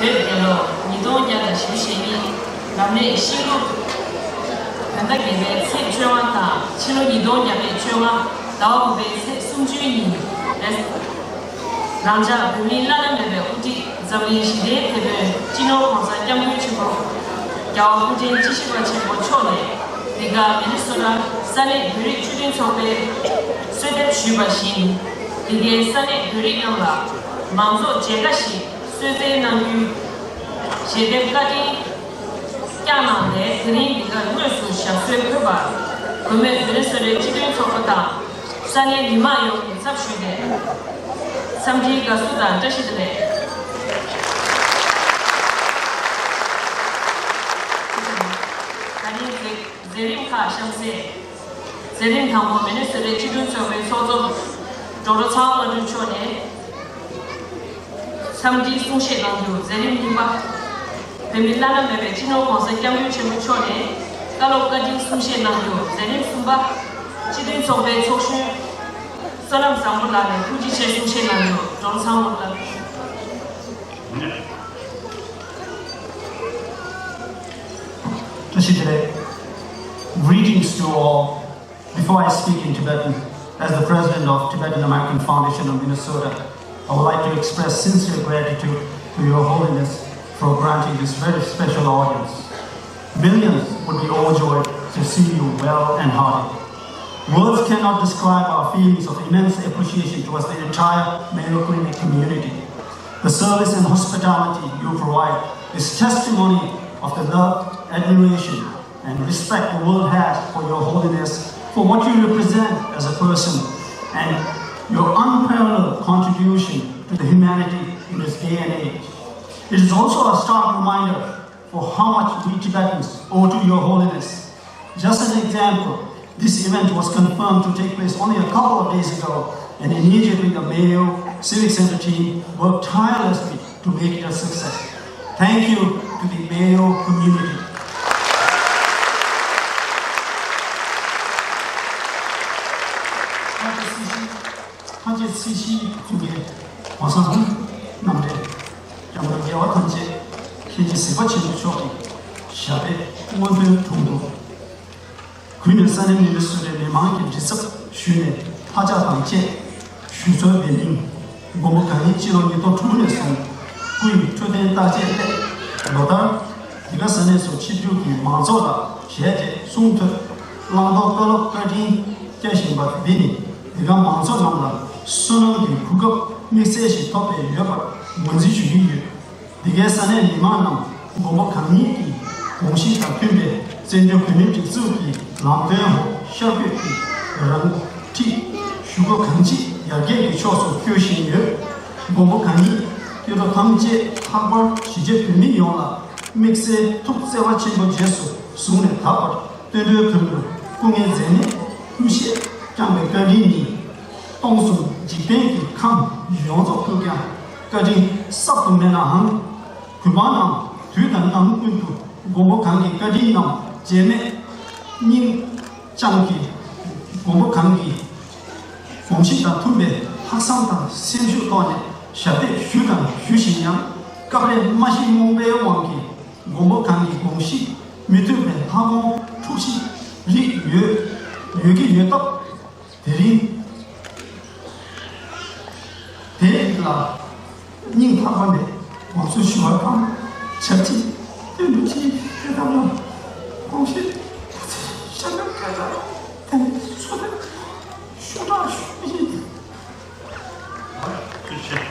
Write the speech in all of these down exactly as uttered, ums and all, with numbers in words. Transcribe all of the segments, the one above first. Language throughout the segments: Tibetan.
བོད་རྒྱལ་ལོ་ཉིས་སྟོང་བརྒྱ་དང་བཞི་བཅུ་ཞེ་གཉིས། ལམ་ནས་ཤེས་རབ་བོད་ཟླ་བརྒྱད་པའི་ཚེས་བཅོ་ལྔ་དང་ཕྱི་ལོ་ཉིས་སྟོང་བརྒྱ་མེད་བཅོ་ལྔ་ཟླ་བ་དགུ་པའི་ཚེས་སུམ་ཅུའི་ཉིན་རེད། རང་ཅག་བོད་མིའི་བླ་ན་མེད་པའི་དབུ་ཁྲིད་འཛམ་གླིང་ཞི་བདེའི་དེད་དཔོན་སྤྱི་ནོར་༸གོང་ས་༸སྐྱབས་མགོན་ཆེན་པོ་རྒྱལ་བ་སྐུ་ཕྲེང་བཅུ་བཞི་པ་ཆེན་པོ་མཆོག་ནས་འདི་ག་མི་ནི་སོ་ཊ་ས་གནས་བོད་རིགས་སྤྱི་མཐུན་ཚོགས་པས་གསོལ་འདེབས་ཞུས་པ་བཞིན། འདི་གའི་ས་གནས་བོད་རིགས་རྣམས་ལ་མང་ཚོགས་མཇལ་ཁ་ཞིག་གསོལ་སྩལ་གནང་རྒྱུའི་ཞལ་འདེབས་བཀའ་དྲིན་བསྐྱངས་གནང་ནས། དེ་རིང་འདི་གར་དངོས་སུ་ཞབས་སོར་འབོད་པར་བུད་མེད་བོད་རིགས་སོ་ཊའི་སྤྱི་མཐུན་ཚོགས་པ་དང་ས་གནས་མི་མང་ཡོངས་ཀྱི་ཚབ་ཞུས་ནས་འཚམས་འདྲིའི་དགའ་བསུ་དང་བཀྲ་ཤིས་བདེ་ལེགས། ད་རིང་མཛད་མཛད་རིམ་ཁག་གཤམ་གསལ། མཛད་རིམ་དང་པོ་མི་ནི་སོ་ཊའི་སྤྱི་མཐུན་ཚོགས་པའི་ཚོགས་གཙོ་ཌོག་ཊར་ཚངས་དབང་བློ་གྲོས་མཆོག་ནས། འཚམས་འདྲིའི་གསུང་བཤད་གནང་རྒྱུ། མཛད་རིམ་གཉིས་པ། བོད་མི་བླ་ན་མེད་པའི་སྤྱི་ནོར་༸གོང་ས་༸སྐྱབས་མགོན་ཆེན་པོ་མཆོག་ནས་བཀའ་སློབ་བཀའ་དྲིན་གསུང་བཤད་གནང་རྒྱུ། མཛད་རིམ་གསུམ་པ། སྤྱི་མཐུན་ཚོགས་པའི་ཚོགས་གཞོན་བསོད་ནམས་བཟང་པོ་ལགས་ནས་ཐུགས་རྗེ་ཆེ་གསུང་བཤད་གནང་རྒྱུ། ཌོག་ཊར་ཚངས་དབང་ལགས། བཀྲ་ཤིས་བདེ་ལེགས། Greetings to all. Before I speak in Tibetan, as the president of Tibetan American Foundation of Minnesota, I would like to express sincere gratitude to Your Holiness for granting this very special audience. Millions would be overjoyed to see you well and hearty. Words cannot describe our feelings of immense appreciation towards the entire Mayo Clinic community. The service and hospitality you provide is testimony of the love, admiration, and respect the world has for Your Holiness, for what you represent as a person, and your unparalleled contribution to the humanity in this day and age. It is also a stark reminder for how much we Tibetans owe to Your Holiness. Just an example, this event was confirmed to take place only a couple of days ago, and immediately the Mayo Civic Center team worked tirelessly to make it a success. Thank you to the Mayo community. ཐམས་ཅད་སྲིད་ཞིའི་གཙུག་རྒྱན་གོང་ས་ལྷུན་གྲུབ་རྣམ་འདྲེན། སྐྱབས་མགོན་རྒྱལ་བ་ཐམས་ཅད་མཁྱེན་ཅིང་གཟིགས་པ་ཆེན་པོ་མཆོག་གི་ཞབས་པད་སྔོན་པོའི་དྲུང་དུ། གུས་ནས་ས་གནས་མི་ནི་སོ་ཊའི་མི་མང་གི་མགྲིན་ཚབ་ཞུས་ནས་ལྷག་བཅག་དང་བཅས་ཞུ་སྲོལ་འབད་མིན། མགོན་པོ་གང་ཉིད་སྤྱི་ལོ་ཉིས་སྟོང་དྲུག་ནས་བཟུང་སྐུ་ཡི་འཕྲོད་བསྟེན་བརྟག་དཔྱད་སླད་ལོ་ལྟར་འདི་ག་ས་གནས་སུ་ཆིབས་བསྒྱུར་གྱིས་མང་ཚོགས་ལ་ཞལ་མཇལ་གསུང་ཐོས་བླང་དོར་བཀའ་སློབ་བཀའ་དྲིན་སྐྱོང་བཞིན་པ་འདི་ནི་འདི་ག་མང་ཚོགས་རྣམས་ལ་བསོད་ནམས་ཀྱི་གོ་སྐབས་དམིགས་བསལ་ཞིག་ཐོབ་པའི་ཡོད་པར་ངོས་འཛིན་ཞུ་གི་ཡོད། འདི་གའི་ས་གནས་མི་མང་རྣམས་མགོན་པོ་གང་ཉིད་ཀྱི་དགོངས་གཞི་དང་མཐུན་པའི་བཙན་བྱོལ་བོད་མིའི་སྒྲིག་འཛུགས་ཀྱི་ལམ་སྟོན་འོག་ཤར་བསྐྱོད་ཀྱིས་རང་འཁྲིའི་ཞུ་སྒོ་གང་ཅི་ཡར་རྒྱས་ཀྱི་ཕྱོགས་སུ་བསྐྱོད་བཞིན་ཡོད། མགོན་པོ་གང་ཉིད་སྐྱེ་འགྲོ་ཐམས་ཅད་ལྷག་པར་གཞིས་བྱེས་བོད་མི་ཡོངས་ལ་དམིགས་བསལ་ཐུགས་བརྩེ་བ་ཆེན་པོ་རྗེས་སུ་བཟུང་ནས་ད་བར་བསྟན་འགྲོའི་དོན་དུ་སྐུ་ངལ་འཛེམས་མེད་སྐུ་གཤེགས་བསྐྱངས་པའི་བཀའ་དྲིན་ནི། སྟོང་གསུམ་འཇིག་རྟེན་གྱི་ཁམས་ཡོངས་རྫོགས་ཀུན་ཀྱང་བཀའ་དྲིན་གསབ་ཏུ་མེད་ནའང་། གུས་པ་རྣམས་དུས་དང་ནམ་ཀུན་ཏུ་མགོན་པོ་གང་གི་བཀའ་དྲིན་རྣམས་བརྗེད་མེད་སྙིང་བཅངས་ཀྱིས་མགོན་པོ་གང་གི་དགོངས་གཞི་དང་མཐུན་པའི་ལྷག་བསམ་དང་སེམས་ཤུགས་ཐོག་ནས་ཞབས་འདེགས་ཞུས་དང་ཞུ་བཞིན་ཡང་སྐབས་རེ་སྨྲ་ཤེས་རྨོངས་པའི་དབང་གིས་མགོན་པོ་གང་གི་དགོངས་གཞི་མི་མཐུན་པའི་ལྷག་དགོངས་འཁྲུག་གཞི་རིགས་ཡོད་ཡོད་ཀྱི་ཡོད་སྟབས། དེ་རིང་དེ་རིགས་ལ་ སྙིང་ཐག་པ་ནས་དགོངས་སེལ་ཞུ་བ་དང་། ཆབས་ཅིག་སྟོན་པའི་ཆེད་དེ་ལྟར་ལ་དགོངས་ཞེས་ཤ་ནམ་སྐད་དང་དེ་ནས་སོ་ཐར་ཞུ་དྲག་ཞུ་ཡིན། ཐུགས་རྗེ་ཆེ།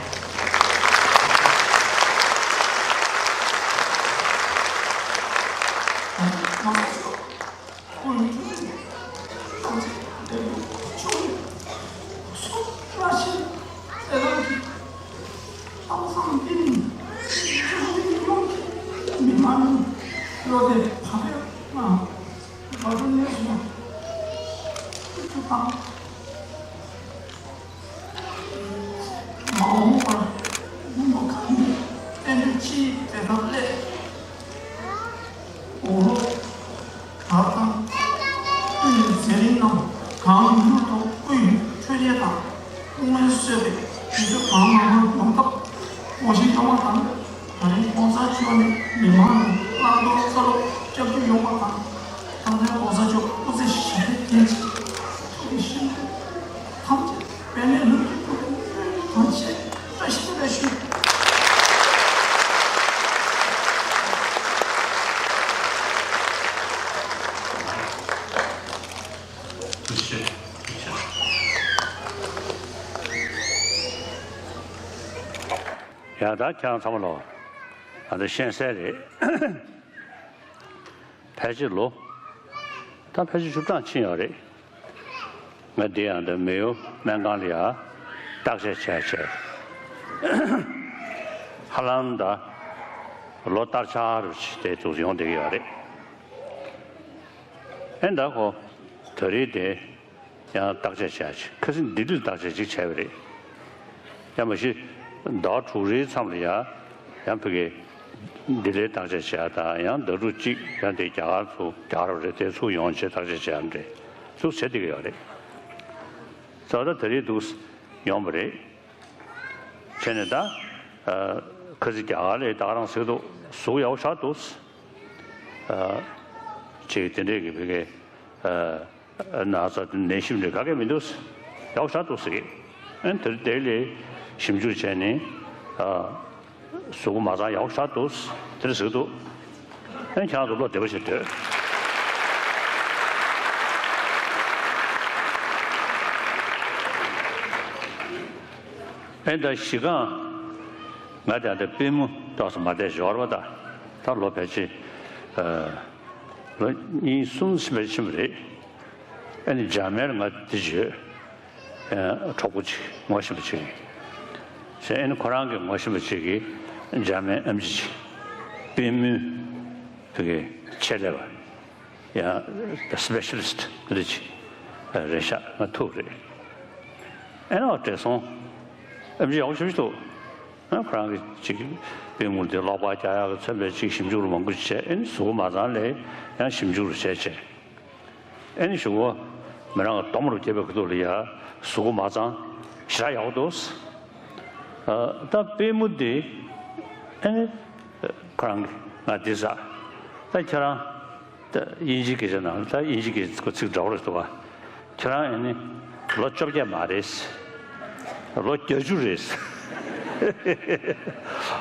མ་འོངས་པར་མགོན་པོ་གང་ཉིད་བསྟན་པའི་ཕྱིར་དེ་ལྟར་སླད། འོ། བདག་དང་། སྐུའི་མཛད་རིམ་རྣམས་གང་མྱུར་དུ་སྐུའི་འཕྲོད་བསྟེན་དང་སྐུ་ངལ་གསོས་པའི་དུས་ཚོད་གང་མང་མང་ཡོང་ཐབས་དགོངས་བཞེས་ཡོང་བ་དང་། ད་རིང་༸གོང་ས་མཆོག་ནས་མི་མང་ལ་བླང་དོར་བཀའ་སློབ་བསྐྱར་ཞུ་ཡོང་བ་དང་། ད་ལྟའི་༸གོང་ས་མཆོག་སྐུ་ཚེ་ཞབས་པད་བརྟན་ཅིང་ཐུགས་ཀྱི་བཞེད་དགོངས་ཐམས་ཅད་དཔལ་ལྡན་ལྷུན་གྱིས་གྲུབ་པའི་སྨོན་ལམ་དང་བཅས་བཀྲ་ཤིས་བདེ་ལེགས་ཞུ། ཐུགས་རྗེ་ཆེ། ཐུགས་རྗེ་ཆེ། ཡ་ད་ཁྱེད་རང་ཚང་མ་ལོ། ང་ཚོ་ཤེས་གསལ་རེད། ཕལ་ཆེར་ལོ། ད་ཕལ་ཆེར་བཅུ་གྲངས་ཕྱིན་ཡོད་རེད། ང་འདི་ཡང་ད་མེ་ཡོ་སྨན་ཁང་ལ་ཡ་བརྟག་དཔྱད་བྱས་བྱས། ཧ་ལམ་ད་ལོ་བསྟར་ཆགས་རུ་དེ་ཚོ་ཡོང་བསྡད་ཀྱི་ཡོད་རེད། ཨེ་ད་ཁོ་ད་རེས་དེ། ཡང་བརྟག་དཔྱད་བྱས་ཤིང་ཁ་སང་ལྡི་ལིར་བརྟག་དཔྱད་ཅིག་བྱས་པ་རེད། ཡང་མ་གཞི་ཟླ་བ་དྲུག་རེའི་མཚམས་ལ་ཡང་ཡང་ཕ་གི་ལྡི་ལིར་བརྟག་དཔྱད་བྱས་དང་ཡང་ཟླ་དྲུག་གཅིག་ཡང་དེ་རྒྱ་གར་ཚུར་རྒྱ་གར་རེད་དེ་ཚུར་ཡོང་བྱས་བརྟག་དཔྱད་བྱས་ཡང་འདྲེ་ཚུར་བྱས་བསྡད་ཀྱི་ཡོད་རེད། ཙང་ད་ད་རེས་འདུག་ཡོང་བ་རེད། བྱས་ནས་ད་ཁ་སང་རྒྱ་གར་ལ་ད་ག་རང་ཟེར་འདུག་གཟུགས་ཡག་པོ་ཆགས་འདུག་ཅིག་དེ་འདྲས་ཀྱི་ཕ་གི་ན་ཚ་ནད་གཞི་འདྲ་ག་གེ་མི་འདུག་ཡག་ཤ་འདུག་ཟེར་གི། ཨན་དེར་དེ་ལས་ཞིབ་འཇུག་བྱས་ནས་གཟུགས་པོ་མ་ཚང་ཡག་ཤ་འདུག་དེར་ཟེར་འདུག་ཨན་ཁྱེད་རང་ཚོ་བློ་བདེ་པོ་བྱེད་འདོད། ཨན་ད་གཞི་གང་ང་དེ་ད་པུས་མོ་ཏོག་ཙམ་མ་བདེ་ཞོར་བ་ད་ད་ལོ་ཕལ་ཆེར་ལོ་གཉིས་གསུམ་ཕལ་ཆེར་ཕྱིན་པ་རེད། ཨ་ནི་འཇར་མན་ང་འདི་བརྗོད། ཨ་གྲོགས་པོ་ཅིག་ངོ་ཤེས་པ་ཅིག་ཡིན། ཨ་ནི་ཁོ་རང་གི་ངོ་ཤེས་པ་ཅིག་གིས་འཇར་མན་ཨེམ་ཆི་ཅིག་པུས་མོའི་བུ་གའི་ཆེད་ལས་པ་ཡང་སི་པེ་ཤ་ལི་སི་ཊི་འདི་ཅིག་རེད་ཤག་ང་ཐུག་རེད། ཨ་ནི་བགྲེས་སོང་ཨེམ་ཆི་ཡག་པོ་ཞེ་པོ་ཅིག་འདུག་ཁོ་རང་གིས་ཅིག་པུས་མོ་དེ་ལོག་པ་རྒྱག་ཡག་གི་མཚོན་པའི་ཅིག་ཞིབ་འཇུག་ལ་མང་པོ་ཅིག་བྱས། ཨེ་ནི་གཟུགས་པོ་མ་ཚང་ལས་ཡང་ཞིབ་འཇུག་རུ་བྱས་བྱས། ཨེ་ནི་གཞུག་གུ་མི་རང་གི་གདོང་རུ་བརྒྱབ་པའི་ཁ་ཐུག་ལ་ཡ་གཟུགས་པོ་མ་ཚང་ཞེ་དྲག་ཡག་པོ་འདུག་ད་པུས་མོ་དེ་ཨེ་ནི་ཁོ་རང་གིས་ང་འདི་ཟ་ད་ཁྱེད་རང་། ད་དབྱིན་ཇིའི་སྐད་ཆ་ནང་ལ་ད་དབྱིན་ཇིའི་སྐད་ཚིག་འདྲ་བོ་རེད་འདུག་ག་ཁྱེད་རང་ཨ་ནི་ལོ་བཅོ་བརྒྱད་མ་རེད། ལོ་བརྒྱད་ཅུ་རེད།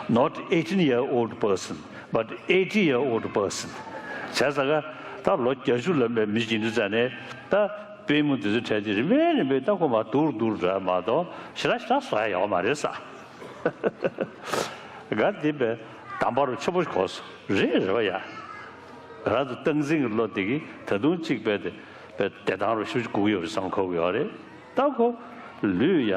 Not eighteen year old person, but eighty year old person. བྱས་ཙང་ཀ་ད་ལོ་བརྒྱད་ཅུ་ལོན་པའི་མི་ཞིག་ཡིན་དུས་ཙང་ནས་ད་པུས་མོ་འདི་ཚོ་བྲལ་ཏེ་རིམ་པས་རིམ་པས་ད་ཁོ་མར་སྡུག་རུ་སྡུག་རུ་འགྲོ་ཡ་མ་གཏོགས་ཞེ་དྲག་ཞེ་དྲག་བཟོ་ཡ་ཡོད་མ་རེད་ས། ག་འདི་པའི་དམ་པ་རུ་ཆེན་པོ་གོ་སོང་རེད་རེད་བ་ཡ། ང་རང་ཚོ་སྟངས་འཛིན་གྱི་བློ་དེ་གིས་ད་དུང་གཅིག་པའི་དེ་པའི་བདེ་ཐང་རུ་ཤུགས་ཀྱིས་སྒུག་ཡོད་རེད་བསམ་ཁོ་གི་ཡོད་རེད། ད་ཁོ་ལུས་ཡ་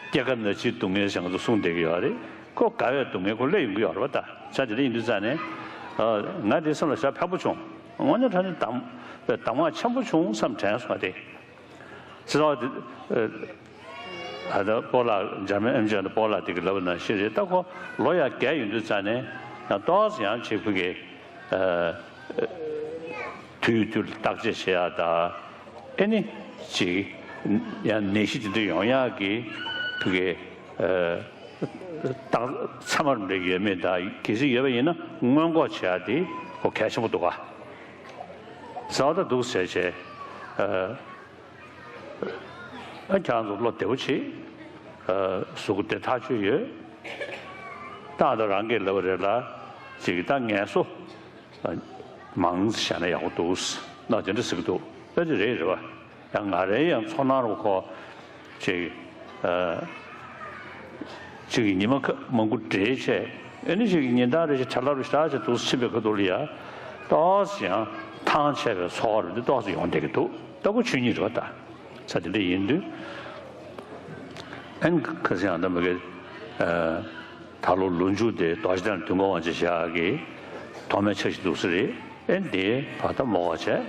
སྐྱེ་རྒ་ན་འཆིའི་སྡུག་བསྔལ་ཞིག་ང་ཚོ་གསུངས་བསྡད་ཀྱི་ཡོད་རེད། ཁོ་དགའ་བའི་སྡུག་བསྔལ་ཁོ་སླེབས་ཡོང་གི་ཡོད་རེད་བ། ད་ཆ་དེ་འདྲ་ཡིན་དུས་ཙང་ནས་ང་དེ་སེམས་ལ་ཞེ་དྲག་ཕན་པོ་བྱུང་། དངོས་གནས་དྲང་གནས་གདམས་གདམས་ངག་ཆེན་པོ་བྱུང་བསམ་དྲན་སོང་བ་དེ། སྲིད་དབང་དེ། ཨ་ད་སྤོ་ལགས་འཇར་མན་ཨེམ་ཆི་ཨེན་སྤོ་ལགས་དེ་གི་ལབ་ན་ཤེས་རེད། ད་ཁོ་ལོ་ཡང་རྒས་ཡོང་དུས་ཙང་ནས་ཡང་ཏོག་ཙམ་ཡང་ཅིག་ཕ་གི་དུས་དུས་ལ་བརྟག་དཔྱད་བྱེད་ཡག་ད་ཨེ་ནི་ཅིག་ཡང་ནད་གཞི་དེ་འདྲ་ཡོང་ཡག་གི་ཕ་གི་རྟགས་མཚན་མ་རེ་འདྲ་ཡོད་མེད་ད་གལ་སྲིད་ཡོད་པ་ཡིན་ན་སྔོན་འགོག་བྱེད་ཡག་དེ་ཁོ་གལ་ཆེན་པོ་འདུག་ག་ཟེར་བ་ད་འདུག་ཟེར་བྱས། ཨ་ཁྱེད་རང་ཚོ་བློ་བདེ་པོ་བྱེད། གཟུགས་པོ་བདེ་ཐག་ཆོད་ཡོད། ད་ད་རང་གིས་ལབ་པ་རེད་ལ། ཅིག་ད་ངལ་གསོ་མང་བྱས་ན་ཡག་པོ་འདུག་ན་དེ་འདྲ་ཟེར་གི་འདུག་ད་ཅི་རེད་རེད་བ། ཡང་ང་རའི་ཡང་ཚོར་སྣང་རུ་ཁོ། ཅིག་ཅིག་ཉི་མ་ཁ་མང་པོ་བསྡད་བྱས། ཨེ་ནི་ཅིག་ཉིན་ལྟར་རེ་བཞིན་ཁྲ་ལབ་རེ་ཞིག་ད་ཅིག་འདུག་ཕྱིན་པའི་ཁ་ཐུག་ལ་ཡ། ཏོག་ཙམ་ཡང་ཐང་ཆད་པའི་ཚོར་བ་རེ་འདི་ཏོག་ཙམ་ཡོང་བསྡད་ཀྱི་འདུག་ད་ཁོ་ཆོས་ཉིད་རེད་བ་ད། ས་དེ་འདྲ་ཡིན་དུས། ཨན་ཁ་སང་ཡང་ད་མ་གི། ད་ལོ་ལོ་མཇུག་དེ་རྡོ་རྗེ་གདན་དུས་འཁོར་དབང་ཆེན་ཞག་གི་ཐོག་མའི་ཕྱག་བཞེས་འདུག་ས་རེད། ཨན་དེ་བར་ཐག་མོ་བ་བྱས།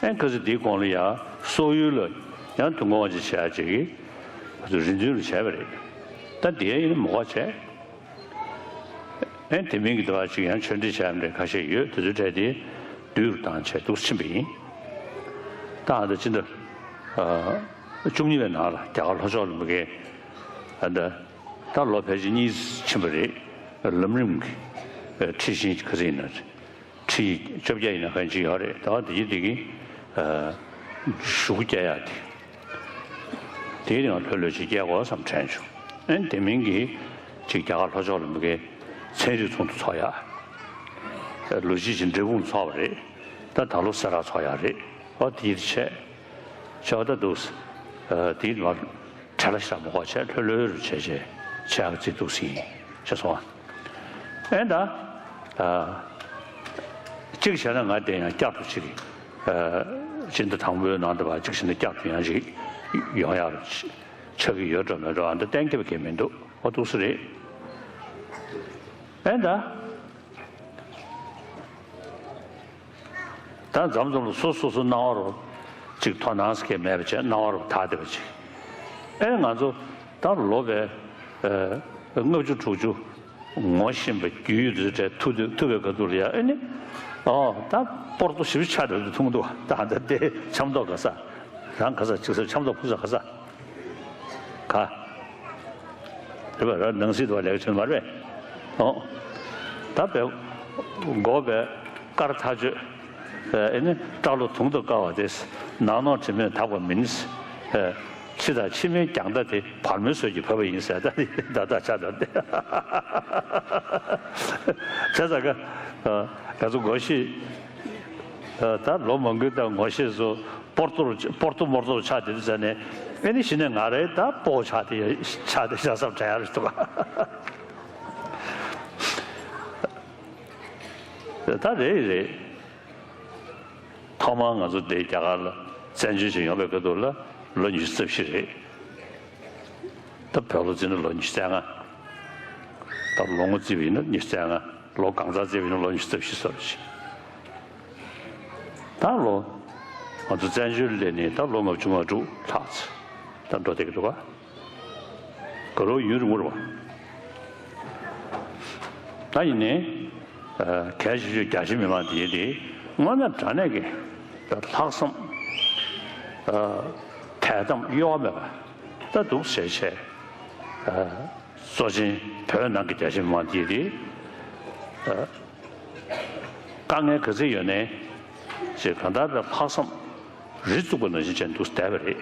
ཨན་ཁ་སང་དེའི་གོང་ལ་ཡང་སོག་ཡུལ་ལ་ཡང་དུས་འཁོར་དབང་ཆེན་ཞག་ཅིག་གི་རེ་འདུན་ལ་བྱས་པ་རེད། ད་དེ་ཡིན་མོ་བ་བྱས། ཨེ་དེ་མིན་གྱི་འདུག་ཨ་ཅིག་ཡང་ཆོས་འབྲེལ་བྱས་མི་འདྲ་ཁ་ཤས་ཡོད། དེ་ཚོའི་གྲས་དེ་བསྡུས་རུ་བཏང་བྱས་འདུག་ཕྱིན་པ་ཡིན། ད་ཨ་ད་ཕྱི་ཟླ་བཅུ་གཉིས་པའི་ནང་ལ་རྒྱ་གར་ལྷོ་ཕྱོགས་ལ་མ་གི་ཨ་ད་ད་ལོ་ཕལ་ཆེར་གཉིས་ཕྱིན་པ་རེད། ལམ་རིམ་གྱི་ཁྲིད་ཤིང་ག་ཚོད་ཡིན་ན་ཁྲིད་བཅོ་བརྒྱད་ཡིན་ན་གང་ཅི་ཡོད་རེད། ད་དེ་ཡིན་དེ་གི་ཞུགས་རྒྱག་ཡག་དེ། དེའི་རིང་ལྷོད་ལྷོད་ཅིག་སྐྱེལ་དགོས་བསམ་དྲན་བྱུང་། ཨན་དེ་མིན་གྱི་ཅིག་རྒྱ་གར་ལྷོ་ཕྱོགས་ལ་མི་དགེ་ཚན་རིག་ཚོགས་འདུ་ཚོགས་ཡག་ལོ་གཅིག་ཅིག་འབྲས་སྤུངས་ཚོགས་པ་རེད། ད་ད་ལོ་སེ་ར་ཚོགས་ཡག་རེད། ཨོ་དེའི་ཆེད་ཆེ་བ་ད་འདུག་དེའི་མར་བྲེལ་བ་ཞེ་དྲག་མ་དགོས་བྱས་ལྷོད་ལྷོད་རུ་བྱས་བྱས་བྱས་ཡག་ཅིག་འདུག་ཟིན་བྱས་སོང་ཨ། ཨན་ད། གཅིག་བྱས་ན་ང་དེ་ཡང་བསྐྱར་དུ་ཅིག་སྤྱི་ཟླ་དང་པོའི་ནང་དུ་བ་གཅིག་བྱས་ན་བསྐྱར་དུ་ཡང་ཅིག་ཡོང་ཡག་ཆགས་ཀྱི་ཡོད་འགྲོ་མེད་འགྲོ་ཨ་འདི་གཏན་འཁེལ་བ་གང་མི་འདུག་ཨོ་འདུག་སེ་རེད། ཨན་ད། ད་མཚམས་མཚམས་ལ་སོ་སོ་སོ་སྣང་བ་རུ་ཅིག་དོ་སྣང་སྐྱེ་མེད་པ་བྱས་སྣང་བ་རུ་དག་བསྡད་པ་ཅིག་ཨེ་ང་ཚོ་ད་ལོ་བའི་ལྔ་བཅུ་དྲུག་ཅུ་ངོ་ཤེས་པ་རྒྱུས་ཡོད་དུས་བྲལ་ཐུབ་ཐུབ་པའི་ཁ་ཐུག་ལ་ཡ་ཨེ་ནི་ཨོ་ད་སྤོར་ཏོ་ཞིབ་ཆགས་འགྲོ་དུས་མཐོང་འདུག་ད་ད་དེ་འཆམ་ཏོག་ག་ས་རང་ག་ས་ཅིག་ས་འཆམ་ཏོག་ཕུག་ས་ག་ས། ག་རེད་པ། ར་ནང་སྲིད་དུ་བ་ལེགས་ཆེན་མ་རེད། ཨོ། ད་བས་མགོ་བས་དཀར་ཐག་ཆོད། ཨེ་ནི་སྐྲ་ལོ་དུང་དུ་དཀར་བ་དེ་ནང་ནོར་དྲི་མས་དག་པ་མིན། ཕྱི་དང་ཕྱི་མའི་རྒྱང་ལྟ་དེ་བར་མའི་སྲོལ་གྱིས་བབས་པ་ཡིན་ཟེར་ད་ད་ད་ཆ་ད་དེ་བྱས་ཙང་ག་ང་ཚོ་ངོ་ཤེས། ད་ལོ་མང་པོའི་ད་ངོ་ཤེས་སུ་སྤོར་ཏོ་རུ་སྤོར་ཏོ་མོར་ཏོ་རུ་ཆགས་བསྡད་དུས་ཙ་ནས་ཨེ་ནི་གཞི་ནས་ང་རའི་ད་སྤོ་ཆགས་བསྡད་ཆགས་བསྡད་ཤག་བསམ་དྲན་ཡག་རེད་འདུག་ག་ད་རེད་རེད། ཐོག་མར་ང་ཚོ་འདི་རྒྱ་གར་ལ་བཙན་བྱོལ་ཞིག་ཡོང་བའི་སྐབས་དུས་ལ་ལོ་ཉི་ཤུ་རྩ་བཞི་རེད། ད་བོད་ལོ་བརྩིས་ན་ལོ་ཉི་ཤུ་རྩ་ལྔ། ད་ལོ་ངོ་བརྩིས་པ་ཡིན་ན་ཉི་ཤུ་རྩ་ལྔ། ལོ་གང་ཚང་བརྩིས་པ་ཡིན་ན་ལོ་ཉི་ཤུ་རྩ་བཞི་སོ་རེད། ད་ལོ་ང་ཚོ་བཙན་བྱོལ་སླེབས་ནས་ད་ལོ་ལྔ་བཅུ་ང་དྲུག་ལྷག་ཙམ་ད་འགྲོ་བསྡད་ཀྱི་འདུག་ག་ག་རེ་ཡུན་རིང་པོ་རེད་པ། ད་ཡིན་ནའི་གལ་ཆེ་ཤོས་རྒྱ་ཆེ་མི་མང་དེ་དེ་དངོས་གནས་དྲང་གནས་ཀྱི་ལྷག་བསམ་དད་དམ་གཡོ་བ་མེད་པ་ད་འདུག་ཟེར་བྱས། གཙོ་ཆེན་བོད་ནང་གི་རྒྱ་ཆེ་མི་མང་དེ་དེ་དཀའ་ངལ་ག་ཚོད་ཡོད་ནའི་ཅེས་གང་ལྟར་ལ་ལྷག་བསམ་རི་བཙུགས་པ་ནང་བཞིན་བྱས་འདུག་བསྡད་པ་རེད།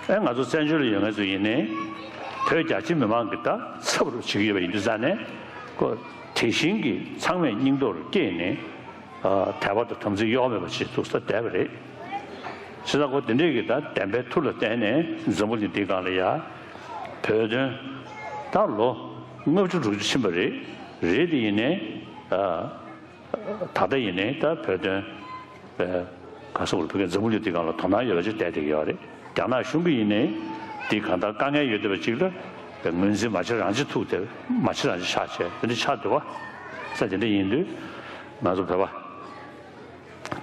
ཨེ་ང་ཚོ་བཙན་བྱོལ་ལ་ཡོད་མཁན་ཚོ་ཡིན་ནའི་བོད་རྒྱ་ཆེ་མི་མང་གི་ད་ཚབ་རུ་བྱེད་ཀྱི་ཡོད་པ་ཡིན་དུས་ཙང་ནས་ཁོ་དེ་བཞིན་གྱི་ཚང་མས་སྙིང་སྟོབས་སྐྱེས་ནས་དད་པ་དང་དམ་ཚིག་གཡོ་བ་མེད་པ་བྱེད་ཐུབ་ས་བསྡད་པ་རེད། བྱས་ཙང་ཁོ་དེ་འདྲས་ཀྱི་ད་བདེན་པའི་མཐུ་ལ་བརྟེན་ནས་འཛམ་བུ་གླིང་འདིའི་སྒང་ལ་ཡ་བོད་དོན་ད་ལོ་ལྔ་བཅུ་དྲུག་ཅུ་ཕྱིན་པ་རེད། རེད་དེ་ཡིན་ནའི། ད་ལྟ་ཡིན་ནའི་ད་བོད་དོན་པའི་ག་ས་བར་བོད་སྐད་འཛམ་བུ་གླིང་འདིའི་སྒང་ལ་དོ་སྣང་ཡོད་པ་ཅིག་བསྡད་བསྡད་ཀྱི་ཡོད་རེད། རྒྱ་ནག་གཞུང་གིས་ཡིན་ནའི་འདི་གང་ལྟར་དཀའ་ངལ་ཡོད་བསྡད་པ་ཅིག་ལ་ངོས་འཛིན་མ་བྱེད་རང་བྱེད་ཐུག་སྟེ་མ་བྱེད་རང་བྱེད་ཆགས་བྱས་དེ་འདྲ་ཆགས་འདུག་བ། ས་དེ་འདྲ་ཡིན་དུས་ང་ཚོ་བོད་པ་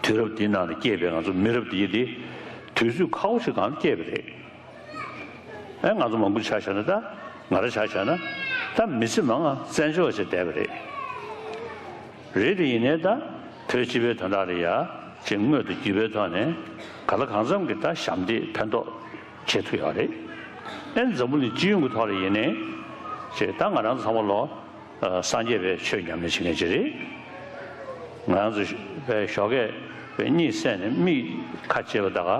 དུས་རབས་འདིའི་ནང་ལ་སྐྱེས་པའི་ང་ཚོ་མི་རབས་འདི་ཡི་དེ་དུས་ཚོད་ཁག་པོ་ཞིག་སྒང་ལ་སྐྱེས་པ་རེད། ཨེ་ང་ཚོ་མང་པོ་ཆ་བཞག་ན་ད་ང་རང་ཆ་བཞག་ན་ད་མི་ཚེ་མང་ང་བཙན་བྱོལ་བ་ཞིག་བསྡད་པ་རེད། རེད་དེ་ཡིན་ནའི་ད་བོད་སྤྱི་པའི་དོན་དག་ལ་ཡ་ཅིག་དངོས་དང་བརྒྱུད་པའི་ཐོག་ནས་ག་ལ་གང་འཚམ་གྱི་ད་ཞབས་འདེགས་ཕན་ཐོགས་བྱེད་ཐུབ་ཡོད་རེད། ཨེ་འཛམ་བུ་གླིང་སྤྱི་ཡོངས་ཀྱི་ཐོག་ལ་ཡིན་ནའི་ཅིག་ད་ང་རང་ཚོ་ཚང་མ་ལོ་སངས་རྒྱས་པའི་ཆོས་ཉམས་ལེན་བྱེད་མཁན་ཅིག་རེད། ང་རང་ཚོ་བའི་ཞོགས་ཀས་བའི་གཉིད་སད་ནས་མིག་ཁ་ཕྱེ་བ་ད་ག་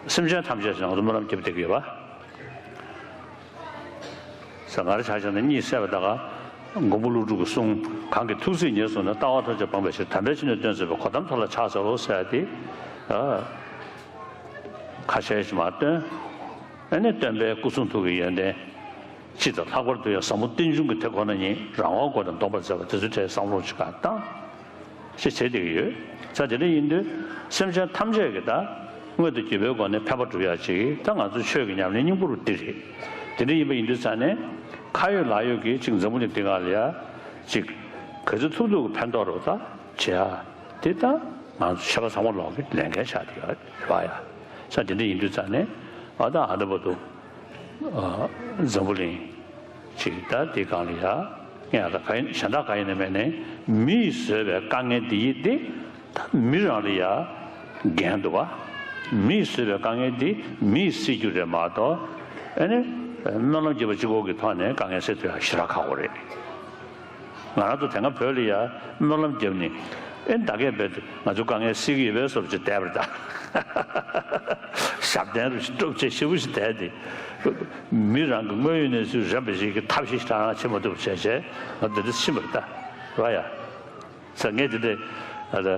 སེམས་ཅན་ཐམས་ཅད་ཀྱིས་ང་ཚོ་སྨོན་ལམ་རྒྱབ་བསྡད་ཀྱི་ཡོད་པ། ས་ང་རེ་ཆ་བཞག་ན་གཉིད་སད་པ་ད་ག་མགོན་པོ་ཀླུ་སྒྲུབ་ཀྱི་གསུང་གང་གིས་ཐུགས་བརྩེས་ཉེར་བཟུང་ནས་ལྟ་བ་ཐམས་ཅད་སྤངས་པའི་ཕྱིར་དམ་པའི་ཆོས་ནི་སྟོན་མཛད་པའི་གོ་ཏམ་ཐོག་ལ་ཕྱག་འཚལ་ལོ་ཟེར་ཏེ། ཁ་ཤས་ཤིག་མར་བཏོན། ཨ་ནི་སྟོན་པའི་སྐུ་གསུང་ཐུགས་ཀྱི་ཡོན་ཏན་སྤྱི་དང་ལྷག་པར་དུ་ཡང་ཟབ་མོ་རྟེན་འབྱུང་གི་དེ་ཁོ་ན་ཉིད་རང་དབང་སྒོ་ནས་འདོམས་པར་མཛད་པ་དེ་ཚོའི་གྲས་བསམ་བློ་ཅིག་ག་བཏང་། ཞེས་བྱས་བསྡད་ཀྱི་ཡོད། ས་དེ་འདྲ་ཡིན་དུས་སེམས་ཅན་ཐམས་ཅད་ཀྱི་ད་མངོན་དུ་གྱུར་པའི་སྒོ་ནས་ཕན་པ་སྒྲུབ་ཡག་ཅིག་ད་ང་ཚོའི་ཆོས་ཀྱི་ཉམས་ལེན་སྙིང་པོ་རུ་འདི་རེད། དེ་འདྲ་ཡིན་པ་ཡིན་དུས་ཙང་ནས་ཁ་ཡོད་ལག་ཡོད་ཀྱིས་ཅིག་འཛམ་བུ་གླིང་འདི་སྒང་ལ་ཡ་ཅིག་ག་ཚོད་ཐུབ་ཐུབ་ཀྱི་ཕན་ཐོགས་རུ་ད་བྱེད་ཡ་དེ་ད་ང་ཚོ་ཆོལ་ཁ་ཚང་མ་ལོག་གི་ལས་འགན་ཆགས་བསྡད་ཡོད་རེད་བ་ཡ། ས་དེ་འདྲ་ཡིན་དུས་ཙང་ནས་ཨ་ད་ཨ་ད་བར་དུ་འཛམ་བུ་གླིང་ཅིག་ད་འདི་སྒང་ལ་ཡ་ངས་ད་ག་ཡིན་གཞན་དག་ག་ཡིན་ན་མེད་ནས་མིས་བཟོས་པའི་དཀའ་ངལ་འདི་ཡིས་ཏེ་ད་མི་རང་ལ་ཡ་འགན་འདུག་བ། མིས་བཟོས་པའི་དཀའ་ངལ་འདི་མིས་སེལ་རྒྱུ་རེད་མ་གཏོགས་ཨ་ནི་སྨོན་ལམ་རྒྱབ་པ་གཅིག་པོ་གི་ཐོག་ནས་དཀའ་ངལ་སེལ་ཐུབ་ཡ་ཞེ་དྲག་ཁག་པོ་རེད། ང་རང་ཚོ་དེ་སྔ་བོད་ལ་ཡ་སྨོན་ལམ་བརྒྱབ་ནས་ཨེ་ད་གས་རྦད་དེ་ང་ཚོ་དཀའ་ངལ་སེལ་གྱི་ཡོད་པའི་བཟོ་ཅིག་བསྡད་པ་རེད་ད། ཞབས་བརྟན་རུ་ཞིག་སྟོབས་ཆེ་ཞེ་པོ་ཞིག་བསྡད་དེ། མི་རང་གི་དངོས་ཡོད་གནས་ཚུལ་རན་པ་ཞིག་གི་ཐབས་ཤེས་ཤིག་རང་རང་བྱེད་མ་ཐུབ་པ་བྱས་བྱས་ང་འདི་འདྲ་ཕྱིན་པ་རེད་ད། རེད་བ་ཡ། ས་ངས་འདི་འདྲ་ཨ་ད་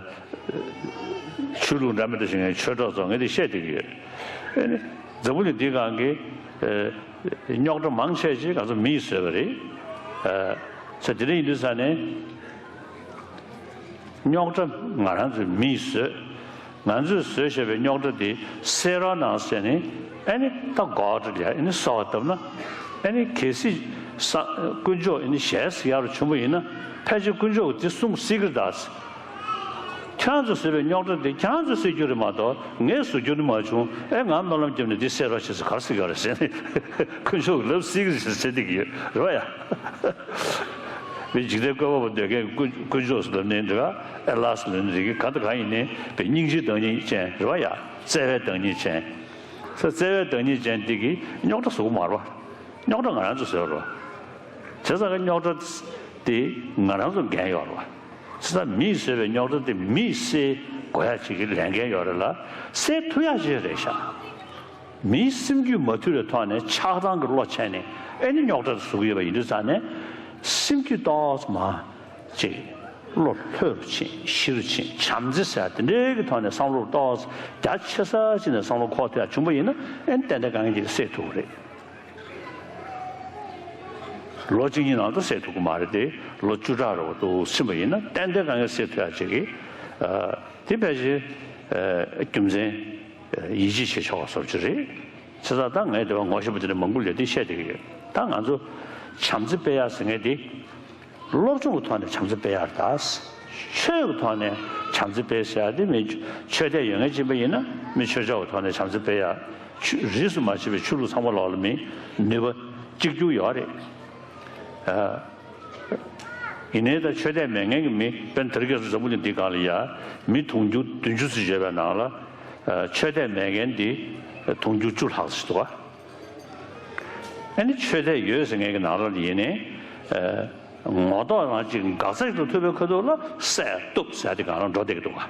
ཆོས་ལུགས་འདྲ་མི་འདྲ་ཞིག་ངའི་ཆོས་གྲོགས་ཚོ་ངས་འདི་བཤད་བསྡད་ཀྱི་ཡོད། ཨེ་ནི་འཛམ་བུ་གླིང་འདི་སྒང་གི་རྙོག་དྲ་མང་ཆེ་ཅིག་ང་ཚོ་མིས་བཟོས་པ་རེད། ས་དེ་འདྲ་ཡིན་དུས་ས་ནས། རྙོག་དྲ་ང་རང་ཚོའི་མིས་བཟོས། ང་ཚོས་བཟོས་བཞག་པའི་རྙོག་དྲ་དེ་སེལ་རོགས་གནང་ཟེར་ནས་ཨ་ནི་ད་གོ་ཏྲ་ལ་ཨ་ནི་གསོལ་བ་བཏབ་ན་ཨ་ནི་གལ་སྲིད་ས་དཀོན་མཆོག་ཨ་ནི་ཞལ་གཟིགས་ཡག་རུ་བྱུང་བ་ཡིན་ན་ཕལ་ཆེར་དཀོན་མཆོག་གིས་དེ་གསུང་གི་སྲིད་ཀྱི་རེད་ད། ཁྱེད་རང་ཚོས་བཟོས་པའི་རྙོག་དྲ་དེ་ཁྱེད་རང་ཚོས་སེལ་རྒྱུ་རེད་མ་གཏོགས་ངས་བཟོ་རྒྱུ་ནི་མ་བྱུང་། ཨེ་ང་སྨོན་ལམ་བརྒྱབ་ནས་འདི་སེལ་རོགས་བྱེད་ཟེར་ག་རེ་ཟེར་གྱི་ཡོད་རེད་ཟེར་ནས་དཀོན་མཆོག་གིས་ལབ་སྲིད་ཀྱི་རེད་ཟེར་བྱེད་བསྡད་ཀྱི་ཡོད་རེད་བ་ཡ། མི་འཇིག་རྟེན་བཀོད་པ་པོ་འདོད་མཁན་དཀོན་དཀོན་མཆོག་ཟེར་ལབ་ནའི་འདྲ་ཨེ་ལ་ཟེར་ལབ་ནའི་འདྲ་གང་དང་གང་ཡིན་ནའི་བའི་སྙིང་རྗེའི་བདག་ཉིད་ཅན་རེད་བ་ཡ། བརྩེ་བའི་བདག་ཉིད་ཅན། ས་བརྩེ་བའི་བདག་ཉིད་ཅན་འདི་གིས་རྙོག་དྲ་བཟོ་གི་མ་རེད་བ། རྙོག་དྲ་ང་རང་ཚོས་བཟོས་རེད་བ། བྱས་ཙང་གི་རྙོག་དྲ་དེ་ང་རང་ཚོ་འགན་ཡོད་རེད་བ། བྱས་ཙང་མིས་བཟོས་པའི་རྙོག་དྲ་དེ་མིས་སེལ་དགོས་ཡ་ཅིག་གི་ལས་འགན་ཡོད་རེད་ལ་སེལ་ཐུབ་ཡ་ཅིག་རེད་ཤག་མིའི་སེམས་རྒྱུད་མ་ཐུལ་བའི་ཐོག་ནས་ཆགས་སྡང་གི་བློ་ཆད་ནས་ཨེ་ནི་རྙོག་དྲ་བཟོ་གི་ཡོད་པ་ཡིན་དུས་ཙང་ནས་སེམས་རྒྱུད་ཏོག་ཙམ་ཅིག་བློ་ལྷོད་རུ་ཕྱིན་ཞི་རུ་ཕྱིན་བྱམས་བརྩེ་ཟེར་དེ་འདྲའི་གི་ཐོག་ནས་བསམ་བློ་ཏོག་ཙམ་རྒྱ་ཆེ་ས་ཅིག་ནས་བསམ་བློ་འཁོར་ཐུབ་ཡ་བྱུང་པ་ཡིན་ན་ཨེ་ནི་ཏན་ཏན་དཀའ་ངལ་འདི་སེལ་ཐུབ་ཀྱི་རེད། ལོ་གཅིག་གཉིས་ནང་དུ་སེལ་ཐུབ་ཀྱི་མ་རེད་དེ་ལོ་བཅུ་ཕྲག་རེ་བ་དུ་ཕྱིན་པ་ཡིན་ན་ཏན་ཏན་དཀའ་ངལ་སེལ་ཐུབ་ཡ་ཅིག་གི་དེ་ཕལ་ཆེར་རྒྱུ་མཚན། ཡིད་ཆེས་བྱེད་ཆོག་པ་བཟོ་ཅིག་རེད། བྱས་ཙང་ད་ངས་དེ་བ་ངོ་ཤེས་པ་དེ་འདྲ་མང་པོ་ལས་དེ་བཤད་བསྡད་ཀྱི་ཡོད། ད་ང་ཚོ་བྱམས་བརྩེ་སྤེལ་ཡག་ཟེར་མཁན་དེ་སློབ་སྦྱོང་གི་ཐོག་ནས་བྱམས་བརྩེ་སྤེལ་ཡག་རེད་ད། ཆོས་ཀྱི་ཐོག་ནས་བྱམས་བརྩེ་སྤེལ་ཟེར་ཡག་དེ་མི་ཆོས་དད་ཡོད་མཁན་ཅིག་ཡིན་པ་ཡིན་ན་མི་ཆོས་ཕྱོགས་ཀྱི་ཐོག་ནས་བྱམས་བརྩེ་སྤེལ་ཡག་ཆོས་རིས་སུ་མ་ཆད་པའི་ཆོས་ལུགས་ཚང་མ་ལོག་ལ་མི་ནུས་པ་གཅིག་གྱུར་ཡོད་རེད། ཡིན་ནའི་ད་ཆོས་དད་མེད་མཁན་གྱི་མི་དཔེར་ན་དེ་རིང་ཁ་སང་འཛམ་བུ་གླིང་འདི་སྒང་ལ་ཡ་མི་དུང་ཕྱུར་བདུན་ཅུ་ཙམ་ཡོད་པའི་ནང་ལ་ཆོས་དད་མེད་མཁན་འདི་དུང་ཕྱུར་བཅུ་ལྷག་ཙམ་འདུག་ག་ཨ་ནི་ཆོས་དད་ཡོད་ཟེར་མཁན་གྱི་ནང་ལ་ཡིན་ནའི་ངོ་ཐོག་རང་གཅིག་འགག་རྩ་ཞིག་ཏུ་ཐུག་པའི་ཁ་ཐུག་ལ་བསད་གཏུབ་ཟེར་དེ་སྒང་ལ་འགྲོ་བསྡད་ཀྱི་འདུག་ག་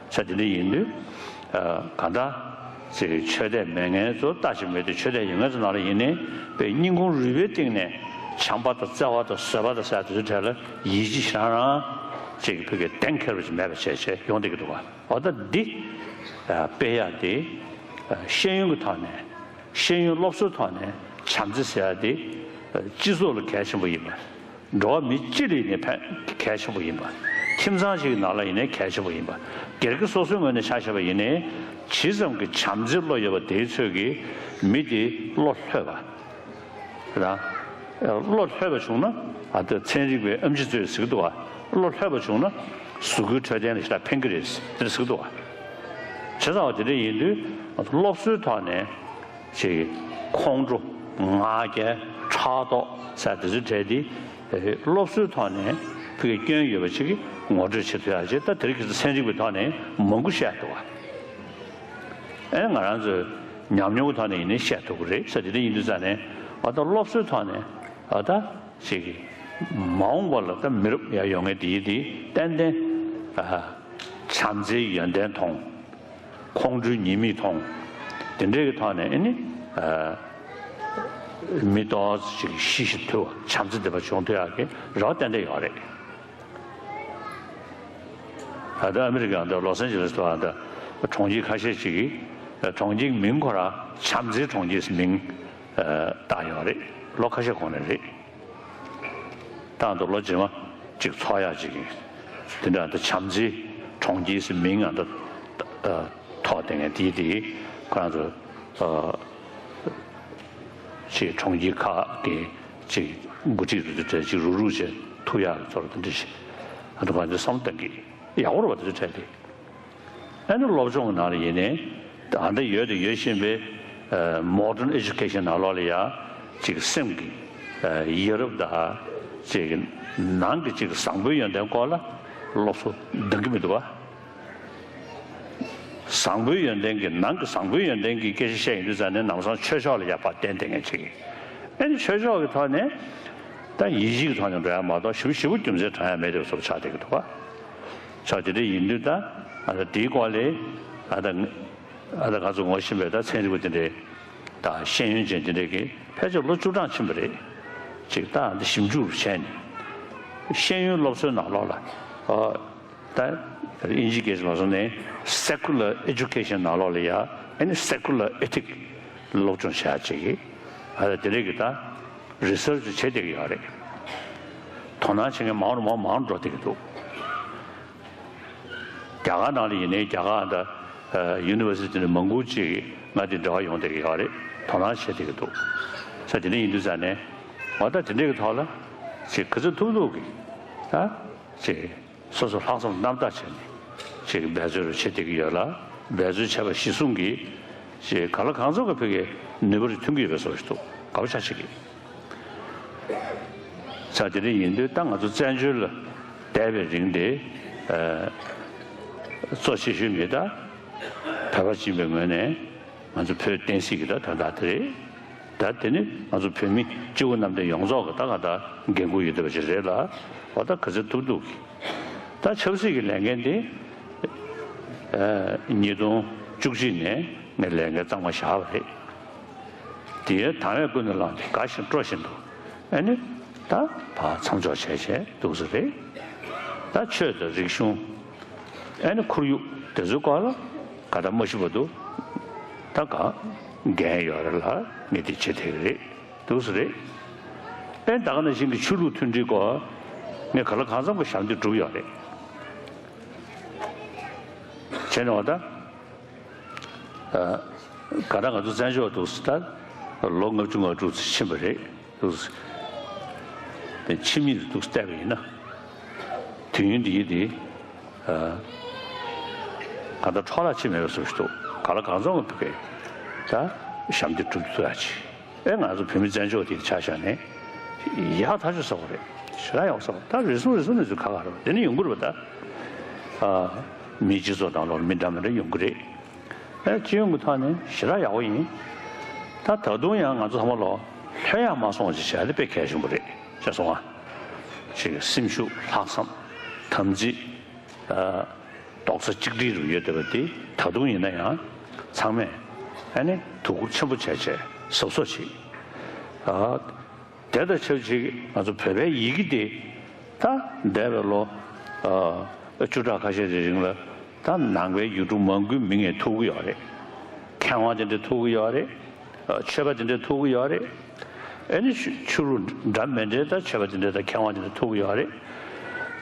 ས་དེ་འདྲ་ཡིན་དུས། གང་ལྟར་ཅིག་ཆོས་དད་མེད་མཁན་ཚོ་ལྟ་ཞིག་མེད་དུས་ཆོས་དད་ཡོད་མཁན་ཚོ་ནང་ལ་ཡིན་ནའི་དཔེ་སྙིང་ཁོང་རུས་པའི་གཏིང་ནས་བྱམས་པ་དང་བརྩེ་བ་དང་བཟོད་པ་དང་ཟེར་དེ་ཚོའི་གྲས་ལ་ཡིད་ཆེས་རང་རང་ཅིག་ཕ་གི་གཏན་འཁེལ་བ་ཞིག་མེད་པ་བྱས་བྱས་ཡོང་བསྡད་ཀྱི་འདུག་ག་འོ་ད་འདི་སྤེལ་ཡག་དེ་ཤེས་ཡོན་གྱི་ཐོག་ནས་ཤེས་ཡོན་སློབ་གསོའི་ཐོག་ནས་བྱམས་བརྩེ་ཟེར་ཡག་དེ་སྤྱི་ཚོགས་ལ་གལ་ཆེན་པོ་ཡིན་པ། འགྲོ་བ་མི་སྤྱི་ལ་ཡིན་ནའི་ཕན་གལ་ཆེན་པོ་ཡིན་པ། ཁྱིམ་ཚང་ཞིག་གི་ནང་ལ་ཡིན་ནའི་གལ་ཆེན་པོ་ཡིན་པ། སྒེར་གྱི་སོ་སོའི་ངོས་ནས་ཆ་བཞག་པ་ཡིན་ནའི་ཇི་ཙམ་གྱི་བྱམས་བརྩེའི་བློ་ཡོད་པ་དེའི་ཚོད་ཀྱིས་མི་དེ་བློ་ལྷོད་པ། རེད་དང་། བློ་ལྷོད་པ་བྱུང་ན་ཨ་ད་ཚན་རིག་པའི་ཨེམ་ཆི་ཚོས་ཟེར་གྱི་འདུག་བ། བློ་ལྷོད་པ་བྱུང་ན་གཟུགས་པོའི་འཕྲོད་བསྟེན་ལ་ཞེ་དྲག་ཕན་གྱི་རེད་དེ་འདྲ་ཟེར་གྱི་འདུག་བ། བྱས་ཙང་བ་དེ་འདྲ་ཡིན་དུས་སློབ་གསོའི་ཐོག་ནས། ཅིག་ཁོང་ཁྲོ། ང་རྒྱལ། ཕྲག་དོག་ཟེར་དེ་ཚོའི་གྲས་དེ་སློབ་གསོའི་ཐོག་ནས་ཕ་གི་སྐྱོན་ཡོད་པ་ཅིག་ངོ་སྤྲོད་བྱེད་ཐུབ་ཡག་ཅིག་ད་དེ་རིང་ཁ་སང་ཚན་རིག་པའི་ཐོག་ནས་མང་པོ་བཤད་འདུག་བ། ཨེ་ང་རང་ཚོའི་ཉམས་མྱོང་གི་ཐོག་ནས་ཡིན་ནའི་བཤད་ཐུབ་ཀྱི་རེད་ཟེར་དེ་འདྲ་ཡིན་དུས་ཙང་ནས་ཨ་ད་སློབ་གསོའི་ཐོག་ནས་ཨ་ད་ཅིག་མ་འོངས་པ་ལ་ད་མི་རབས་ཡར་ཡོང་མཁན་དེ་དེ་ཏན་ཏན་ཨ་བྱམས་བརྩེའི་ཡོན་ཏན་མཐོང་། ཁོང་ཁྲོའི་ཉེས་དམིགས་མཐོང་ དེ་འདྲའི་གི་ཐོག་ནས་ཨ་ནི་ཨ་མི་ཏོག་ཙམ་ཅིག་ཤི་ཤི་ཐུབ་པ། བྱམས་བརྩེ་དེ་བ་བྱུང་ཐུབ་ཡག་གི་རེ་བ་ཏན་ཏན་ཡོད་རེད། ད་ལྟ་ཨ་མི་རི་ཀའི་ཨ་ད་ལོ་སན་ཇི་ལེས་དུ་ཨ་ད་གྲོང་ཁྱེར་ཁ་ཤས་ཅིག་གིས་གྲོང་ཁྱེར་མིང་ཁོ་རང་བྱམས་བརྩེའི་གྲོང་ཁྱེར་ཟེར་མིང་བཏགས་ཡོད་རེད། ལོ་ཁ་ཤས་གོང་ནས་རེད། ད་ཨ་ད་ལོ་རྗེས་མ་ཅིག་ཚོགས་ཡག་ཅིག་ཡིན། དེ་འདྲ་ཨ་ད་བྱམས་བརྩེའི་གྲོང་ཁྱེར་ཟེར་མིང་ཨ་ད་ཐོགས་བསྡད་མཁན་དེའི་དེ་ཁོ་རང་ཚོ་ཅིག་གྲོང་ཁྱེར་ཁག་གི་ཅིག་འགོ་ཁྲིད་རུ་དེ་འདྲ་ཅིག་རུག་རུག་བྱས་ཐུབ་ཡག་གི་ཚོར་དེ་འདྲ་ཞིག་ཨ་ད་ཁོ་རང་ཚོ་བསམ་བློ་གཏང་གི་ཡག་པོ་རེད་པ། དེ་ཚོ་འཕྲད་དེ། ཨ་ནི་སློབ་སྦྱོང་གི་ནང་ལ་ཡིན་ནའི་ད་ལྟ་ཡོད་དང་ཡོད་བཞིན་པའི་ཨ་modern education ནང་ལོགས་ལ་ཡ་ཅིག་སེམས་ཀྱི་ཨ་ཡ་རབས་དང་ཅིག་ནང་གི་ཅིག་བཟང་པོའི་ཡོན་ཏན་སྐོར་ལ་སློབ་གསོ་འདང་གི་མི་འདུག་པ། བཟང་པོའི་ཡོན་ཏན་གྱི་ནང་གི་བཟང་པོའི་ཡོན་ཏན་གྱི་སྐད་ཆ་བཤད་ཡོང་དུས་ཙང་ནས་ལམ་སང་ཆོས་ཕྱོགས་ལ་ཡ་ཕར་བསྟན་བསྡད་མཁན་ཅིག་ཨ་ནི་ཆོས་ཕྱོགས་ཀྱི་ཐོག་ནས་ད་ཡིད་ཆེས་ཀྱི་ཐོག་ནས་འགྲོ་ཡ་མ་གཏོགས་ཞེ་པོ་ཞེ་པོ་རྒྱུ་མཚན་དྲང་ཡ་མེད་དེ་བཟོ་འདྲ་ཆགས་བསྡད་ཀྱི་འདུག་པ། ཆོག་དེ་འདྲ་ཡིན་དུས་ད་ཨ་ད་དེའི་སྐོར་ལས་ཨ་ད་ཨ་ད་ང་ཚོ་ངོ་ཤེས་པའི་ད་ཚན་རིག་པ་དེ་འདྲས་དང་ཤེས་ཡོན་ཅན་དེ་འདྲས་ཀྱིས་ཕལ་ཆེར་ལོ་བཅུ་གྲངས་ཕྱིན་པ་རེད། ཅིག་ད་ཨ་ད་ཞིབ་འཇུག་བྱས་ནས་ཤེས་ཡོན་སློབ་གསོའི་ནང་ལོགས་ལ་ཨ་ད་དབྱིན་ཇིའི་སྐད་ཆ་ལ་སོང་ནས་secular education ནང་ལོགས་ལ་ཡ་ཨ་ནི་secular ethic སློབ་སྦྱོང་བྱ་ཡག་ཅིག་གིས་ཨ་ད་དེ་འདྲས་ཀྱི་ད་research བྱེད་བསྡད་ཀྱི་ཡོད་རེད། དོ་སྣང་བྱེད་མཁན་མང་རུ་མང་མང་རུ་འགྲོ་བསྡད་ཀྱི་འདུག་རྒྱ་གར་ནང་ལ་ཡིན་ནའི་རྒྱ་གར་ད་ཡུ་ནི་ཝར་སི་ཊི་ནས་མང་པོ་ཅིག་ང་དེ་འབྲེལ་བ་ཡོང་བསྡད་ཀྱི་ཡོད་རེད། དོ་སྣང་བྱེད་བསྡད་ཀྱི་འདུག་ས་དེ་འདྲ་ཡིན་དུས་ཙང་ནས་ང་ད་དེ་འདྲའི་གི་ཐོག་ལ་ཅིག་ག་ཚོད་ཐུབ་ཐུབ་ཀྱིས་ད་ཅིག་སོ་སོ་ལྷག་བསམ་རྣམ་དག་བྱས་ནས་ཅིག་འབད་རྩོལ་རུ་བྱེད་བསྡད་ཀྱི་ཡོད་ལ། འབད་རྩོལ་བྱས་པ་གཞི་བཟུང་གིས་ཅིག་གང་ལ་གང་འཚམ་གྱི་ཕ་གིའི་ནུས་པ་རེ་ཐོན་གྱི་ཡོད་པའི་བཟོ་ཞིག་འདུག་དགའ་པོ་ཆགས་བྱེད་ཀྱི། ས་དེ་འདྲ་ཡིན་དུས་ད་ང་ཚོ་བཙན་བྱོལ་ལ་བསྡད་པའི་རིང་དེ་ཨ་གཙོ་ཆེ་ཤོས་མི་ད་བོད་པ་ཡིན་པའི་ངོས་ནས་ང་ཚོ་བོད་བསྟན་སྲིད་ཀྱི་ད་དོན་དག་དེ་རེད། ད་དེ་ནི་ང་ཚོ་བོད་མི་སྤྱི་བོ་གནམ་བསྟན་ཡོངས་རྫོགས་ཀྱི་ད་ག་ད་འགན་ཁུར་ཡོད་བསྡད་པ་ཞིག་རེད་ལ། འོ་ད་ག་ཚོད་ཐུབ་ཐུབ་ཀྱིས་ད་ཆབ་སྲིད་ཀྱི་ལས་འགན་དེ་ཨ་ཉིས་སྟོང་བཅུ་གཅིག་ནས་ངས་ལས་འགན་གཙང་མ་བཞག་པ་རེད། དེའི་དང་བས་ཀུན་ནས་བསླངས་ཏེ་དགའ་བཞིན་སྤྲོ་བཞིན་དུ་ཨ་ནི་ད་ཕར་མཚམས་འཇོག་བྱས་བྱས་འདུག་ས་རེད། ད་ཆོས་དང་རིག་གཞུང་ཨ་ནི་ཁོར་ཡུག་དེ་ཚོའི་སྐོར་ལ་ག་ད་མ་ཤི་བར་དུ་ད་ག་འགན་ཡོད་རེད་ལ་ངས་དེ་བྱེད་བསྡད་ཀྱི་རེད་འདུག་ས་རེད། ཨེ་ད་ག་ནང་བཞིན་གྱི་ཆོས་ལུགས་མཐུན་སྒྲིལ་སྐོར་ངས་གང་ལ་གང་འཚམ་གྱི་ཞབས་འདེགས་བསྒྲུབས་ཡོད་རེད། བྱས་ནས་འོ་ད། ཨ་ག་ད་ང་ཚོ་བཙན་བྱོལ་འདུག་ས་ད་ལོ་ལྔ་བཅུ་ང་དྲུག་ཙམ་ཕྱིན་པ་རེད་འདུག་ས། དེ་ཕྱི་མིག་ཏུ་འདུག་བལྟས་པ་ཡིན་ན། དུས་ཡུན་འདི་ཡིན་ཏེ། ཨ་ག་ད་འཕྲོ་བརླག་ཕྱིན་མེད་པ་བཟོ་ཞིག་འདུག་ག་ལ་གང་འཚམ་གྱི་ཕ་གིའི་ད་ཞབས་འདེགས་བསྒྲུབ་ཐུབ་ཡག་ཅིག་ཨེ་ང་ཚོ་བོད་མི་བཙན་བྱོལ་དེ་ཆ་བཞག་ནས་ཡག་ཐག་ཆོད་ཟེར་བ་རེད། ཞེ་དྲག་ཡག་པོ་ཟེར་བ། ད་རེ་ཟུང་རེ་ཟུང་ནས་ཚུར་ཁ་ཁ་རེད་པ། དེ་ནི་ཡོང་གི་རེད་པ། ད་ཨ་མིའི་སྤྱི་ཚོགས་ནང་ལོགས་ལ་མི་འདྲ་མི་འདྲ་ཡོང་གི་རེད། ཨེ་སྤྱི་ཡོངས་ཀྱི་ཐོག་ནས་ཞེ་དྲག་ཡག་པོ་ཡིན། ད་ད་དུང་ཡང་ང་ཚོ་ཚང་མ་ལོ་ལྷོད་ཡག་མ་སོང་བ་ཅིག་བྱས་ཏེ་དཔེ་གལ་ཆེན་པོ་རེད་ཤེས་སོང་ང་། ཅིག་སེམས་ཤུགས་ལྷག་བསམ་དམ་ཚིག་ཨ་རྡོག་རྩ་གཅིག་སྒྲིལ་རུ་ཡོད་བསྡད་པ་དེ་ད་དུང་ཡིན་ན་ཡང་ཚང་མས་ཨ་ནི་དོ་ཁུར་ཆེན་པོ་བྱས་བྱས་གཟབ་གཟབ་བྱེད། ཨ་དེ་དང་ཆབས་ཅིག་ང་ཚོ་བོད་པའི་ཡི་གེ་དེ་ད་འདས་པའི་ལོ་ཨ་བཅུ་ཕྲག་ཁ་ཤས་ཀྱི་རིང་ལ་ད་ནང་པའི་ཡུལ་གྲུ་མང་པོའི་མིང་ངས་ཐོགས་ཀྱི་ཡོད་རེད། མཁས་དབང་དེ་འདྲ་ཐོགས་ཀྱི་ཡོད་རེད། ཨ་ཆོས་པ་དེ་འདྲ་ཐོགས་ཀྱི་ཡོད་རེད། ཨ་ནི་ཆོས་ཆོས་ལུགས་འདྲ་མི་འདྲའི་ད་ཆོས་པ་དེ་འདྲ་དང་མཁས་དབང་དེ་འདྲ་ཐོགས་ཀྱི་ཡོད་རེད།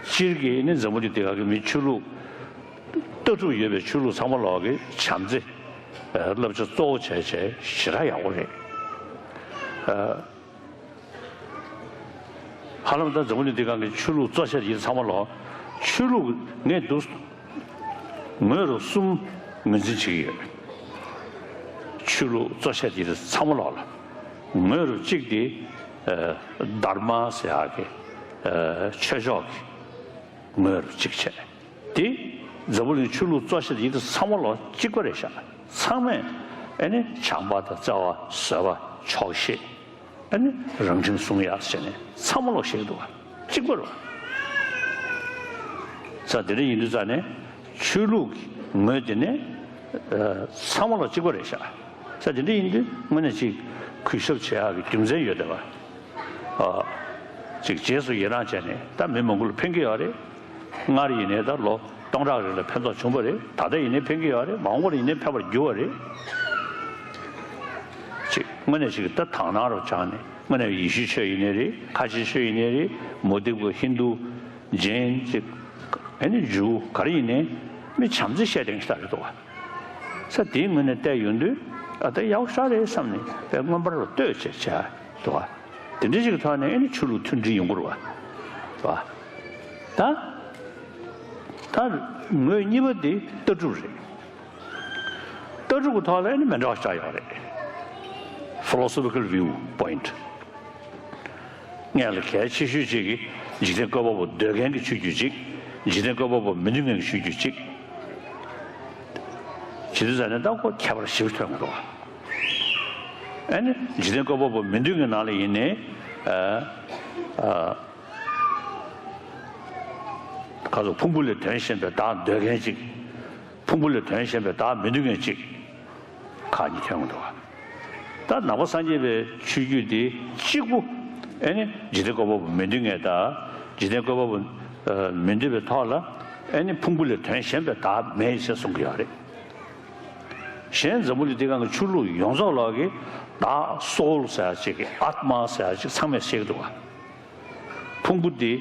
སྤྱིར་གྱི་ནི་འཛམ་བུ་གླིང་འདི་ག་གི་མི་ཆོས་ལུགས་ལྟ་གྲུབ་ཡོད་པའི་ཆོས་ལུགས་ཚང་མ་ལོག་གི་བྱམས་བརྩེ་ཨ་བསླབ་བྱ་གཙོ་བོ་བྱས་བྱས་ཞེ་དྲག་ཡག་པོ་རེད། ཨ་ཧ་ལམ་ད་འཛམ་བུ་གླིང་འདི་སྒང་གི་ཆོས་ལུགས་གཙོ་ཆེ་ཡིན་ཚང་མ་ལོག་ཆོས་ལུགས་ངས་འདུག་ངོས་རུ་གསུམ་ངོས་འཛིན་བྱེད་ཀྱི་ཡོད། ཆོས་ལུགས་གཙོ་ཆེ་དེ་ཚང་མ་ལོག་ལ་ངོས་རུ་གཅིག་དེ་ཨ་དྷརྨ་ཟེར་ཡག་གི་ཨ་ཆོས་ཕྱོགས་ཀྱི་ངོས་རུ་གཅིག་བྱས། དེ་འཛམ་བུ་གླིང་ཆོས་ལུགས་གཙོ་ཆེ་དེ་ཚང་མ་ལོག་གཅིག་པ་རེད་ཤག་ཚང་མས་ཨ་ནི་བྱམས་པ་དང་བརྩེ་བ་བཟོད་པ་ཆོག་ཤེས། ཨ་ནི་རང་ཁྲིམས་སྲུང་ཡག་བྱས་ནས་ཚང་མ་ལོག་བཤད་ཀྱི་འདུག་བ། གཅིག་པ་རེད་བ། ས་དེ་འདྲ་ཡིན་དུས་ཙང་ནས་ཆོས་ལུགས་ཀྱི་ངོས་དེ་ནས་ཨ་ཚང་མ་ལོག་གཅིག་པ་རེད་ཤག་ས་དེ་འདྲ་ཡིན་དུས་དངོས་གནས་ཅིག་གུས་ཞབས་བྱེད་ཡག་གི་རྒྱུ་མཚན་ཡོད་བསྡད་པ། ཨ། ཅིག་རྗེས་སུ་ཡི་རང་བྱས་ནས་ད་མི་མང་པོ་ལ་ཕན་གྱི་ཡོད་རེད། སྔར་ཡིན་ནའི་ད་ལོ་སྟོང་ཕྲག་རིང་ལ་ཕན་ཐོགས་བྱུང་བ་རེད། ད་ལྟ་ཡིན་ནའི་ཕན་གྱི་ཡོད་རེད། མ་འོངས་པར་ཡིན་ནའི་ཕན་པར་འགྱུར་བ་རེད། ཅིག་དངོས་གནས་ཅིག་ད་དག་སྣང་རུ་སྦྱངས་ནས་དངོས་གནས་ཡེ་ཤུའི་ཆོས་ཡིན་ནའི་རེད། ཁ་ཆེའི་ཆོས་ཡིན་ནའི་རེད། མུ་སྟེགས་པ། ཧིན་རྡུ། ཇེན། ཅིག་ཨ་ནི་ཇུའུ། ག་རེ་ཡིན་ནའི་མི་བྱམས་བརྩེ་བཤད་བསྡད་མཁན་ཞིག་རེད་འདུག་བ། ས་དེའི་ངོས་ནས་བལྟས་ཡོང་དུས། ཨ། ད་ཡག་པོ་ཞེ་དྲག་རེད་བསམ་ནས་དཔེ་མངོན་པར་བསྟོད་བྱས་བྱས་འདུག་བ། དེ་འདྲ་ཞིག་གི་ཐོག་ནས་ཨ་ནི་ཆོས་ལུགས་མཐུན་སྒྲིལ་ཡོང་གི་རེད་བ། འདུག་བ། ད་ད་ངོས་གཉིས་པ་དེ་ལྟ་གྲུབ་རེད། ལྟ་གྲུབ་ཀྱི་ཐོག་ལ་ཨ་ནི་མི་འདྲ་བ་ཞེ་དྲག་ཡོད་རེད། Philosophical view point། སྔོན་ལ་གལ་ཆེ་ཤོས་གཅིག་གིས་འཇིག་རྟེན་བཀོད་པ་པོ་འདོད་མཁན་གྱི་ཆོས་བརྒྱུད་གཅིག་འཇིག་རྟེན་བཀོད་པ་པོ་མི་འདོད་མཁན་གྱི་ཆོས་བརྒྱུད་གཅིག་བྱེད་དུས་ཙམ་ནས་ད་ཁོ་ཁྱད་པར་ཞེ་པོ་ཐོན་གྱི་འདུག་ཨ་ནི་འཇིག་རྟེན་བཀོད་པ་པོ་མི་འདོད་མཁན་ནང་ལ་ཡིན་ནའི། ཨ། ཨ། ག་ཚོད་ཕུང་པོ་ལས་དོན་གཞན་པའི་བདག་འདོད་མཁན་གཅིག་ཕུང་པོ་ལས་དོན་གཞན་པའི་བདག་མི་འདོད་མཁན་གཅིག་ཁག་གཉིས་ཐོན་གྱི་འདུག་ད་ནང་པ་སངས་རྒྱས་པའི་ཆོས་བརྒྱུད་འདི་གཅིག་པུ་ཨ་ནི་འཇིག་རྟེན་བཀོད་པ་པོ་མི་འདོད་མཁན་དང་། འཇིག་རྟེན་བཀོད་པ་པོ་མི་འདོད་པའི་ཐོག་ལ་ཨ་ནི་ཕུང་པོ་ལས་དོན་གཞན་པའི་བདག་མེད་ཟེར་གསུང་གི་ཡོད་རེད། གཞན་འཛམ་བུ་གླིང་འདི་སྒང་གི་ཆོས་ལུགས་ཡོངས་རྫོགས་ལོག་གི་བདག་སོའུལ་ཟེར་ཡ་ཅིག་གི་ཨཱཏྨ་ཟེར་ཡ་ཅིག་ཚང་མས་བཤད་ཀྱི་འདུག་བ། ཕུང་པོ་འདི་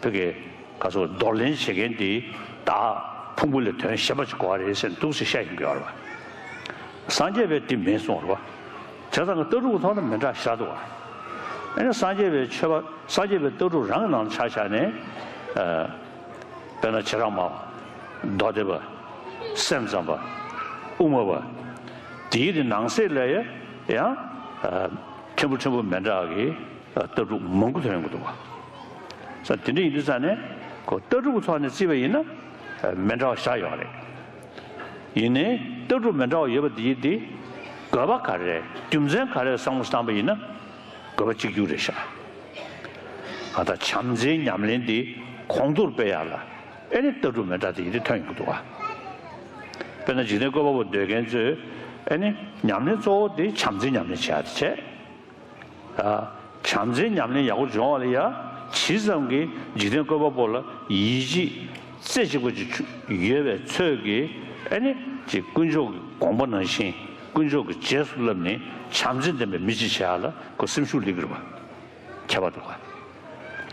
བོད་ཀྱི་ག་ཚོད་འདོར་ལེན་བྱེད་མཁན་འདི་བདག་ཕུང་པོ་ལས་དོན་གཞན་པ་ཅིག་དགོས་པ་རེད་ཟེར་འདུག་ཟེར་བཤད་ཡོང་གི་ཡོད་རེད་བ། སངས་རྒྱས་པས་འདི་མེད་གསུངས་རེད་བ། བྱས་ཙང་ལྟ་གྲུབ་ཀྱི་ཐོག་ལ་མི་འདྲ་ཞེ་དྲག་འདུག་བ། ཨ་ནི་སངས་རྒྱས་པའི་ཆོས་པ། སངས་རྒྱས་པའི་ལྟ་གྲུབ་རང་གི་ནང་ལ་ཆ་བཞག་ནས། ཨ། དཔེར་ན་བྱེ་བྲག་སྨྲ་བ། མདོ་སྡེ་པ། སེམས་ཙམ་པ། དབུ་མ་པ། དེའི་དེ་ནང་གསེས་ལ་ཡང་། ཨ། ཕྲན་བུ་ཕྲན་བུ་མི་འདྲ་བ་གི་ལྟ་གྲུབ་མང་པོ་ཐོན་ཡོང་གི་འདུག་བ། ས་དེ་འདྲ་ཡིན་དུས་ཙང་ནས་ཁོ་ལྟ་གྲུབ་ཀྱི་ཐོག་ནས་བརྩིས་པ་ཡིན་ན་མི་འདྲ་བ་ཞེ་དྲག་ཡོད་རེད། ཡིན་ནའི་ལྟ་གྲུབ་མི་འདྲ་བ་ཡོད་པ་དེ་ཡིན་དེ་དགོས་པ་ག་རེ། རྒྱུ་མཚན་ག་རེ་བསམ་བློ་བཏང་པ་ཡིན་ན་དགོས་པ་གཅིག་གྱུར་རེད་ཤག་ཨ། ད་བྱམས་བརྩེའི་ཉམས་ལེན་དེ་གོང་མཐོར་སྤེལ་ཡག་ལ་ཨ་ནི་ལྟ་གྲུབ་མི་འདྲ་དེ་ཡིན་དེ་ཐོན་ཡོང་གི་འདུག་བ། དཔེར་ན་འཇིག་རྟེན་བཀོད་པ་པོ་འདོད་མཁན་ཚོས་ཨ་ནི་ཉམས་ལེན་གཙོ་བོ་དེ་བྱམས་བརྩེའི་ཉམས་ལེན་བྱེད་ཡག་དེ་བྱས། ཨ། བྱམས་བརྩེའི་ཉམས་ལེན་ཡག་པོ་སྦྱོང་བ་ལ་ཡ། ཇི་ཙམ་གྱིས་འཇིག་རྟེན་བཀོད་པ་པོ་ལ་ཡིད་ཆེས་རྩེ་གཅིག་པ་ཅིག་ཡོད་པའི་ཚོད་ཀྱིས་ཨ་ནི་ཅིག་དཀོན་མཆོག་གི་དགོངས་པ་ནང་བཞིན་དཀོན་མཆོག་གི་རྗེས་སུ་བསླབས་ནས་བྱམས་བརྩེ་ལྡན་པའི་མི་ཅིག་བྱེད་ཡག་ལ་ཁོ་སེམས་ཤུགས་སླེབས་ཀྱི་རེད་བ། ཁྱད་པར་འདུག་བ།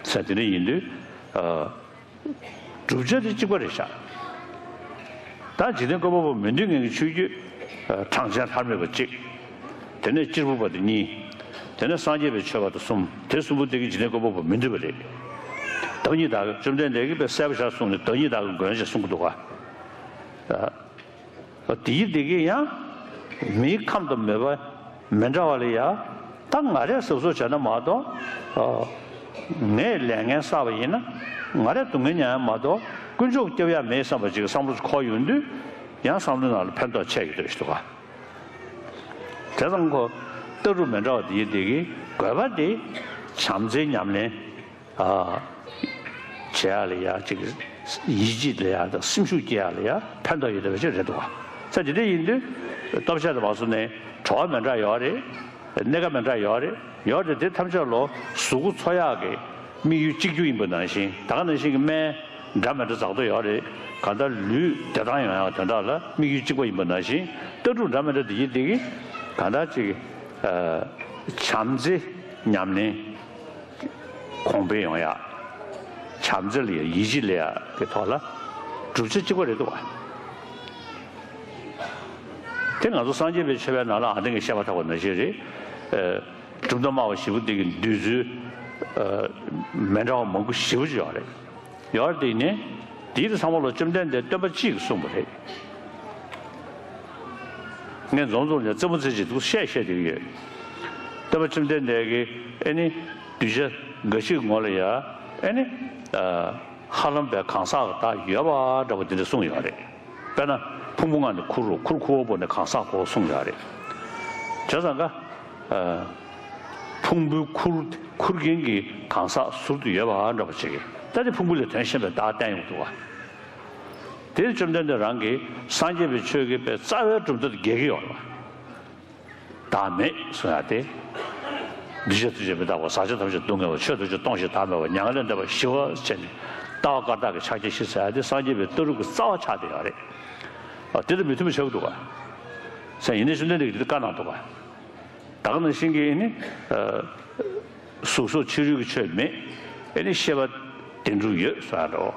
ས་དེ་འདྲ་ཡིན་དུས། ཨ། བསྒྲུབ་བྱ་དེ་གཅིག་པ་རེད་ཤག་ད་འཇིག་རྟེན་བཀོད་པ་པོ་མི་འདོད་མཁན་གྱི་ཆོས་བརྒྱུད། ཨ། གྲངས་ཅན་ཐར་མེད་པ་གཅིག་དེ་ནས་གཅེར་བུ་པ་དེ་གཉིས། དེ་ནས་སངས་རྒྱས་པའི་ཆོས་པ་དེ་གསུམ། དེ་གསུམ་པོ་དེ་གིས་འཇིག་རྟེན་བཀོད་པ་པོ་མི་འདོད་པ་རེད། བདག་ཉིད་བདག་གི། བཅོམ་ལྡན་འདས་ཀྱིས་དཔེ་གསལ་པོ་ཞིག་གསུངས་ནས་བདག་ཉིད་བདག་གི་མགོན་ཞེས་གསུང་གི་འདུག་ག་ཨ། དེའི་དེ་གིས་ཡང་མིའི་ཁམས་དང་མོས་པ་མི་འདྲ་བ་ལ་ཡང་། ད་ང་རས་གཟབ་གཟབ་བྱས་ན་མ་གཏོགས། ཨ། ངས་ལས་ངན་བསགས་པ་ཡིན་ན་ང་རས་སྡུག་བསྔལ་མྱངས་ཡ་མ་གཏོགས་དཀོན་མཆོག་སྐྱོབ་ཡ་མེད་བསམ་པ་ཅིག་བསམ་བློ་འཁོར་ཡོང་དུས་ཡང་བསམ་བློའི་ནང་ལ་ཕན་ཐོགས་ཆེ་ཡོད་འདོད་ཞིག་འདུག་ག་དེ་ཙང་ཁོ་ལྟ་གྲུབ་མི་འདྲ་བ་དེའི་དེ་གིས་དགོས་པ་དེ་བྱམས་བརྩེའི་ཉམས་ལེན། ཨ། བྱེད་ཡག་ལ་ཡ་ཅིག་ཡིད་ཆེས་ལ་ཡ་དང་སེམས་ཤུགས་སྐྱེ་ཡག་ལ་ཡ་ཕན་ཐོགས་ཡོད་བསྡད་པ་ཅིག་རེད་འདུག་བ། ས་དེ་འདྲ་ཡིན་དུས་སྟོབས་ཆེ་དང་མ་སོང་ནས་བྲོ་བ་མི་འདྲ་ཡོད་རེད། གནས་ཀ་མི་འདྲ་ཡོད་རེད། ཡོད་རེད། དེ་ཐམས་ཅད་ལོ་གཟུགས་པོ་འཚོ་ཡག་གི་དམིགས་ཡུལ་གཅིག་གྱུར་ཡིན་པ་ནང་བཞིན། ད་ག་ནང་བཞིན་གྱི་སྨན་འདྲ་མི་འདྲ་འཛག་འདོད་ཡོད་རེད། གང་ལྟར་ལུས་བདེ་ཐང་ཡོང་ཡག་དོན་དག་ལ་དམིགས་ཡུལ་གཅིག་པ་ཡིན་པ་ནང་བཞིན། ལྟ་གྲུབ་འདྲ་མི་འདྲ་དེ་ཡིན་དེ་གིས་གང་ལྟར་ཅིག་ཨ། བྱམས་བརྩེ་ཉམས་ལེན། གོང་འཕེལ་ཡོང་ཡག་བྱམས་བརྩེ་ལ་ཡ་ཡིད་ཆེས་ལ་ཡ་གི་ཐོག་ལ་བསྒྲུབ་བྱ་གཅིག་པ་རེད་འདུག་བ། དེ་ང་ཚོ་སངས་རྒྱས་པའི་ཆོས་པའི་ནང་ལ་ཨ་ནི་ངས་བཤད་པ་ཐག་པ་ནང་བཞིན་རེད། ཨ། གྲུབ་མཐའ་སྨྲ་བ་བཞི་པོ་འདི་གི་འདོད་ཚུལ། ཨ། མི་འདྲ་བ་མང་པོ་ཞེ་པོ་ཅིག་ཡོད་རེད། ཡོད་རེད། དེ་ནས་དེའི་ཚང་མ་ལ་བཅོམ་ལྡན་འདས་སྟོན་པ་གཅིག་གིས་གསུངས་པ་རེད། ངས་འཛོམས་འཛོམས་ནས་རྩེད་མོ་རྩེ་བྱེད་འདུག་བཤད་བཤད་བསྡད་ཀྱི་ཡོད། སྟོན་པ་བཅོམ་ལྡན་འདས་ཀྱིས་ཨ་ནི་གདུལ་བྱ་འགའ་ཞིག་གི་ངོ་ལ་ཡ་ཨ་ནི། ཨ། ཧ་ལམ་པའི་གང་ཟག་གི་བདག་ཡོད་པ་འདྲ་པོ་དེ་འདྲ་གསུངས་ཡོད་རེད། དཔེར་ན་ཕུང་པོ་ལྔ་ནི་ཁུར་རོ། ཁུར་ཁུར་བ་པོ་ནི་གང་ཟག་གོ་གསུངས་ཡོད་རེད། བྱས་ཙང་ཀ་ཨ། ཕུང་པོའི་ཁུར་ཁུར་མཁན་གྱི་གང་ཟག་ཟུར་དུ་ཡོད་པ་འདྲ་པོ་ཅིག་གིས་ད་དེ་ཕུང་པོ་ལས་དོན་གཞན་པའི་བདག་བསྟན་ཡོང་འདུག་བ། དེ་བཅོམ་ལྡན་འདས་རང་གིས་སངས་རྒྱས་པའི་ཆོས་ཀྱི་པའི་རྩ་བའི་གྲུབ་མཐའ་དང་འགལ་གྱི་ཡོད་རེད་བ། བདག་མེད་གསུང་ཡ་དེ། འདུས་བྱས་ཐམས་ཅད་མི་རྟག་པ། ཟག་བཅས་ཐམས་ཅད་སྡུག་བསྔལ་བ། ཆོས་ཐམས་ཅད་སྟོང་ཞིང་བདག་མེད་པ། མྱ་ངན་ལས་འདས་པ་ཞི་བ་བྱས་ནས་ལྟ་བ་བཀའ་རྟགས་ཀྱི་ཕྱག་རྒྱ་བཞི་ཟེར་ཡ་དེ་སངས་རྒྱས་པའི་ལྟ་གྲུབ་ཀྱི་རྩ་བ་ཆགས་བསྡད་ཡོད་རེད། ཨ་དེ་དང་མི་མཐུན་པ་ཆགས་ཀྱི་འདུག་ག་ཟེར། ཡིན་ནའི་བཅོམ་ལྡན་འདས་ཀྱིས་དེ་བཀའ་གནང་འདུག་ག་ད་ག་ནང་བཞིན་གྱི་ནི། ཨ། གཟུགས་སོགས་ཕྱི་རོལ་གྱི་ཆོས་མེད། ཨེ་ནི་ཤེས་པ་བདེན་གྲུབ་ཡོད་གསུང་ཡ་འདྲ་བོ།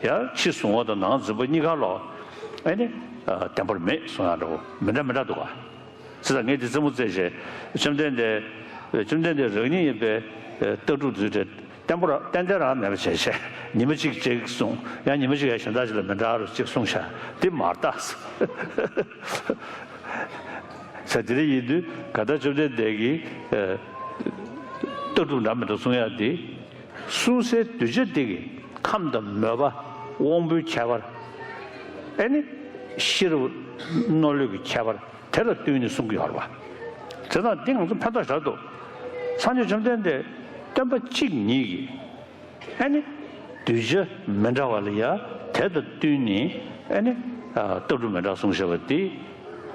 ཡང་ཕྱི་གཟུང་བ་དང་ནང་འཛིན་པ་གཉིས་ཀ་ལོ། ཨེ་ནི། ཨ། བདེན་པར་མེད་གསུང་ཡ་འདྲ་བོ་མི་འདྲ་མི་འདྲ་འདུག་ག་ཟེར་ད་ངས་འདི་རྩེད་མོ་རྩེ་བྱས། བཅོམ་ལྡན་འདས། བཅོམ་ལྡན་འདས་རང་ཉིད་ཡིན་པའི་ལྟ་གྲུབ་འདི་བཏོན་པ་ར་ཏན་ཏན་རང་མེད་པ་བྱས་བྱས། ཉི་མ་གཅིག་གཅིག་གསུངས། ཡང་ཉི་མ་གཅིག་ཡང་གཞན་དག་ཅིག་ལ་མི་འདྲ་རུ་གཅིག་གསུངས་བཞག་འདི་མ་རེད་ད། ས་དེ་འདྲ་ཡིན་དུས་ག་ད་བཅོམ་ལྡན་འདས་ཀྱིས། ཨ། ལྟ་གྲུབ་འདྲ་མི་འདྲ་གསུང་ཡ་འདི། གསུང་སའི་གདུལ་བྱ་འདི་གི་ཁམས་དང་མོས་པ། དབང་པོའི་ཁྱད་པར། ཨེ་ནི། ཤེས་རབ་རྣོ་ལུས་ཀྱི་ཁྱད་པར་དེ་ལ་བསྟུན་ནས་གསུང་གི་ཡོད་རེད་པ། དེ་དང་འདི་ང་ཚོ་ཕན་ཐོགས་ཞེ་དྲག་འདུག་སངས་རྒྱས་བཅོམ་ལྡན་འདས་སྟོན་པ་གཅིག་ཉིད་ཀྱིས། ཨ་ནི། གདུལ་བྱ་མི་འདྲ་བ་ལ་ཡ་དེ་དང་བསྟུན་ནས། ཨ་ནི། ཨ། ལྟ་གྲུབ་མི་འདྲ་གསུངས་བཞག་པ་དེ།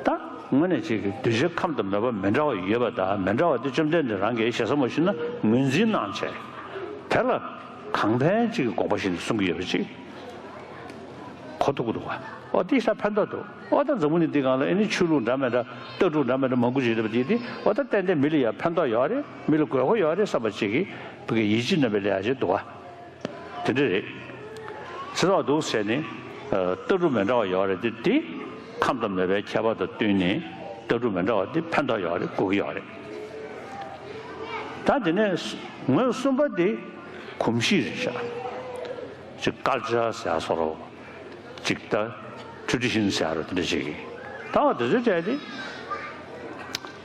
ད་དངོས་གནས་ཅིག་གི་གདུལ་བྱ་ཁམས་དང་མོས་པ་མི་འདྲ་བ་ཡོད་པ་དང་མི་འདྲ་བ་དེ་བཅོམ་ལྡན་འདས་རང་གིས་ཞེ་ས་མ་ཞུས་ན་ངོས་འཛིན་གནང་བྱས། དེ་ལ་གང་ཕན་ཅིག་གི་དགོངས་པ་བཞེས་ནས་གསུང་གི་ཡོད་པ་ཅིག་གོ་ཐུབ་ཀྱི་འདུག་ག་འོ་དེ་ཤ་ཕན་ཐོགས་འདུག་འོ་ད་འཛམ་བུ་གླིང་འདི་སྒང་ལ་ཨེ་ནི་ཆོས་ལུགས་འདྲ་མི་འདྲ་ལྟ་གྲུབ་འདྲ་མི་འདྲ་མང་པོ་ཞིག་ཡོད་པ་དེ་དེ་འོ་ད་ཏན་ཏན་མི་ལ་ཡ་ཕན་ཐོགས་ཡོད་རེད། མི་ལ་དགོས་མཁོ་ཡོད་རེད་བསམ་པ་ཅིག་གིས་བོད་ཀྱི་ཡིད་ཆེས་རྣམ་པའི་ལས་ཡ་ཅིག་འདུག་ག་དེ་འདྲ་རེད། ཚེ་ཐོག་འདུག་ཟེར་ནས། ཨ། ལྟ་གྲུབ་མི་འདྲ་བ་ཡོད་རེད་དེ་དེ། ཁམས་དང་མོས་པའི་ཁྱད་པར་དང་བསྟུན་ནས་ལྟ་གྲུབ་མི་འདྲ་བ་དེ་ཕན་ཐོགས་ཡོད་རེད། དགོས་ཀྱི་ཡོད་རེད། ད་དེ་ནས་ངོས་གསུམ་པ་དེ་གོམས་གཤིས་རེད་ཤག་ཅིག་ཀལ་ཅར་ཟེར་ཡ་བཟོ་འདྲ། ཅིག་ད་ཊེ་རེ་ཌི་ཤན་ཟེར་ཡ་འདྲ་དེ་འདྲ་ཅིག་གི། ད་དེ་ཚོའི་གྲས་དེ།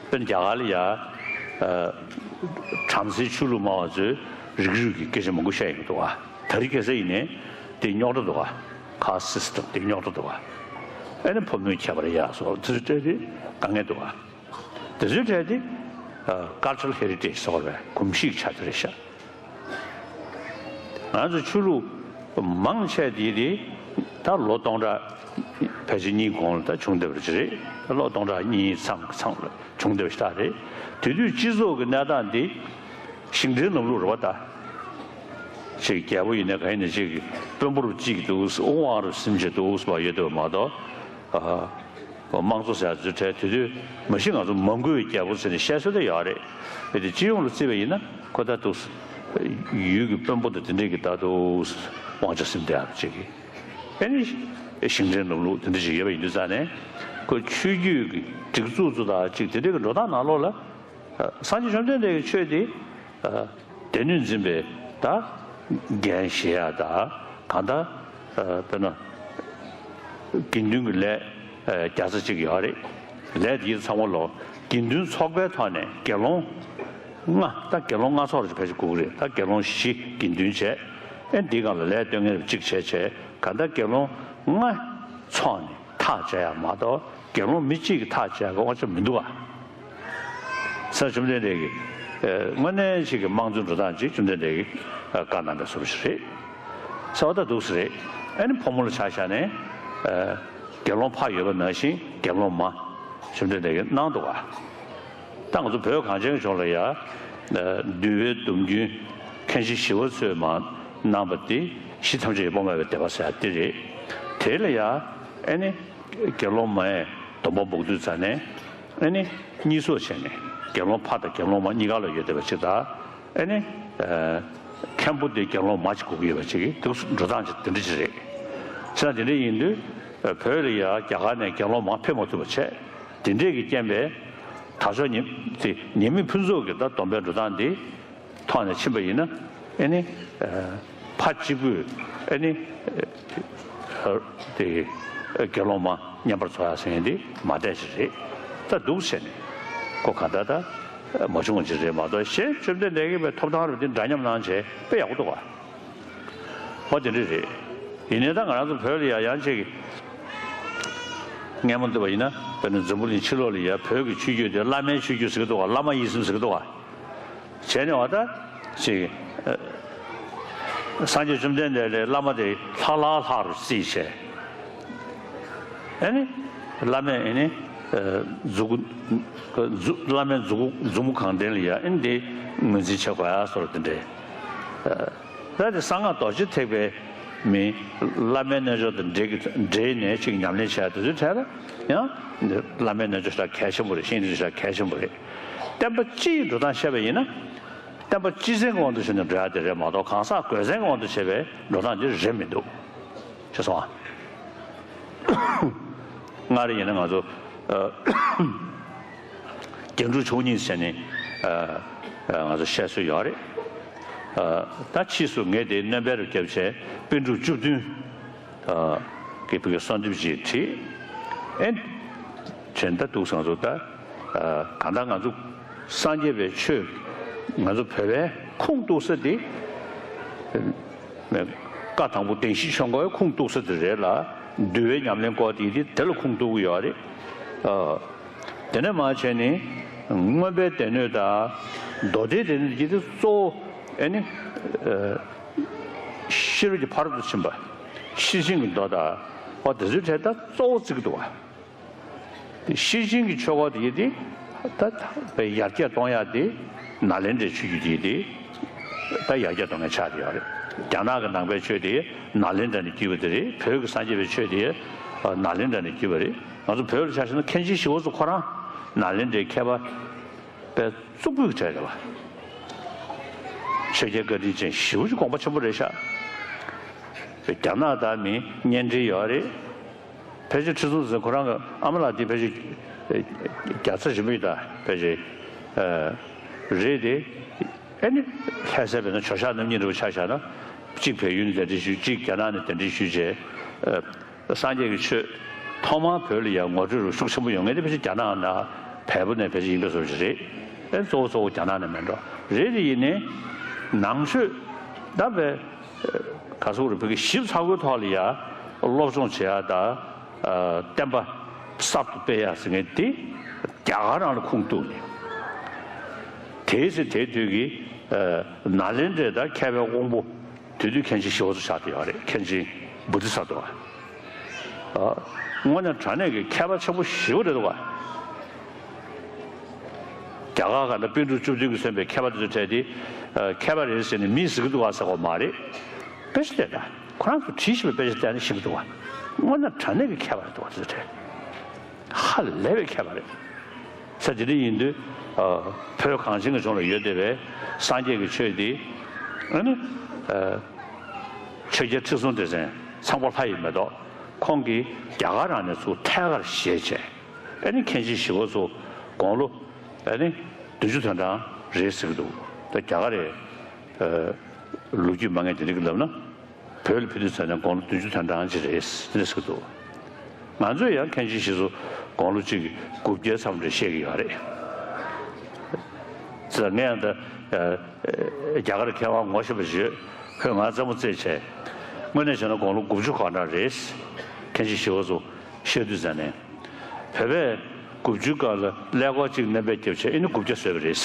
དཔེར་ན་རྒྱ་གར་ལ་ཡ། ཨ། བྲམ་ཟེའི་ཆོས་ལུགས་སྨྲ་བ་ཚོས་རིགས་རུས་ཀྱི་སྐད་ཆ་མང་པོ་བཤད་ཡོང་གི་འདུག་ག་དེ་རིང་ཁ་སང་ཡིན་ནའི་དེ་རྙོག་དྲ་འདུག་ག་ཁཱསི་སི་ཊམ་དེ་རྙོག་དྲ་འདུག་ག་ཨེ་ནི་ཕོ་མོའི་ཁྱད་པར་ཡ་སོགས་དེ་ཚོའི་གྲས་དེ་དཀའ་ངལ་འདུག་ག་དེ་ཚོའི་གྲས་དེ། ཨ། ཀལ་ཅར་ཧེ་རི་ཊེ་ཇི་ཟེར་བའི་གོམས་གཤིས་ཆགས་ཀྱི་རེད་ཤག་ང་ཚོ་ཆོས་ལུགས་མང་ཆེ་དེ་དེ་ད་ལོ་སྟོང་ཕྲག་ཕལ་ཆེར་གཉིས་གོང་ལ་ད་བྱུང་བསྡད་པ་ཅིག་རེད། ད་ལོ་སྟོང་ཕྲག་གཉིས་མཚམས་མཚམས་ལ་བྱུང་བསྡད་པ་ཞིག་ད་རེད། དེ་དུས་སྤྱི་ཚོགས་ཀྱི་གནས་སྟངས་འདི་ཞིང་བྲན་ལམ་ལུགས་རེད་པ་ད། ཅིག་རྒྱལ་པོ་ཡིན་ན་གང་ཡིན་ན་ཅིག་དཔོན་པོར་གཅིག་འདུག་དབང་རུ་སེམས་ཅན་འདུག་བ་ཡོད་དེ་བ་མ་གཏོགས། ཨ། དམངས་གཙོ་ཟེར་ཡ་ཚོའི་གྲས་དེ་དུས་མ་གཞི་ང་ཚོ་མ་མགོའི་རྒྱལ་པོ་ཟེར་ནས་བཤད་སྲོལ་དེ་ཡོད་རེད། དེ་སྤྱི་ཡོངས་ལ་བརྩིས་པ་ཡིན་ན་ཁོ་ད་འདུག་ཡུལ་གྱི་དཔོན་པོ་དང་དེ་འདྲས་ཀྱི་ད་འདུག་དབང་ཆ་ཟིན་བསྡད་ཡ་ཅིག་གི། ཨེ་ནི་ཞིང་བྲན་ལམ་ལུགས་དེ་འདྲ་ཞིག་ཡོད་པ་ཡིན་དུས་ཙང་ནས་ཁོ་ཆོས་བརྒྱུད་ཀྱི་སྒྲིག་འཛུགས་ཚོ་དང་ཅིག་དེ་འདྲས་ཀྱི་འགྲོ་སྟངས་ནང་ལོགས་ལ། ཨ། སངས་རྒྱས་བཅོམ་ལྡན་འདས་ཀྱི་ཆོས་དེ། ཨ། སྡེ་སྣོད་འཛིན་པའི་ད་འགན་བཞེས་ཡ་ད་གང་ལྟར། ཨ། དཔེར་ན་དགེ་འདུན་གྱི་ལས། ཨ། བརྒྱ་རྩ་གཅིག་ཡོད་རེད། ལས་དེ་ཚང་མ་ལོ་དགེ་འདུན་ཚོགས་པའི་ཐོག་ནས་དགེ་སློང་ལྔ། ད་དགེ་སློང་ལྔ་ཚོགས་རེ་ཕལ་ཆེར་དགོས་ཀྱི་རེད། ད་དགེ་སློང་བཞི་དགེ་འདུན་བྱས། ཨེ་འདིའི་སྒང་ལ་ལས་སྟོན་མཁན་རེ་གཅིག་བྱས་བྱས་གང་ལྟར་དགེ་སློང་ལྔ་ཚོགས་ནས་ཐག་བཅད་ཡ་མ་གཏོགས་དགེ་སློང་མི་གཅིག་གིས་ཐག་བཅད་ཡ་གི་དབང་ཆ་མི་འདུག་ག་ས་བཅོམ་ལྡན་འདས་ཀྱིས། ཨ། དངོས་གནས་ཅིག་གི་དམངས་གཙོའི་འགྲོ་སྟངས་ཅིག་བཅོམ་ལྡན་འདས་ཀྱིས། ཨ། བཀའ་གནང་བའི་བཟོ་འདྲ་ཞིག་རེད། ས་བ་ད་འདུག་སེ་རེད། ཨ་ནི་ཕོ་མོ་ལ་ཆ་བཞག་ནས། ཨ། དགེ་སློང་ཕ་ཡོད་པ་ནང་བཞིན་དགེ་སློང་མ་བཅོམ་ལྡན་འདས་ཀྱིས་གནང་འདུག་ག་ད་ང་ཚོ་བོད་གངས་ཅན་གྱི་ལྗོངས་ལ་ཡ། ཨ། འདུལ་བའི་སྡོམ་རྒྱུན་མཁན་ཆེན་ཞི་བ་འཚོས་མར་གནང་བ་དེ་གཞི་ཐམས་ཅད་ཀྱི་དཔག་མེད་པའི་བདེ་བ་ཟེར་ཡ་དེ་རེད། དེ་ལ་ཡ། ཨ་ནི། དགེ་སློང་མའི་སྡོམ་པ་འབོག་དུས་ཙ་ནས། ཨ་ནི་གཉིས་སོ་བྱས་ནས་དགེ་སློང་ཕ་དང་དགེ་སློང་མ་གཉིས་ཀ་ལ་ཡོད་བསྡད་པ་ཅིག་དང་། ཨ་ནི། ཨ། མཁན་པོ་དེ་དགེ་སློང་མ་ཅིག་དགོས་ཀྱི་ཡོད་པ་ཅིག་གི་འདུག་འགྲོ་སྟངས་ཅིག་དེ་འདྲ་ཅིག་རེད། བྱས་ཙང་དེ་འདྲ་ཡིན་དུས། ཨ། བོད་ལ་ཡ་རྒྱ་གར་ནས་དགེ་སློང་མ་ཕེབས་མ་ཐུབ་པ་བྱས། དེ་འདྲས་ཀྱི་རྐྱེན་པས་དར་ལྕོག་ཉི། དེ་ཉི་མའི་ཕུན་ཚོགས་ཀྱི་ད་སྡོམ་པའི་འགྲོ་སྟངས་འདི། ཐོག་ནས་ཕྱིན་པ་ཡིན་ན། ཨེ་ནི། ཨ། ཕ་གཅིག་པུས་ཨེ་ནི། ཨ། དེ་དགེ་སློང་མ་བསྙེན་པར་རྫོགས་ཡག་ཟེར་མཁན་འདི་མ་བསྡད་ཅིག་རེད། ད་འདུག་བྱས་ནས་ཁོ་ག་ད་ད་མ་བྱུང་བ་ཅིག་རེད་མ་གཏོགས། གཞན་བཅོམ་ལྡན་འདས་ཀྱིས་པའི་ཐོབ་ཐང་རུ་འདི་འདྲ་མཉམ་གནང་བྱས་དཔེ་ཡག་པོ་འདུག་ག་འོ་དེ་འདྲ་རེད། ཡིན་ནའི་ད་ང་རང་ཚོ་བོད་ལ་ཡ་ཡང་ཅིག་སྔས་མ་འདུག་པ་ཡིན་ན། དཔེར་ན་འཛམ་བུ་གླིང་ཕྱི་ལོགས་ལ་ཡ་བོད་ཀྱི་ཆོས་བརྒྱུད་དེ་བླ་མའི་ཆོས་བརྒྱུད་ཟེར་གི་འདུག་ག་བླ་མ་ཡིན་སེམས་ཟེར་གི་འདུག་ག་བྱས་ནས་བ་ད་ཅིག་ཨ། སངས་རྒྱས་བཅོམ་ལྡན་འདས་ལས་བླ་མ་དེ་ལྷག་ལྷག་ལྷག་རུ་བརྩིས་བྱས། ཨ་ནི་བླ་མས་ཨ་ནི་ མཛུག་གུ་མཛུ་བླ་མའི་མཛུག་གུ་མཛུབ་མོ་གང་བསྟན་ལ་ཡ་ཨེ་འདི་ངོས་འཛིན་བྱེད་དགོས་ཡ་སོགས་དེ་འདྲས། ད་དེ་གསང་སྔགས་རྡོ་རྗེ་ཐེག་པའི་མི་བླ་མའི་རྣལ་འབྱོར་དང་འབྲེལ་གྱི་འབྲེལ་ནས་ཅིག་ཉམས་ལེན་བྱས་དེ་ཚོའི་གྲས་ལ་ཡང་བླ་མའི་རྣལ་འབྱོར་ཞེ་དྲག་གལ་ཆེན་པོ་རེད། ཤེས་རིག་ཞེ་དྲག་གལ་ཆེན་པོ་རེད། བསྟན་པ་སྤྱི་ཡི་འགྲོ་སྟངས་བཤད་པ་ཡིན་ན། བསྟན་པ་སྤྱི་མཚན་གྱི་དབང་དུ་བྱས་ནས་འགྲོ་ཡ་དེ་རེད་མ་གཏོགས་གང་ཟག་གོས་མཚན་གྱི་དབང་དུ་བྱས་པའི་འགྲོ་སྟངས་དེ་རེད་མི་འདུག་ཤེས་སོང་ཨ། སྔར་ཡིན་ན་ང་ཚོ་ཨ། རྒྱན་དྲུག་མཆོག་གཉིས་ཟེར་ནས་ཨ། ཨ། ང་ཚོ་བཤད་སྲོལ་ཡོད་རེད། ཨ། ད་ཕྱིས་སུ་ངས་དེ་སྣོན་པ་རུ་བརྒྱབ་བྱས་པཎ་གྲུབ་བཅུ་བདུན་ཨ། གི་བོད་ཀྱི་གསོལ་འདེབས་ཅིག་བྲིས། ཨེ། བྱས་ད་འདུག་སེ་ང་ཚོ་ད་ཨ། གང་ལྟར་ང་ཚོ་སངས་རྒྱས་པའི་ཆོས་ང་ཚོ་བོད་པའི་ཁུངས་གཏུགས་ས་དེ། བཀའ་དང་པོ་བདེན་བཞིའི་ཆོས་འཁོར་ཁུངས་གཏུགས་ས་དེ་རེད་ལ། འདུལ་བའི་ཉམས་ལེན་སྐོར་དེ་དེ་དེ་ལ་ཁུངས་གཏུགས་ཀྱི་ཡོད་རེད། ཨ། དེ་ནས་མར་བྱས་ནས་མངོན་པའི་སྡེ་སྣོད་དང་མདོ་སྡེའི་སྡེ་སྣོད་ཀྱི་དེ་གཙོ་བོ་ཨེ་ནི། ཨ། ཤེས་རབ་ཀྱི་ཕ་རོལ་ཏུ་ཕྱིན་པ། ཤེར་ཕྱིན་གྱི་མདོ་དང་། ཨོ་དེ་ཚོའི་གྲས་ད་གཙོ་བོ་བརྩི་གི་འདུག་བ། དེ་ཤེར་ཕྱིན་གྱི་ཆོས་སྐོར་དེ་ཡི་དེ་ད་བའི་ཡར་རྒྱས་གཏོང་ཡག་དེ་ནཱ་ལེནྡྲའི་ཆོས་བརྒྱུད་དེ་ཡི་དེ་ད་ཡར་རྒྱས་གཏོང་མཁན་ཆགས་བསྡད་ཡོད་རེད། རྒྱ་ནག་གི་ནང་པའི་ཆོས་དེ་ནཱ་ལེནྡྲ་ནས་བརྒྱུད་པ་དེ་རེད། བོད་ཀྱི་སངས་རྒྱས་པའི་ཆོས་དེ་ནཱ་ལེནྡྲ་ནས་བརྒྱུད་པ་རེད། ང་ཚོ་བོད་ལ་ཆ་བཞག་ན་མཁན་ཆེན་ཞི་བ་འཚོ་ཁོ་རང་ནཱ་ལེནྡྲའི་མཁས་པ་པའི་གཙུག་ཕུད་ཀྱི་གྲས་རེད་བ། ཆོས་རྒྱལ་བཀའ་དྲིན་ཅན་ཞེ་པོ་ཅིག་དགོངས་པ་ཆེན་པོ་རེད་ཤག་རྒྱ་ནག་དང་མི་གཉེན་འབྲེལ་ཡོད་རེད། ཕལ་ཆེར་ཁྲི་སྲོང་ལྡེ་བཙན་ཁོ་རང་གི་ཨ་མ་ལགས་དེ་ཕལ་ཆེར་རྒྱལ་ཚ་རིན་པོ་ཆེ་དང་ཕལ་ཆེར་རེད་དེ། ཨེ་ནི་ལྷ་སའི་བོད་ནང་ཇོ་ཤཱཀ་རྣམ་གཉིས་འདྲ་བོ་ཆ་བཞག་ན། གཅིག་བལ་ཡུལ་ནས་གདན་འདྲེན་ཞུས། གཅིག་རྒྱ་ནག་ནས་གདན་འདྲེན་ཞུས་བྱས། སངས་རྒྱས་ཀྱི་ཆོས་ཐོག་མར་བོད་ལ་ཡང་ངོ་སྤྲོད་རུ་ཤུགས་ཆེན་པོ་ཡོང་མཁན་དེ་ཕལ་ཆེར་རྒྱ་ནག་ནས་བལ་པོ་ནས་ཕལ་ཆེར་ཡིན་པའི་བཟོ་ཞིག་རེད། ཨེ་གཙོ་བོ་གཙོ་བོ་རྒྱ་ནག་ནས་མེད་འགྲོ་རེད། དེ་ཡིན་ནའི་ནང་ཆོས་ད་བས་ག་སོག་རུ་བོད་ཀྱི་ཞིབ་ཚགས་པོའི་ཐོག་ལ་ཡ་སློབ་སྦྱོང་བྱེད་ཡ་ད་བསྟན་པ་གསར་དུ་སྤེལ་ཡ་ཟེར་མཁན་དེ་རྒྱ་གར་རང་ལ་ཁུངས་གཏུགས་ནས། དེའི་ཚེ་དེའི་དུས་ཀྱི་ནཱ་ལེནྡྲའི་ད་མཁས་པའི་དབང་པོ། དེ་དུས་མཁན་ཆེན་ཞི་བ་འཚོ་ཆགས་བསྡད་ཡོད་རེད། མཁན་ཆེན་བོ་དྷི་ས་ཏྭ། ཨ། དངོས་གནས་དྲང་གནས་ཀྱི་མཁས་པ་ཆེན་པོ་ཞེ་པོ་རེད་འདུག་བ། རྒྱ་གར་ག་འདྲ་པཎ་གྲུབ་བཅུ་བདུན་གྱིས་མཚོན་པའི་མཁས་པ་དེ་ཚོའི་གྲས་དེ། ཨ། མཁས་པ་རེད་ཟེར་ནས་མིས་ཟེར་གྱི་འདུག་བ་ཟེར་དགོས་མ་རེད། དཔེ་ཆ་དེ་འདྲ་ཁོ་རང་ཚོས་བྲིས་ཤེས་པའི་དཔེ་ཆ་བལྟས་ན་ཤེས་ཀྱི་འདུག་བ། དངོས་གནས་དྲང་གནས་ཀྱི་མཁས་པ་རེད་འདུག་བ་དེ་ཚོའི་གྲས། ཧ་ལས་པའི་མཁས་པ་རེད། ས་དེ་འདྲ་ཡིན་དུས། ཨ། བོད་གངས་ཅན་གྱི་ལྗོངས་ལ་ཡོད་བསྡད་པའི་སངས་རྒྱས་ཀྱི་ཆོས་འདི། ཨ་ནི། ཨ། ཆོས་རྒྱལ་ཁྲི་སྲོང་ལྡེ་བཙན་ཚངས་པ་ལྷ་ཡིས་མེ་ཏོག་ཁོང་གིས་རྒྱ་གར་རང་ནས་ཚུར་ཐད་ཀར་བཞེས་བྱས། ཨ་ནི་མཁན་ཆེན་ཞི་བ་འཚོ་དགུང་ལོ། ཨ་ནི་བདུན་ཅུ་དོན་གྲངས་རེད་ཟེར་གྱི་འདུག་ད་རྒྱ་གར་རེད། ཨ། ལོ་རྒྱུས་མང་ངེས་དེ་འདྲ་གི་ལབ་ན། བོད་ལ་ཕེབས་དུས་ཙམ་ནས་དགུང་ལོ་བདུན་ཅུ་དོན་གྲངས་ཅིག་རེད་ཟེར་གྱི་འདུག་ང་ཚོས་ཡང་མཁན་ཆེན་ཞི་བ་འཚོ་དགུང་ལོ་གཅིག་དགུ་བརྒྱའི་མཚམས་རེ་བཤད་ཀྱི་ཡོད་རེད། ཙང་ངས་ཡང་ད་རྒྱ་གར་མཁས་དབང་ངོ་ཤེས་པ་ཞིག་ཡོད། ཁོས་ང་རྩེད་མོ་རྩེས་བྱས། དངོས་གནས་བྱས་ན་དགུང་ལོ་དགུ་བཅུ་གང་འདྲ་རེད། མཁན་ཆེན་ཞི་བ་འཚོ་བཤད་དུས་ཙམ་ནས། བོད་པས་དགུ་བཅུའི་སྐབས་ལ་ཀླད་ཀོར་གཅིག་སྣོན་པ་བརྒྱབ་བྱས་ཨེ་ནི་དགུ་བརྒྱ་བཟོས་པ་རེད།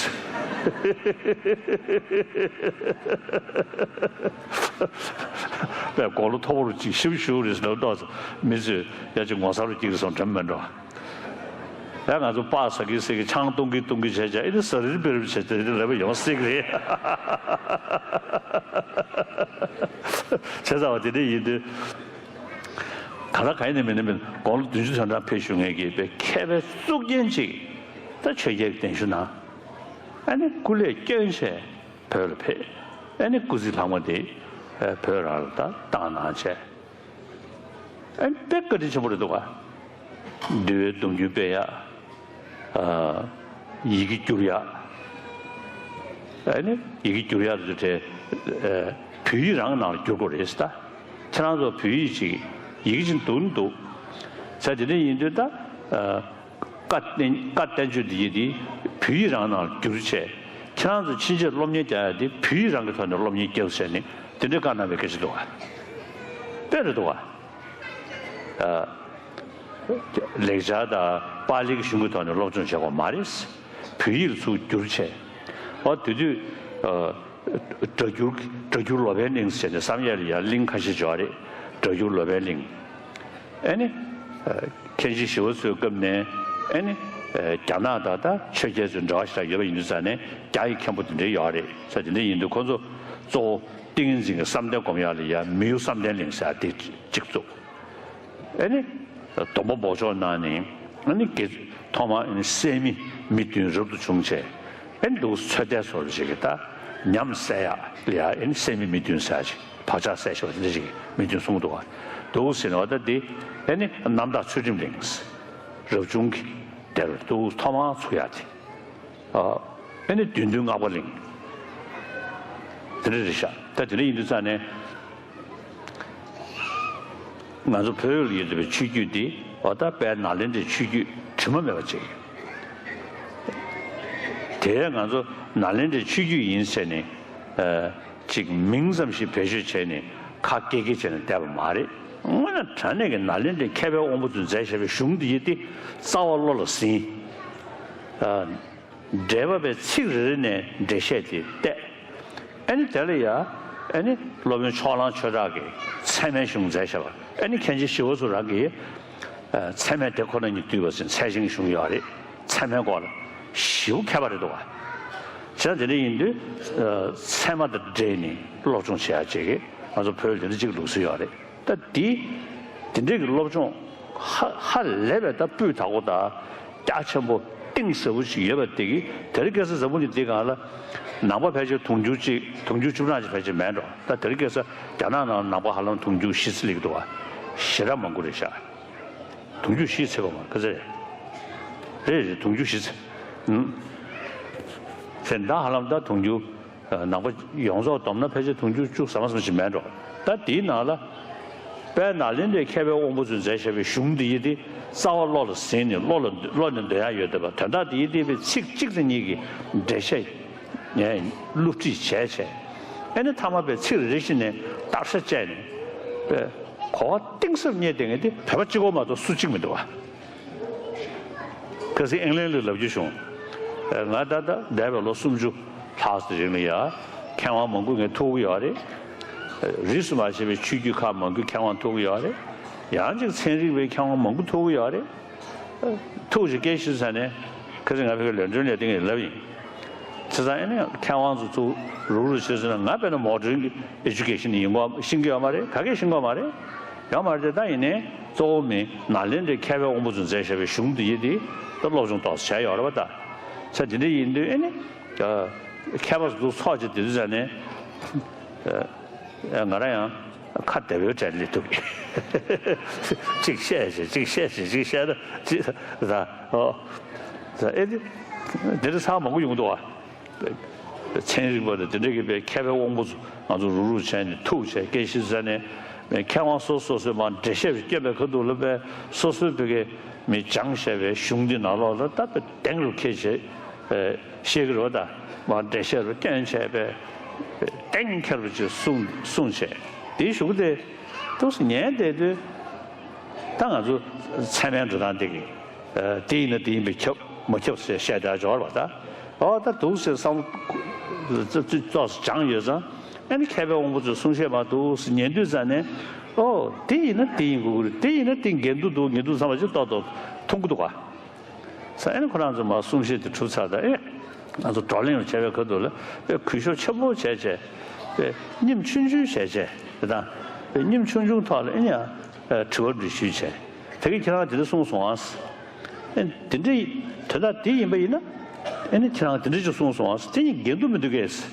པས་དགུང་ལོ་མཐོ་པོ་རུ་གཅིག་ཞིབ་ཞུ་རེད་ཟེར་ལབ་ཏོག་ཙམ་མི་ཚོས་ཡ་གཅིག་ངོ་ཚ་རུ་སྐྱེ་གི་སོང་དྲན་མེད་འགྲོ། ཡ་ང་ཚོ་སྤགས་ཟ་གི་ཟེར་གི་ཆང་བཏུང་གི་བཏུང་གི་བྱས་བྱས་ཨེ་ནི་ཟ་རིལ་བེ་རིལ་བྱས་དེ་རིལ་ལེ་བ་ཡོང་སྲིད་གི་རེད། བྱས་ཙང་བ་དེ་འདྲ་ཡིན་དུས། ག་ལ་ག་ཡིན་ནའི་མིན་ནའི་མིན་དགུང་ལོ་བདུན་ཅུ་དོན་གྲངས་ཕེབས་བཞུགས་མཁན་གྱི་དཔེ་མཁས་པའི་གཙུག་རྒྱན་ཅིག་ད་ཆོས་རྒྱལ་གྱི་གདན་ཞུ་གནང་། ཨ་ནི་སྐུ་ལས་བསྐྱོན་བྱས་བོད་ལ་ཕེབས། ཨ་ནི་སྐུ་ཚེ་ལྷག་མ་དེ་བོད་རང་ལ་ད་བཏང་གནང་བྱས། ཨ་ནི་དཔེ་བཀའ་དྲིན་ཆེན་པོ་རེད་འདུག་ག་འདུལ་བའི་སྡོམ་རྒྱུན་སྤེལ་ཡག་ཨ། ཡི་གེ་བསྒྱུར་ཡག་ཨ་ནི་ཡི་གེ་བསྒྱུར་ཡག་དེ་ཚོ་གྲས། ཨ། བོད་ཡིག་རང་གི་ནང་ལ་བསྒྱུར་དགོས་རེད་ཟེར་ད། ཁྱེད་རང་ཚོ་བོད་ཡིག་ཅིག་ཡི་གེ་ཅིག་འདུག་ནི་འདུག་ཟེར་དེ་འདྲ་ཡིན་དུས་ད། ཨ། བཀའ་བསྟན་བཀའ་བསྟན་བཅོས་འདི་ཡི་འདི་བོད་ཡིག་རང་ནང་ལ་བསྒྱུར་བྱས། ཁྱེད་རང་ཚོ་ཕྱིན་ཆད་སློབ་གཉེར་རྒྱག་ཡག་འདི་བོད་ཡིག་རང་གི་ཐོག་ནས་སློབ་གཉེར་རྒྱག་ཟེར་ནས་དེ་འདྲའི་བཀའ་གནང་བའི་སྐད་ཆ་འདུག་ག་དཔེ་རེད་འདུག་ག་ཨ། ལེགས་སྦྱར་དང་པཱ་ལིའི་གཞུང་གི་ཐོག་ནས་སློབ་སྦྱོང་བྱེད་དགོས་མ་རེད། བོད་ཡིག་ལ་ཚུར་བསྒྱུར་བྱས། ཨོ་དེ་དུས། ཨ། སྒྲ་སྒྱུར་སྒྲ་སྒྱུར་ལོ་པཎ་གླིང་ཟེར་ནས་བསམ་ཡས་ལ་ཡང་གླིང་ཁ་ཤས་ཡོད་རེད། སྒྲ་སྒྱུར་ལོ་པཎ་གླིང་། ཨ་ནི། ཨ། མཁན་ཆེན་ཞི་བ་འཚོའི་སྐབས་ནས་ ཨེ་ནི། རྒྱ་ནག་དང་ད་ཆོས་རྒྱལ་ཚོའི་འབྲེལ་བ་ཞེ་དྲག་ཡོད་པ་ཡིན་དུས་ཙང་ནས་རྒྱ་ཡི་མཁན་པོ་དེ་འདྲ་ཡོད་རེད་ཟེར། དེ་འདྲ་ཡིན་དུས་ཁོ་ཚོ་གཙོ་བོ་ཏིང་ངེ་འཛིན་གྱི་བསམ་གཏན་སྒོམ་ཡག་ལ་ཡ་མི་གཡོ་བསམ་གཏན་གླིང་ཟེར་ཡག་དེ་གཅིག་བཙུགས། ཨེ་ནི། སྡོང་པོ་འབོགས་ཆོག་གནང་ནས་ཨེ་ནི་དགེ་ཐོག་མར་ཨེ་ནི་སད་མི་མི་བདུན་རབ་ཏུ་བྱུང་བྱས། ཨེ་ནི་འདུག་ཚོད་ལྟའི་བཟོ་འདྲ་ཞིག་གི་ད་ཉམས་སད་ཡག་ལ་ཡ་ཨེ་ནི་སད་མི་མི་བདུན་ཟེར་ཡག་ཅིག་བག་ཆགས་སད་ཤོག་དེ་འདྲ་ཞིག་མི་བདུན་གསུངས་འདུག་ག་འདུག་ཟེར་ནས་བ་ད་འདི་ཨེ་ནི་རྣམ་དག་ཚུལ་ཁྲིམས་གླིང་། རབ་བྱུང་གི་དེར་འདུག་ཐོག་མར་ཚུགས་ཡག་དེ། ཨ་ནི་བདུད་འདུལ་སྔགས་པ་གླིང་། དེ་འདྲ་རེད་ཤག་ད་དེ་འདྲ་ཡིན་དུས་ཙང་ནས། ང་ཚོ་བོད་ལ་ཡོད་པའི་ཆོས་བརྒྱུད་འདི་འོ་ད་དཔལ་ནཱ་ལེནྡྲའི་ཆོས་བརྒྱུད་དྲི་མ་མེད་པ་ཅིག་དེ་ང་ཚོ་ནཱ་ལེནྡྲའི་ཆོས་བརྒྱུད་ཡིན་ཟེར་ནས་ཨ་ཅིག་མིང་ཙམ་ཞིག་བེད་སྤྱོད་བྱས་ནས་ཁ་སྐད་སྐད་བྱས་ནས་བསྡད་པ་མ་རེད། དངོས་གནས་དྲང་གནས་ཀྱི་ནཱ་ལེནྡྲའི་མཁས་པའི་དབང་པོ་ཚོས་མཛད་བཞག་པའི་གཞུང་འདི་ཡིན་ཏེ་རྩ་བ་བློ་ལ་ཟིན། ཨ། འགྲེལ་པ་པའི་ཚིག་རེ་རེ་ནས་འགྲེལ་བཤད་དེ་བལྟས། ཨ་ནི་དེ་ལ་ཡ། ཨ་ནི་སློབ་དཔོན་ཕྱོགས་གླང་ཆོས་གྲགས་ཀྱིས་ཚད་མའི་གཞུང་མཛད་བཞག་པ། ཨ་ནི་མཁན་ཆེན་ཞི་བ་འཚོ་རང་གིས། ཨ། ཚད་མས་དེ་ཁོ་ན་ཉིད་བསྡུས་པ་ཟེར་ཚད་ཆེན་གྱི་གཞུང་ཡོད་རེད། ཚད་མའི་སྐོར་ལ་ཞེ་པོ་མཁས་པ་རེད་འདུག་བ། བྱས་ཙང་དེ་འདྲ་ཡིན་དུས། ཨ། ཚད་མ་དང་འབྲེལ་ནས་སློབ་སྦྱོང་བྱེད་ཡག་ཅིག་གི་ང་ཚོ་བོད་ལ་དེ་འདྲ་ཅིག་ལུགས་སྲོལ་ཡོད་རེད། ད་འདི། དེ་འདྲའི་གི་སློབ་སྦྱོང་ཧ་ཧ་ལས་པའི་ད་སྤུས་དག་པོ་དང་རྒྱ་ཆེན་པོ་གཏིང་ཟབ་པོ་ཞིག་ཡོད་པ་དེ་གི་དེ་རིང་ཁ་སང་འཛམ་བུ་གླིང་འདི་སྒང་ལ་ནང་པ་ཕལ་ཆེར་དུང་ཕྱུར་གཅིག་དུང་ཕྱུར་བཅུ་གྲངས་ཅིག་ཕལ་ཆེར་མེད་འགྲོ། ད་དེ་རིང་ཁ་སང་རྒྱ་ནག་ནང་ནང་པ་ཧ་ལམ་དུང་ཕྱུར་བཞི་ཙམ་སླེབས་ཀྱི་འདུག་བ། ཞེ་དྲག་མང་པོ་རེད་ཤག་དུང་ཕྱུར་བཞི་ཚེག་པ་མ་ག་ཚད་རེད། རེད་རེད། དུང་ཕྱུར་བཞི་ཚེག་ཨུམ། དེ་ད་ཧ་ལམ་ད་དུང་ཕྱུར། ནང་པ་ཡོངས་རྫོགས་བསྡོམས་ན་ཕལ་ཆེར་དུང་ཕྱུར་བཅུ་ཟ་མ་ཟ་མ་ཞིག་མེད་འགྲོ། ད་དེའི་ནང་ལ། དཔལ་ནཱ་ལེནྡྲའི་མཁས་པའི་དབང་པོ་ཚོས་མཛད་བཞག་པའི་གཞུང་འདི་ཡི་དེ་རྩ་བ་བློ་ལ་ཟིན་ནས་བློ་ལ་བློ་ནས་འདོན་ཡག་ཡོད་བསྡད་པ་དོན་དག་དེ་ཡི་དེ་པའི་ཚིག་གཅིག་དང་གཉིས་ཀྱི་འགྲེལ་བཤད་ངས་བསླུ་བྲིད་བྱས་བྱས། ཨེ་ནི་མཐའ་མ་པའི་ཚིག་རེ་རེ་བཞིན་ནས་བརྟག་དཔྱད་བྱས་ནས་པའི་གོ་བ་གཏིང་ཟབ་རྙེད་བསྡད་མཁན་དེ་བོད་པ་གཅིག་པོ་མ་གཏོགས་སུ་གཅིག་མི་འདུག་བ། ཁ་སང་ཨིང་ལན་ལ་ལབ་རྒྱུ་བྱུང་། ང་ད་ལྟ་འདས་པའི་ལོ་སུམ་ཅུ་ལྷག་ཙམ་རིང་ལ་ཡ། མཁས་དབང་མང་པོ་ངས་ཐུག་གི་ཡོད་རེད། རིས་སུ་མ་ཆད་པའི་ཆོས་བརྒྱུད་ཁག་མང་པོའི་མཁས་དབང་ཐུག་གི་ཡོད་རེད། ཡང་ཅིག་ཚན་རིག་པའི་མཁས་དབང་མང་པོ་ཐུག་གི་ཡོད་རེད། ཐུག་ཅིག་སྐད་ཆ་ཟ་ནས་ཁ་སང་ང་ཕ་གི་ལོན་ཌོན་ལ་ཡ་དེ་ངས་ལབ་ཡིན། བྱས་ཙང་ཨེ་ནས་མཁས་དབང་ཚོ་ཚུར་རུག་རུག་བྱས་ཟེར་ན་ང་དཔེར་ན་མོ་ཌེན་གྱི་ཨེ་ཇུ་ཀེ་ཤན་ཡིན་གོ་ཤེས་ཀྱི་ཡོད་མ་རེད། ག་གེ་ཤེས་ཀྱི་ཡོད་མ་རེད། ཡོད་མ་རེད་དེ་ད་ཡིན་ནའི་གཙོ་བོ་མི་ནཱ་ལེནྡྲའི་མཁས་པའི་དབང་པོ་ཚོས་མཛད་བཞག་པའི་གཞུང་འདི་ཡི་དེ་ད་སློབ་སྦྱོང་ཏོག་ཙམ་བྱས་ཡོད་རེད་བ་ད། ས་དེ་འདྲ་ཡིན་དུས་ཨེ་ནི། མཁས་པ་ཚོ་ཚོགས་བྱས་དེ་དུས་ཙ་ནས། ང་རང་ཡང་ཁ་བདེ་བོའི་གྲས་སླེབས་ཐུབ་ཀྱི། གཅིག་བཤད་བྱས་གཅིག་བཤད་བྱས་གཅིག་བཤད་ན་གཅིག་ད་ཨོ། ད་ཨེ་དེ་དེ་འདྲ་ཚང་མང་པོ་ཡོང་འདུག་ཨ། ཚན་རིག་པ་དང་དེ་འདྲ་གི་པའི་མཁས་པའི་དབང་པོ་ཚོ་ང་ཚོ་རུག་རུག་བྱས་ནས་ཐུག་བྱས་སྐད་ཆ་ཟ་ནས་མཁས་དབང་སོ་སོ་སོས་མར་འགྲེལ་བཤད་སྐྱོན་པའི་ཁ་ཐུག་ལ་པའི་སོ་སོའི་བོད་སྐད་མི་སྦྱངས་བྱས་པའི་གཞུང་འདི་ནང་ལོགས་ལ་ད་པའི་གདེང་རུ་འཁེལ་བྱས་བཤད་ཀྱི་རེད་བ་ད། མར་འགྲེལ་བཤད་རུ་སྐྱོན་བྱས་པའི་གདེང་འཁེལ་བ་ཅིག་གསུངས་གསུངས་བྱས་དེའི་གཞུག་གུ་དེ་ཏོག་ཙམ་ཉན་བསྡད་དུས་ད་ང་ཚོ་ཚད་མའི་འགྲོ་སྟངས་འདི་གི་དེ་ཡིན་ན་དེ་ཡིན་པས་ཁྱབ་མ་ཁྱབ་ཟེར་བཤད་བསྡད་ཡག་འབྱོར་བ་ད། ཨོ་ད་འདུག་ཟེར་བསམ་བློ་ཏོག་ཙམ་སྦྱངས་ཡོད་ཙང་ཨ་ནི་མཁས་པའི་དབང་པོ་ཚོས་གསུང་བཤད་མར་འདུག་ཟེར་ཉན་དུས་ཙང་ནས་ཨོ་དེ་ཡིན་ན་དེ་ཡིན་དགོས་ཀྱི་རེད། དེ་ཡིན་ན་དེ་འགལ་འདུ་འདུག་འགལ་འདུ་བསམ་པ་ཅིག་ཏོག་ཏོག་མཐོང་གི་འདུག་ག་ས་ཨེ་ནི་ཁོ་རང་ཚོ་མར་གསུང་བཤད་དེ་གྲུབ་ཚར་ད་ཨེ། ང་ཚོ་བགྲོ་གླེང་བྱས་པའི་ཁ་ཐུག་ལ་དཔེ་གུས་ཞབས་ཆེན་པོ་བྱས་བྱས། དཔེ་སྙེམས་ཆུང་ཆུང་བྱས་བྱས་དེ་དང་། དཔེ་སྙེམས་ཆུང་ཆུང་ཐོག་ལ་ཨེ་ནི་ཡང་དྲི་བ་འདྲི་ཞུས་བྱས། ད་གིན་ཁྱེད་རང་དེ་འདྲ་གསུངས་སོང་ཨ། ཨེ་དེ་འདྲ་དོན་དག་དེ་ཡིན་པ་ཡིན་ན་ཨེ་ནི་ཁྱེད་རང་དེ་འདྲ་ཅིག་གསུངས་སོང་ཨ། དེ་གཉིས་འགལ་འདུ་མི་འདུག་གས།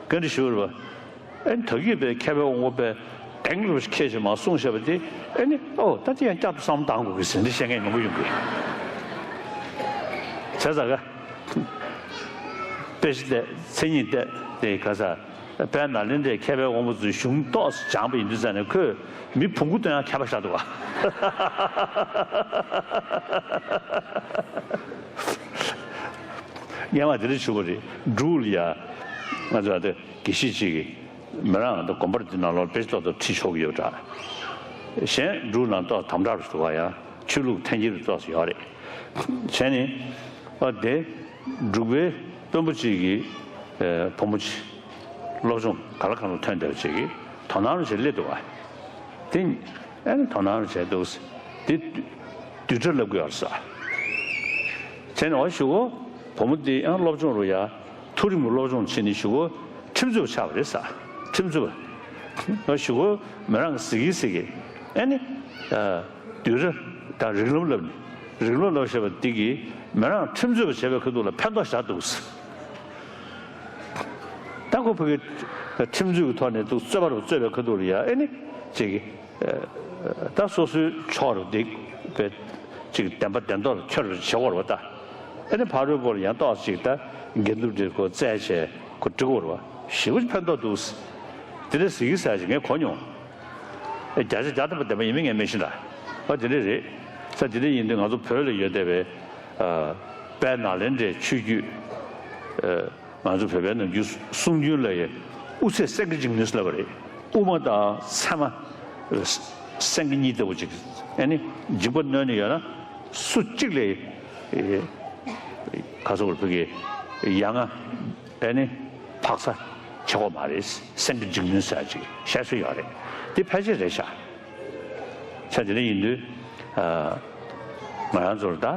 བཀའ་འདྲི་ཞུ་བར་བ། ཨེ་ད་གིན་པའི་མཁས་པའི་དབང་པོ་པའི་གདེང་རུ་ཁྱེད་ཀྱིས་མར་གསུངས་བཞག་པ་དེ་ཨེ་ནི་ཨོ་ད་དེ་ཡང་བསྐྱར་དུ་བསམ་བློ་བཏང་དགོས་ཀྱི་ཟེར་འདི་བཤད་མཁན་མང་པོ་ཡོང་གི། བྱས་ཙང་ག་དཔེ་ཆ་བལྟས་མཚན་ཉིད་བལྟས་དེ་ག་ས་དཔལ་ནཱ་ལེནྡྲའི་མཁས་པའི་དབང་པོ་ཚོའི་གཞུང་ཏོག་ཙམ་སྦྱངས་པ་ཡིན་དུས་ཙང་ནས་ཁོས་མི་བོང་གུ་སྟོན་ཡག་མཁས་པ་ཤར་འདུག་ག་སྔན་མ་དེ་འདྲ་བྱུང་བ་རེད། འབྲུག་ལ་ཡ་ང་ཚོ་ཨ་དེ་དགེ་བཤེས་གཅིག་གིས། མི་རང་ད་དགོན་པར་འདི་ནང་ལོགས་དཔེ་ཏོག་ཏོ་ཁྲིད་ཆོག་གི་ཡོད་འདྲ། གཞན་འབྲུག་ནང་ཏོག་དམ་དྲག་རུ་འདུག་ག་ཡང་ཆོས་ལུགས་འཐེན་འཁྱེར་རུ་ཏོག་ཙམ་ཡོད་རེད། བྱས་ནས་ཨ་དེ་འབྲུག་པའི་དཔོན་པོ་གཅིག་གིས་བུ་མོ་གཅིག་སློབ་སྦྱོང་ག་ལ་གང་ལ་ཐོན་བསྡད་པ་ཅིག་གིས་དོ་སྣང་རུ་བྱས་སླེབས་འདུག་ག་དེ་ཨ་ནི་དོ་སྣང་རུ་བྱས་འདུག་དེ་བསྡུས་གྲྭ་ལབ་གི་ཡོད་རེད་ས། བྱས་ནས་འོ་ཞུ་གོ། བུ་མོ་འདི་ཡང་སློབ་སྦྱོང་རུ་ཡ། མཐོ་རིམ་གྱི་སློབ་སྦྱོང་བྱས་ནས་ཞུ་གོ། ཁྲིམས་རྩོད་པ་ཆགས་པ་རེད་ས། ཁྲིམས་རྩོད་པ། འོ་ཞུ་གོ། མི་རང་གི་ཟི་གི་ཟི་གི། ཨེ་ནི། ཨ། དུས་རབས་དང་རིགས་ལམ་བསླབ་ནས། རིགས་ལམ་བསླབ་བྱས་པ་འདི་གིས་མི་རང་ཁྲིམས་རྩོད་པ་བྱས་པའི་ཁ་ཐུག་ལ་ཕན་ཐོགས་བཞག་འདུག་ས། ད་ཁོ་ཕ་གི་ཁྲིམས་རྩོད་ཀྱི་ཐོག་ནས་འདུག་རྩོད་པ་རུ་རྩོད་པའི་ཁ་ཐུག་ལ་ཡ་ཨེ་ནི། ཅིག་ད་སོ་སོའི་ཕྱོགས་རུ་འདི་པའི་ཅིག་བདེན་པ་བདེན་མདོག་ལ་འཁྱོལ་བར་བྱེད་དགོས་རེད་པ་ད། ཨེ་ནི་ཕ་རོལ་པོ་ལ་ཡང་ཏོག་ཙམ་ཅིག་ད་འགལ་འདུ་འདྲ་ཁོ་བཙལ་བྱས་ཁོ་འགྲིག་གོ་རེད་པ། ཞེ་པོ་ཅིག་ཕན་ཐོགས་འདུག་དེ་འདྲ་ཟེར་གྱི་ཟེར་ཅིག་ངས་གོ་མྱོང་། ཨེ་བརྒྱ་ཆ་བརྒྱ་ཐམ་པ་བདེན་པ་ཡིན་མིན་ངས་མི་ཤེས་ད། ཨ་དེ་འདྲ་རེད། ས་དེ་འདྲ་ཡིན་དུས་ང་ཚོ་བོད་ལ་ཡོད་བསྡད་པའི་ཨ་དཔལ་ནཱ་ལེནྡྲའི་ཆོས་བརྒྱུད། ཨ། ང་ཚོ་བོད་པའི་ནམ་རྒྱུན་གསུང་རྒྱུན་ལ་ཡ་དབུ་ཚད་སེང་གེ་འཇིགས་ནུས་ལབ་པ་རེད། དབུ་མ་དང་ཚད་མ་སེང་གེ་གཉིས་ལྟ་བུ་ཅིག་ཨེ་ནི་འཇིགས་པ་གནོན་ནས་ཡོད་ན་སུ་གཅིག་ལ་ཨེ་ག་ཚོད་བོད་ཀྱི་ཡ་ང་ཨེ་ནི་འཕག་ཚ་བྱེད་དགོས་མ་རེད། སེང་གེ་འཇིགས་ནུས་ཟེར་ཅིག་བཤད་སྲོལ་ཡོད་རེད། དེ་ཕལ་ཆེར་རེད་ཤག་ཆ་དེ་འདྲ་ཡིན་དུས། ཨ། ང་རང་ཚོར་ད་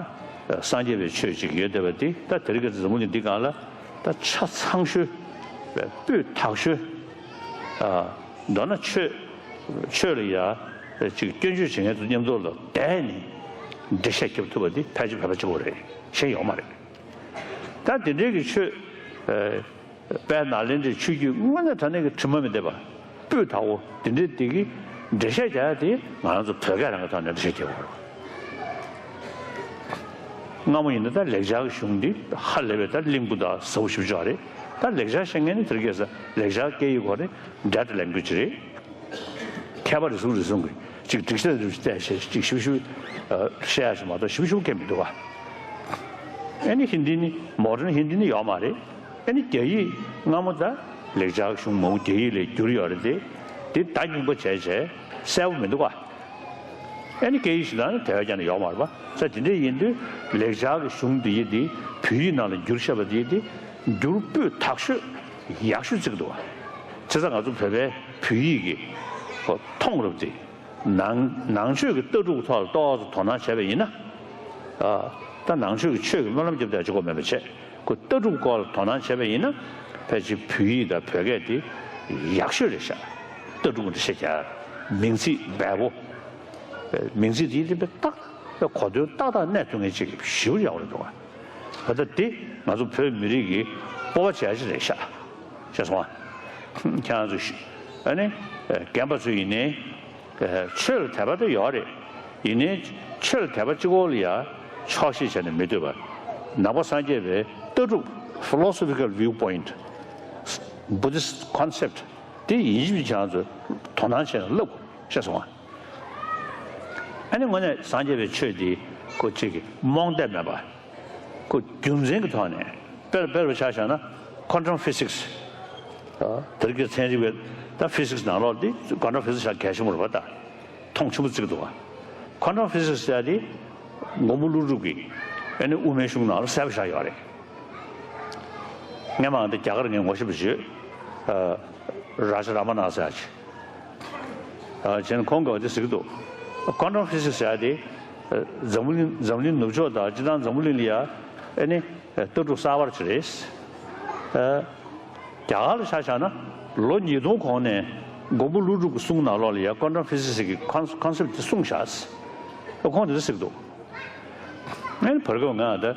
སངས་རྒྱས་པའི་ཆོས་ཅིག་ཡོད་བསྡད་པ་འདི་ད་དེ་རིང་ཁ་སང་འཛམ་བུ་གླིང་འདི་སྒང་ལ་ད་ཆ་ཚང་ཤོས་སྤུས་དག་ཤོས། ཨ། མདོར་ན་ཆོས་ཆོས་ལ་ཡ་ཅིག་སྐྱོན་བརྗོད་བྱེད་མཁན་ཚོ་མཉམ་དུ་ལ་བསྡད་ནས་འགྲེལ་བཤད་རྒྱབ་ཐུབ་པ་འདི་ཕལ་ཆེར་བོད་པ་གཅིག་པོ་རེད། གཞན་ཡོད་མ་རེད། ད་དེ་འདྲའི་གི་ཆོས། ཨ། དཔལ་ནཱ་ལེནྡྲའི་ཆོས་བརྒྱུད་དངོས་གནས་དྲང་གནས་ཀྱི་དྲི་མ་མི་བསྡད་པ། སྤུས་དག་པོ་འདི་འདྲའི་འདི་གི་འགྲེལ་བཤད་རྒྱག་ཡ་དེ་ང་རང་ཚོ་བོད་སྐད་རང་གི་ཐོག་ནས་འགྲེལ་བཤད་རྒྱག་དགོས་རེད། སྔ་མོ་ཡིན་ན་ད་ལེགས་སྦྱར་གྱི་གཞུང་འདི་ཧ་ལས་པའི་ད་བརླིང་པོ་དང་ཟབ་པོ་ཞེ་པོ་ཅིག་རེད། ད་ལེགས་སྦྱར་ཤེས་མཁན་ནི་དེ་རིང་ཁ་སང་ལེགས་སྦྱར་སྐད་ཡིག་སྐོར་ནི་འདྲ་འདྲ་ལེན་དགོས་ཀྱི་རེད། མཁས་པ་རེ་ཟུང་རེ་ཟུང་གིས་ཅིག་སྒྲིག་གཞི་རེ་ཟུང་ཞིག་བལྟས་བྱས་ཅིག་ཞིབ་ཞིབ་ཨ་བཤད་ཡ་ཞིག་མ་གཏོགས་ཞིབ་ཞིབ་མཁན་མི་འདུག་ག་ཨ་ནི་ཧིན་དི་ནི་མོ་ཌན་ཧིན་དི་ནི་ཡོད་མ་རེད། ཨ་ནི་རྒྱ་ཡིག་སྔ་མོ་ད་ལེགས་སྦྱར་གཞུང་མང་པོ་རྒྱ་ཡིག་ལ་བསྒྱུར་ཡོད་རེད་དེ། དེ་ད་རྙིང་པ་བྱས་བྱས་གསལ་པོ་མི་འདུག་ག་ཨ་ནི་སྐད་ཡིག་ཞིག་ལ་ནི་དེ་བས་ཀྱང་ནི་ཡོད་མ་རེད་པ། ས་དེ་འདྲ་ཡིན་དུས་ལེགས་སྦྱར་གྱི་གཞུང་འདི་ཡི་དེ་བོད་ཡིག་ནང་ལ་བསྒྱུར་བཞག་པ་དེ་ཡི་དེ་འགྱུར་སྤུས་དག་ཤོས་ཡག་ཤོས་བརྩི་གི་འདུག་ག་བྱས་ཙང་ང་ཚོ་བོད་པའི་བོད་ཡིག་གི་ཐོག་མཐོང་རབས་དེ། ནང་ནང་ཆོས་ཀྱི་ལྟ་གྲུབ་ཐོག་ལ་ཏོག་ཙམ་དོ་སྣང་བྱས་པ་ཡིན་ན། ཨ། ད་ནང་ཆོས་ཀྱི་ཆོས་ཀྱི་སྨོན་ལམ་རྒྱབ་བསྡད་ཅིག་གོ་མེད་པ་བྱས། ཁོ་ལྟ་གྲུབ་སྐོར་ལ་དོ་སྣང་བྱས་པ་ཡིན་ན། ཕལ་ཆེར་བོད་ཡིག་དང་བོད་སྐད་དེ་ཡག་ཤོས་རེད་ཤག་ལྟ་གྲུབ་འདྲ་བཤད་ཀྱང་མིང་ཚིག་འབེལ་པོ། མིང་ཚིག་དེའི་རིགས་པའི་ཏག་ཏག་གོ་དོན་ཏག་ཏག་གནས་ཐུབ་མཁན་ཅིག་ཞེ་པོ་ཡག་པོ་རེད་འདུག་ག་ད་ལྟ་འདི་ང་ཚོ་བོད་མི་རིགས་ཀྱི་སྤོབས་པ་བྱེད་ཡ་ཅིག་རེད་ཤག་ཤེས་སོང་ང་། ཁྱེད་རང་ཚོ་ཨ་ནི་རྒན་པ་ཚོ་ཡིན་ནའི། ཆོས་ལ་དད་པ་དེ་ཡོད་རེད། ཡིན་ནའི་ཆོས་ལ་དད་པ་གཅིག་པོ་ལ་ཡ་ཆོག་ཤེས་བྱས་ནས་མི་སྡོད་པར། ནང་པ་སངས་རྒྱས་པའི་ལྟ་གྲུབ། philosophical viewpoint, Buddhist concept དེ་ཡིན་གཅིག་མིན་གཅིག་ང་ཚོས་དོ་སྣང་བྱས་ནས་བསླབ་དགོས་ཤེས་སོང་ང་། ཨ་ནི་དངོས་གནས་སངས་རྒྱས་པའི་ཆོས་འདི་ཁོ་གཅིག་གི་རྨོངས་དད་མེད་པ། ཁོ་རྒྱུ་མཚན་གྱི་ཐོག་ནས་དཔེར་དཔེར་བ་ཆ་བཞག་ན་quantum physics དེ་རིང་གི་ཚན་རིག་པའི་ད་ཕི་སིག་སི་ནང་ལོགས་འདི་quantum physics ཤག་གལ་ཆེན་པོ་རེད་པ། ད་མཐོང་ཆེན་པོ་བརྩི་གི་འདུག་ག quantum physics ཟེར་ཡ་དེ་མགོན་པོ་ཀླུ་སྒྲུབ་ཀྱིས་ཨ་ནི་དབུ་མའི་གཞུང་ནང་ལ་གསལ་པོ་ཆགས་ཡོད་རེད། སྔས་མ་འདི་རྒྱ་གར་ངས་ངོ་ཤེས་པ་ཞིག་ཡོད། རཱ་ཇ་ར་མ་ན་ཟེར་ཡ་ཅིག་ཨ། བྱས་ན་ཁོང་གིས་འདི་ཟེར་གྱི་འདུག quantum physics ཟེར་ཡ་དེ་འཛམ་བུ་གླིང་འཛམ་གླིང་ནུབ་ཕྱོགས་དང་སྤྱིར་བཏང་འཛམ་བུ་གླིང་ལ་ཡ་ཨ་ནི་ལྟ་གྲུབ་གསར་པ་ཅིག་རེད། ཨ། རྒྱ་གར་ལ་ཆ་བཞག་ན་ལོ་ཉིས་སྟོང་གོང་ནས་མགོན་པོ་ཀླུ་སྒྲུབ་ཀྱི་གསུང་ནང་ལོགས་ལ་ཡ་quantum physics གི་ཀོན་ཀོན་སེབ་དེ་གསུངས་བཞག་ཁོང་འདི་འདྲ་ཟེར་གྱི་འདུག་ཨ་ནི་བར་སྐབས་ང་ད་ཨ།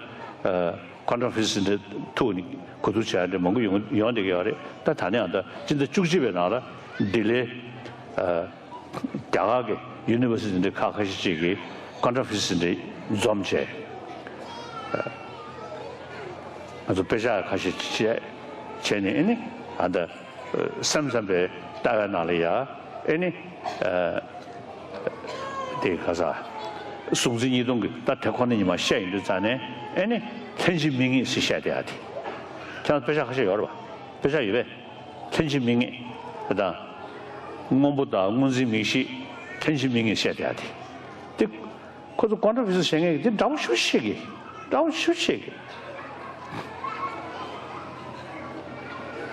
quantum physics འདི་ཐུག་ནས་གོ་བསྡུར་བྱས་འདི་མང་པོ་ཡོང་ཡོང་བསྡད་ཀྱི་ཡོད་རེད། ད་ད་ནས་ཡང་ད་སྤྱི་ཟླ་བཅུ་གཅིག་པའི་ནང་ལ་ལྡི་ལིའི་ཨ། རྒྱ་གར་གྱི་ཡུ་ནི་ཝར་སི་ཊི་འདི་ཁག་ཁ་ཤས་ཅིག་གིས་ཀོན་ཀྲོན་ཕི་སི་འདི་འཛོམས་བྱས། ཨ། ང་ཚོ་དཔེ་ཆ་ཁ་ཤས་བྱས་བྱས་ནས་ཨ་ནི་ཨ་ད་སེམས་ཙམ་པའི་ལྟ་བའི་ནང་ལ་ཡ་ཨ་ནི་ཨ། དེ་ག་ས་གཟུང་འཛིན་གཉིས་སྟོང་གི་ད་དེ་ཁོ་ན་ཉི་མ་བཤད་ཡིན་དུས་ཙང་ནས་ཨ་ནི་ལྷན་ཅིག་དམིགས་ངེས་ཟེར་བཤད་བསྡད་ཡ་དེ། ཁྱེད་རང་དཔེ་ཆ་ཁ་ཤས་ཡོད་རེད་པ། དཔེ་ཆ་ཡོད་པས། ལྷན་ཅིག་དམིགས་ངེས། དེ་དང་། སྔོན་པོ་དང་སྔོ་འཛིན་མིག་ཤེས། ལྷན་ཅིག་དམིགས་ངེས་བཤད་བསྡད་ཡ་དེ། དེ། ཁོ་ཚོ་ཀོན་ཀྲོན་ཕི་སི་བཤད་མཁན་གྱི་དེ་འདྲ་པོ་ཞེ་པོ་བཤད་ཀྱི། འདྲ་པོ་ཞེ་པོ་བཤད་ཀྱི།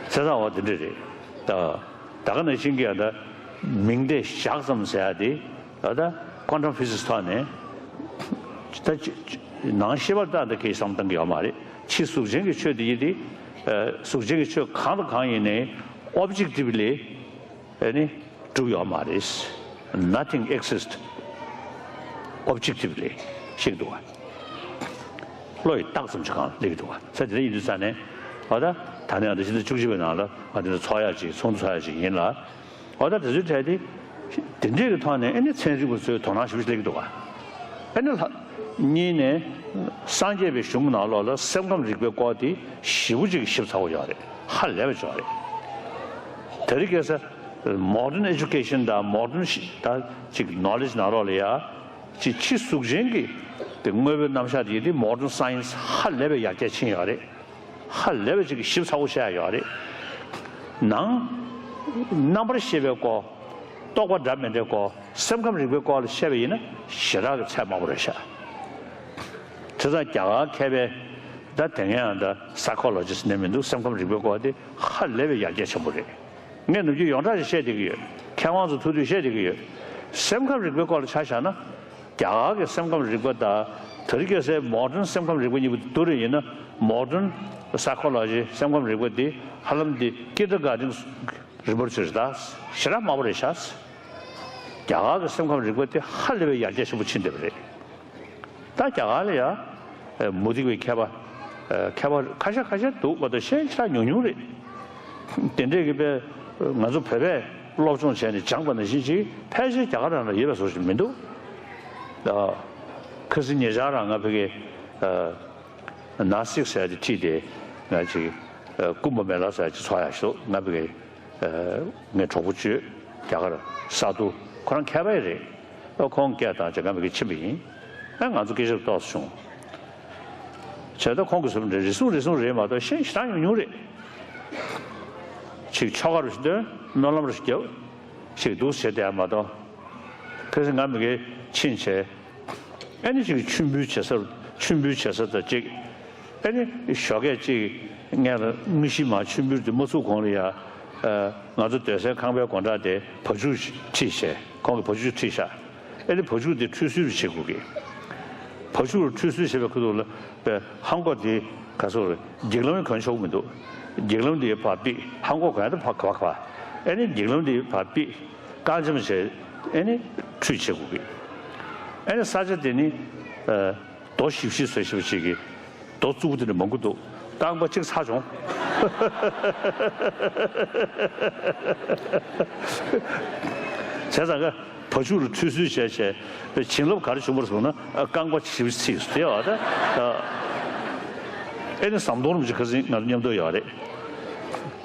བྱས་ཙང་འོ་དེ་འདྲ་རེད། ད་ད་ག་ནང་བཞིན་གྱི་ཨ་ད་མིང་དེ་བཞག་ཙམ་ཟེར་ཡ་དེ་ཨ་ད་ཀོན་ཀྲོན་ཕི་སིག་ཐོག་ནས་ད་ཅི་ ནང་ཤེས་པར་ལྟ་འདི་གའི་བསམ་བཏང་གི་ཡོད་མ་རེད། ཕྱི་གཟུགས་ཅན་གྱི་ཆོས་དེ་ཡིན་ཏེ། གཟུགས་ཅན་གྱི་ཆོས་གང་དང་གང་ཡིན་ནའི་ཨོབ་ཇེག་ཊི་བི་ལི་ཨེ་ནི་གྲུབ་ཡོད་མ་རེད། Nothing exists objectively ཞིག་འདུག་བ། བློ་ཡི་རྟགས་ཙམ་ཞིག་གང་སླེབས་འདུག་བ། ས་དེ་འདྲ་ཡིན་དུས་ཙང་ནས་ཨ་ད་ད་ནས་ཨ་ད་ཕྱི་ཟླ་བཅུ་གཅིག་པའི་ནང་ལ་ཨ་དེ་འདྲ་ཚོགས་ཡག་ཅིག་ཚོགས་འདུ་ཚོགས་ཡག་ཅིག་ཡིན་ལ། ཨ་ད་དེ་ཚོའི་གྲས་དེ་དེ་འདྲས་ཀྱི་ཐོག་ནས་ཨེ་ནི་ཚན་རིག་པ་ཚོས་དོ་སྣང་ཞེ་པོ་ཞིག་སླེབས་འདུག་བ། ཨེ་ནི་ལྷ་གཉིས་ནས་སངས་རྒྱས་པའི་གཞུང་ནང་ལོགས་ལ་སེམས་ཁམས་རིག་པའི་སྐོར་དེ་ཞེ་པོ་ཅིག་ཞིབ་ཚགས་པོ་ཡོད་རེད། ཧ་ལས་པ་ཅིག་ཡོད་རེད། དེ་རིང་ཁ་སང་མོ་ཌན་ཨེ་ཇུ་ཀེ་ཤན་དང་མོ་ཌན་ཤི་ད་ཅིག་ནོ་ལེཇ་ནང་ལོགས་ལ་ཡ་ཅིག་ཕྱི་གཟུགས་ཅན་གྱི་དེ་དངོས་པོའི་རྣམ་གཞག་དེ་ཡིན་དེ་མོ་ཌན་སའེན་སི་ཧ་ལས་པའི་ཡར་རྒྱས་ཕྱིན་ཡོད་རེད། ཧ་ལས་པའི་ཅིག་ཞིབ་ཚགས་པོ་བཤད་ཡོད་རེད། ནང་རྣམ་པར་ཤེས་པའི་སྐོར། རྟོག་པ་འདྲ་མི་འདྲའི་སྐོར། སེམས་ཁམས་རིག་པའི་སྐོར་ལ་བཤད་པ་ཡིན་ན་ཞེ་དྲག་གི་ཚད་དམའ་པོ་རེད་ཤག་བྱས་ཙང་རྒྱ་གར་མཁས་པའི་ད་དེ་སྔའི་ཨ་ད་སའི་ཁོ་ལོ་ཇི་སི་ནས་མི་འདུག་སེམས་ཁམས་རིག་པའི་སྐོར་དེ་ཧ་ལས་པའི་ཡར་རྒྱས་ཆེན་པོ་རེད། ངས་ནམ་རྒྱུན་ཡོངས་གྲགས་ཤིག་བཤད་བསྡད་ཀྱི་ཡོད། མཁས་དབང་ཚོ་ཐུག་དུས་བཤད་བསྡད་ཀྱི་ཡོད། སེམས་ཁམས་རིག་པའི་སྐོར་ལ་ཆ་བཞག་ན། རྒྱ་གར་གྱི་སེམས་ཁམས་རིག་པ་དང་དེ་རིང་ཁ་སང་མོ་ཌན་སེམས་ཁམས་རིག་པ་གཉིས་པོ་བསྡུར་རེ་ཡིན་ན། མོ་ཌན་སའི་ཁོ་ལོ་ཇི་སེམས་ཁམས་རིག་པ་འདི་ཧ་ལམ་འདི་ཀིན་ཌར་གྷར་ཌེན་རིན་པོ་ཆེ་རེད་ད། ཞེ་དྲག་དམའ་པོ་རེད་ཤག་རྒྱ་གར་གྱི་སེམས་ཁམས་རིག་པ་དེ་ཧ་ལས་པའི་ཡར་རྒྱས་ཆེན་པོ་ཕྱིན་བསྡད་པ་རེད། ད་རྒྱ་གར་ལ་ཡ་མུ་སྟེགས་པའི་མཁས་པ་མཁས་པ་ཁ་ཤས་ཁ་ཤས་འདུག་པ་དང་གཞན་ཞེ་དྲག་ཉུང་ཉུང་རེད། དེ་འདྲས་ཀྱི་དཔེ་ང་ཚོ་བོད་པས་སློབ་སྦྱོང་བྱས་ནས་སྦྱངས་པ་ནང་བཞིན་ཅིག་ཕལ་ཆེར་རྒྱ་གར་རང་ལ་ཡོད་པའི་བཟོ་ཞིག་མི་འདུག་ཁ་སང་ཉེ་ཆར་རང་ང་ཕ་གི་ནཱ་སིག་ཟེར་ཡ་དེ་ཁྲིད་དེ་ང་ཅིག་ཀུམ་བྷ་མེ་ལ་ཟེར་ཡ་ཅིག་ཚོགས་ཡག་ཞུ་ང་ཕ་གི་ངའི་གྲོགས་པོ་བཅུ་རྒྱ་གར་ས་རྡོ་ཁོ་རང་མཁས་པ་ཡིན་རེད། ཨ་ཁོང་སྐད་བཏང་བྱས་ང་ཕ་གི་ཕྱིན་པ་ཡིན། ཨ་ང་ཚོ་སྐད་ཆ་ཏོག་ཙམ་བྱུང་། བྱས་ད་ཁོང་གིས་གསུངས་རེད། རེ་ཟུང་རེ་ཟུང་རེད་མ་གཏོགས་གཞན་ཞེ་དྲག་ཉུང་ཉུང་རེད། ཅིག་ཆོ་ག་རུ་ཞིག་འདོན། སྨོན་ལམ་རུ་ཞིག་རྒྱབ། ཅིག་འདུག་བྱས་བསྡད་མ་གཏོགས། ཁ་སང་ང་མི་དགེ་ཕྱིན་བྱས། ཨ་ནི་ཅིག་མཆོད་འབུལ་བྱེད་ས་རུ་མཆོད་འབུལ་བྱེད་ས་དང་ཅིག་ཨ་ནི་ཞོགས་ཀས་ཅིག་ངས་ལ་དངོས་གཞི་མ་མཆོད་འབུལ་དེ་མ་ཚུགས་གོང་ལ་ཡ། ང་ཚོ་སྡོད་སའི་ཁང་པའི་སྒོ་འགྲམ་དེ་བ་ཕྱུགས་ཁྲིད་བྱས། ཁོང་གིས་བ་ཕྱུགས་ཁྲིད་ཤག་ཨ་ནི་བ་ཕྱུགས་དེ་ཁྲུས་གསོལ་བྱེད་དགོས་ཀི། བ་ཕྱུགས་ལ་ཁྲུས་གསོལ་བྱེད་པའི་ཁུ་ཐུག་ལ་པའི་ཧང་གོ་དེ་ག་ཚོད་རེད། འགྱིག་ལམ་གོན་ཆོག་མི་འདུག་འགྱིག་ལམ་དེ་ཕར་ཕུད། ཧང་གོ་གོན་ཡ་དེ་ཕར་ག་བ་ག་བ། ཨ་ནི་འགྱིག་ལམ་དེ་ཕར་ཕུད། རྐང་འཇམ་བྱས་ཨ་ནི་ཁྲུས་བྱེད་དགོས་ཀི། ཨ་ནི་ས་ཆ་དེ་ནི་རྡོ་ཞིབ་ཞིབ་བཟོས་ཞིབ་ཞིག་གི་རྡོ་བཙུགས་པ་དེ་འདྲ་མང་པོ་འདུག་རྐང་པ་གཅིག་ཚ་བྱུང་། བྱས་ཙང་ཀ་བ་ཕྱུགས་ལ་ཁྲུས་གསོལ་བྱས་བྱས་བྱིན་རླབས་ག་རེ་བྱུང་བར་སོང་ན་རྐང་པ་ཞིབ་ཚིག་དེ་བ་ད། ཨེ་ནི་ཟམ་གདོང་རིན་པོ་ཆེ་ཁ་སང་ང་ཚོ་མཉམ་དུ་ཡོད་རེད།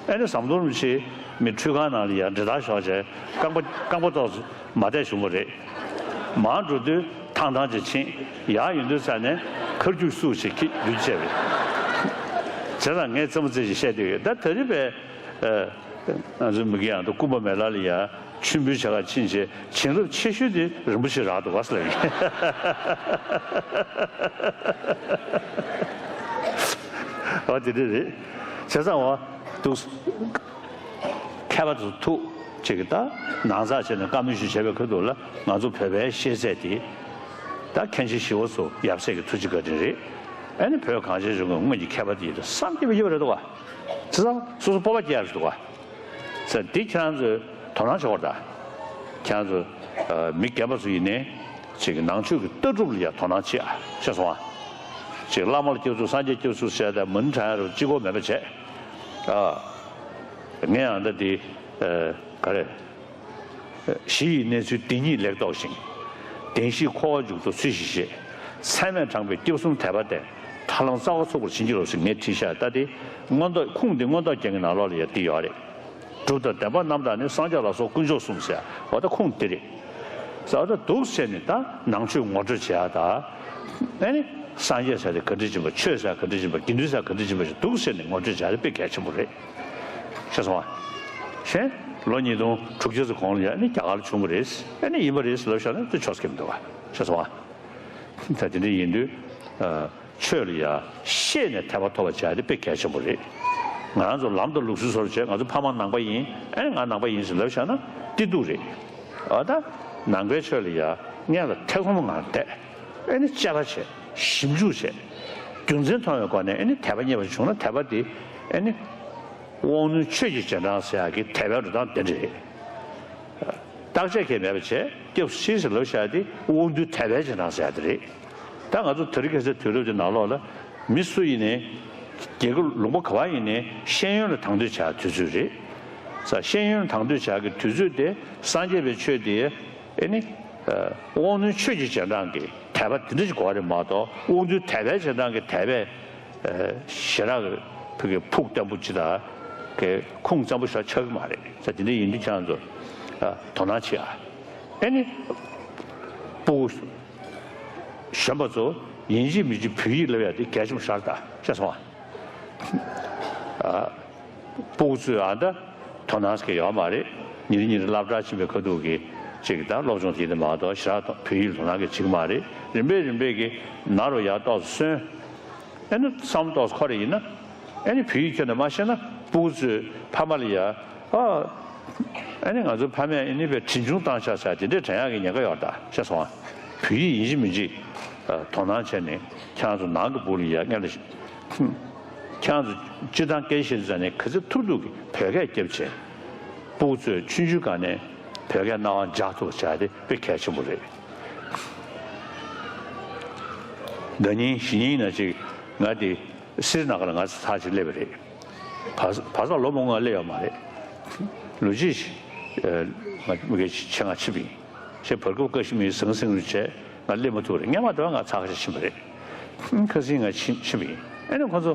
ཨེ་ནི་ཟམ་གདོང་རིན་པོ་ཆེ་མི་ཁྲུས་ཁང་ནང་ལ་ཡར་འདྲེ་ཐག་ཞོག་བྱས་རྐང་པ་རྐང་པ་ཏོག་ཙམ་མ་བདེ་བྱུང་བ་རེད། མར་འགྲོ་དུས་ཐང་ཐང་ཅིག་ཕྱིན། ཡར་ཡོང་དུས་ཙ་ནས་ཁར་རྒྱུག་སུ་ཞིག་ཁྱི་རྒྱུག་བྱས་པས། བྱས་ཙང་ངས་རྩེད་མོ་རྩེ་ཞིག་བཤད་དུས་ཡོད་ད་དེ་རིང་བས། ང་ཚོའི་མི་དགེ་ཡང་དུ་ཀུམ་པ་མེ་ལ་ལ་ཡ་མཆོད་འབུལ་བྱ་ག་ཕྱིན་བྱས་བྱིན་རླབས་ཆེ་ཤོས་དེ་རིན་པོ་ཆེ་རག་འདུག་ག་ཟེར་ལབ་ཡིན། འོ་དེ་འདྲ་རེད། བྱས་ཙང་འོ་འདུག་མཁས་པ་ཚོ་ཐུག་ཅིག་གི་ད་ནང་ཚགས་བྱས་ནས་བཀའ་མོལ་ཞིག་བྱས་པའི་ཁ་ཐུག་ལ་ང་ཚོ་བོད་པའི་ཤེས་ཚད་དེ་ད་མཁན་ཆེན་ཞི་བ་འཚོ་ཡབ་སྲས་ཀྱི་ཐུགས་རྗེ་བཀའ་དྲིན་རེད། ཨ་ནི་བོད་གངས་ཅན་ལྗོངས་ཀྱི་སྔོན་གྱི་མཁས་པ་དེ་ཡིན་ད་བསམ་གྱིས་མི་ཁྱབ་པ་རེད་འདུག་ག་བྱས་ཙང་སོ་སོ་སྤོབས་པ་སྐྱེ་ཡ་རེད་འདུག་ག་ཟེར་འདི་ཁྱེད་རང་ཚོས་དོ་སྣང་བྱེད་དགོས་རེད་ད། ཁྱེད་རང་ཚོ་མི་རྒན་པ་ཚོ་ཡིན་ནའི་ཅིག་ནང་ཆོས་ཀྱི་ལྟ་གྲུབ་ལ་ཡ་དོ་སྣང་བྱེད་ཨ་ཤེས་སོང་ཨ། ཅིག་བླ་མ་ལ་སྐྱབས་སུ་སངས་རྒྱས་སྐྱབས་སུ་བྱས་ཏེ་མུན་དྲག་ཡ་རུ་ཅི་གོ་མེད་པ་བྱས། ཨ། ངས་ཨ་ད་འདི་ག་རེ། གཞི་ཡི་གནས་ཚུལ་འདི་ཉིད་ལེགས་རྟོགས་ཤིང་། བདེན་བཞིའི་འཁོར་བ་མཇུག་ཏུ་ཚུལ་བཞིན་ཤེས། ཚད་མས་དྲངས་པའི་སྐྱབས་གསུམ་དད་པ་སྟེ། ཐར་ལམ་རྩ་བ་ཚུགས་པར་བྱིན་གྱིས་རློབས་ཟེར་ངས་བྲིས་ཤག་ད་དེ་མངོན་རྟོགས་ཁུངས་འདི་མངོན་རྟོགས་རྒྱན་གྱི་ནང་ལོགས་ལ་ཡང་འདི་ཡོད་རེད། སྒྲུབ་དང་བདེན་པ་རྣམ་དག་ནི། སངས་རྒྱས་ལ་སོགས་དཀོན་མཆོག་གསུམ་ཟེར་ཡ་འོ་ད་ཁུངས་འདི་རེད། ཟེར་བ་ད་འདུག་ཟེར་ནས་ད་ནང་ཆོས་ངོ་སྤྲོད་བྱེད་ཡ་ད། ཨེ་ནི་སངས་རྒྱས་ཟེར་དེ་ག་འདྲ་ཡིན་པ། ཆོས་ཟེར་ག་འདྲ་ཡིན་པ། དགེ་འདུན་ཟེར་ག་འདྲ་ཡིན་པ་ཞིག་འདུག་ཟེར་ནས་ངོ་སྤྲོད་བྱ་དེ་དཔེ་གལ་ཆེན་པོ་རེད། ཤེས་སོང་ང་། གཞན་ལོ་ཉིས་སྟོང་དྲུག་བརྒྱ་ཙམ་གོང་ལ་ཡ་ནི་རྒྱ་གར་ལ་བྱུང་བ་རེད། ཨེ་ནི་ཡིན་པ་རེད་ཟེར་ལབ་བཞག་ན་དེ་ཆོག་ས་ཁེལ་མི་འདུག་ག་ཤེས་སོང་ང་། ད་དེ་འདྲ་ཡིན་དུས་ཆོས་ལ་ཡ་ཤེས་ནས་ཐེག་པ་ཐོབ་པ་བྱ་དེ་དཔེ་གལ་ཆེན་པོ་རེད། ང་རང་ཚོ་ལམ་དང་ལུགས་སྲོལ་སོར་བྱས་ང་ཚོ་ཕ་མ་ནང་པ་ཡིན། ཨེ་ནི་ང་ནང་པ་ཡིན་ཟེར་ལབ་བཞག་ན་བདེ་སྡུག་རེད། ཨ་ད་ནང་པའི་ཆོས་ལ་ཡ་སྔོན་ལ་ཐེ་ཚོམ་ངང་བསྡད། ཨེ་ནི་དཔྱད་པ་བྱས། ཞིབ་འཇུག་བྱས། རྒྱུ་མཚན་མཐོང་བའི་སྒོ་ནས་ཨ་ནི་དད་པ་རྙེད་པ་བྱུང་ན་དད་པ་དེ་ཨ་ནི་དབང་རྣོན་ཆོས་ཀྱི་རྗེས་འབྲང་ཟེར་ཡག་གི་དད་པའི་འགྲོ་སྟངས་དེ་འདྲ་རེད། བརྟག་དཔྱད་གང་ཡང་མེད་པ་བྱས་སྐྱབས་སུ་མཆི་ཟེར་ལབ་བཞག་དེ་དབང་རྣོན་དད་པའི་རྗེས་འབྲང་ཟེར་ཡག་དེ་རེད། ད་ང་ཚོ་དེ་རིང་ཁ་སང་དུས་རབས་དེ་ནང་ལོགས་ལ་མི་སུ་ཡིན་ནའི་རྒྱལ་ཁབ་ལུང་པ་ག་པར་ཡིན་ནའི་ཤེས་ཡོན་ལ་དང་དོད་བྱ་དུས་ཚོད་རེད། ས་ཤེས་ཡོན་ལ་དང་དོད་བྱ་གི་དུས་ཚོད་དེ་སངས་རྒྱས་པའི་ཆོས་དེ་ཨེ་ནི། དབང་རྣོན་ཆོས་ཀྱི་རྗེས་འབྲང་གི་དད་པ་དེ་འདྲ་ཞིག་དགོས་པ་རེད་མ་གཏོགས་དབང་རྣོན་དད་པའི་རྗེས་འབྲང་གི་དད་པའི་ཞེ་དྲག་གི་ཕ་གི་ཕུགས་བརྟན་པོ་ཅིག་དང་གི་ཁུངས་བཙན་པོ་ཞིག་ཆགས་ཀྱི་མ་རེད། ས་དེ་འདྲ་ཡིན་དུས་ཁྱེད་རང་ཚོ་དོ་སྣང་བྱེད་ཨ། ཨེ་ནི། སྤུ་གུ་གཞོན་པ་ཚོ་ཡིན་གཅིག་མིན་གཅིག་བོད་ཡིག་བསླབ་ཡ་དེ་གལ་ཆེན་པོ་ཞིག་རེད་ད་ཤེས་སོང་ཨ། སྤུ་གུ་ཚོས་ཨ་ད་དོ་སྣང་ཟེར་གྱི་ཡོད་མ་རེད། ཉིན་རེ་ཉིན་རེ་སློབ་གྲྭ་ཕྱིན་པའི་ཁ་ཐུག་གི་ཅིག་ད་སློབ་སྦྱོང་དེ་དེ་མ་གཏོགས་ཞེ་དྲག་བོད་ཡིག་ལ་དོ་སྣང་གི་བྱེད་ཀྱི་མ་རེད། རིམ་པས་རིམ་པས་ཀྱི་ནང་རུ་ཡར་ཏོག་ཙམ་སོན། ཨེ་ནི་བསམ་བློ་ཏོག་ཙམ་འཁོར་རེ་ཡིན་ན་ཨེ་ནི་བོད་ཡིག་ཁྱོན་ནས་མ་ཤེས་ན་སྤུ་གུ་ཚོས་ཕ་མ་ལ་ཡ་ཨ། ཨེ་ནི་ང་ཚོའི་ཕ་མས་ཨེ་ནི་བས་དྲིན་ཆུང་བཏང་ཤག་ཟེར་དེ་འདྲས་དྲན་ཡག་གི་ཉེན་ཁ་ཡོད་ད་ཤེས་སོང་ཨ། བོད་ཡིག་ཡིན་གཅིག་མིན་གཅིག་དོ་སྣང་བྱས་ནས་ཁྱེད་རང་ཚོ་ནང་གི་སྤུ་གུ་ལ་ཡ་སྔོན་ལ། ཁྱེད་རང་ཚོ་སྤྱིར་བཏང་སྐད་ཆ་བཤད་དུས་ཙང་ནས་ག་ཚོད་ཐུབ་ཐུབ་ཀྱིས་བོད་སྐད་རྒྱབ་བྱས། སྤུ་གུ་ཚོས་ཆུང་ཆུང་སྒང་ནས་བོད་སྐད་རྣ་བར་འཇགས་ཐུབ་པ་བྱ་དེ་དཔེ་གལ་ཆེན་པོ་རེད། ཟླ་ཉིན་གཞེས་ཉིན་ཡིན་ན་ཅིག་ང་དེ་སིར་ནང་ལ་ང་ཚོ་ཚར་གཅིག་སླེབས་པ་རེད། བར་བར་ཐག་ལོ་མང་པོ་ང་སླེབས་ཡོད་མ་རེད། ལོ་གཅིག་ང་མི་གེ་ཆེད་མངགས་ཕྱིན་པ་ཡིན། ཞེས་བར་སྐབས་ཀ་ཤི་མིར་ཟང་ཟིང་རུ་བྱས་ང་སླེབས་མ་ཐུབ་རེད། སྔོན་མ་དེ་བ་ང་ཚར་ཁ་ཤས་ཕྱིན་པ་རེད། ཁ་སང་ང་ཕྱིན་ཕྱིན་པ་ཡིན། ཨ་ནི་ཁོ་ཚོ་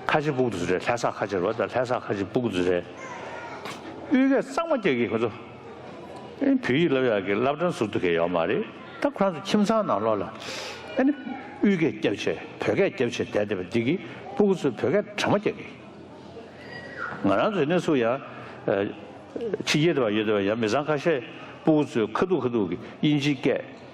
ཁ་ཆེ་སྤུ་གུ་དེ་ཚོ་རེད། ལྷ་ས་ཁ་ཆེ་རེད་བ། ད་ལྷ་ས་ཁ་ཆེ་སྤུ་གུ་དེ་ཚོ་རེད། དབུས་སྐད་གཙང་མ་རྒྱག་གི་ཁོ་ཚོ། ཨེ་བོད་ཡིག་བསླབ་ཡག་གི་བསླབ་གྲྭ་ཟུར་དུ་གས་ཡོད་མ་རེད། ད་ཁོ་རང་ཚོ་ཁྱིམ་ཚང་ནང་ལོགས་ལ་ཨེ་ནི་དབུས་སྐད་རྒྱབ་བྱས་བོད་སྐད་རྒྱབ་བྱས་བསྡད་བསྡད་པ་འདི་གིས་སྤུ་གུ་ཚོས་བོད་སྐད་དྲན་པ་རྒྱག་གི། ང་རང་ཚོའི་གནས་ཚུལ་ཡང་། ཕྱི་རྒྱལ་དུ་བ་ཡོད་དུ་བ་ཡང་མི་ཚང་ཁ་ཤས་སྤུ་གུ་ཚོའི་ཁ་ཐུག་ཁ་ཐུག་གི་དབྱིན་ཇིའི་སྐད་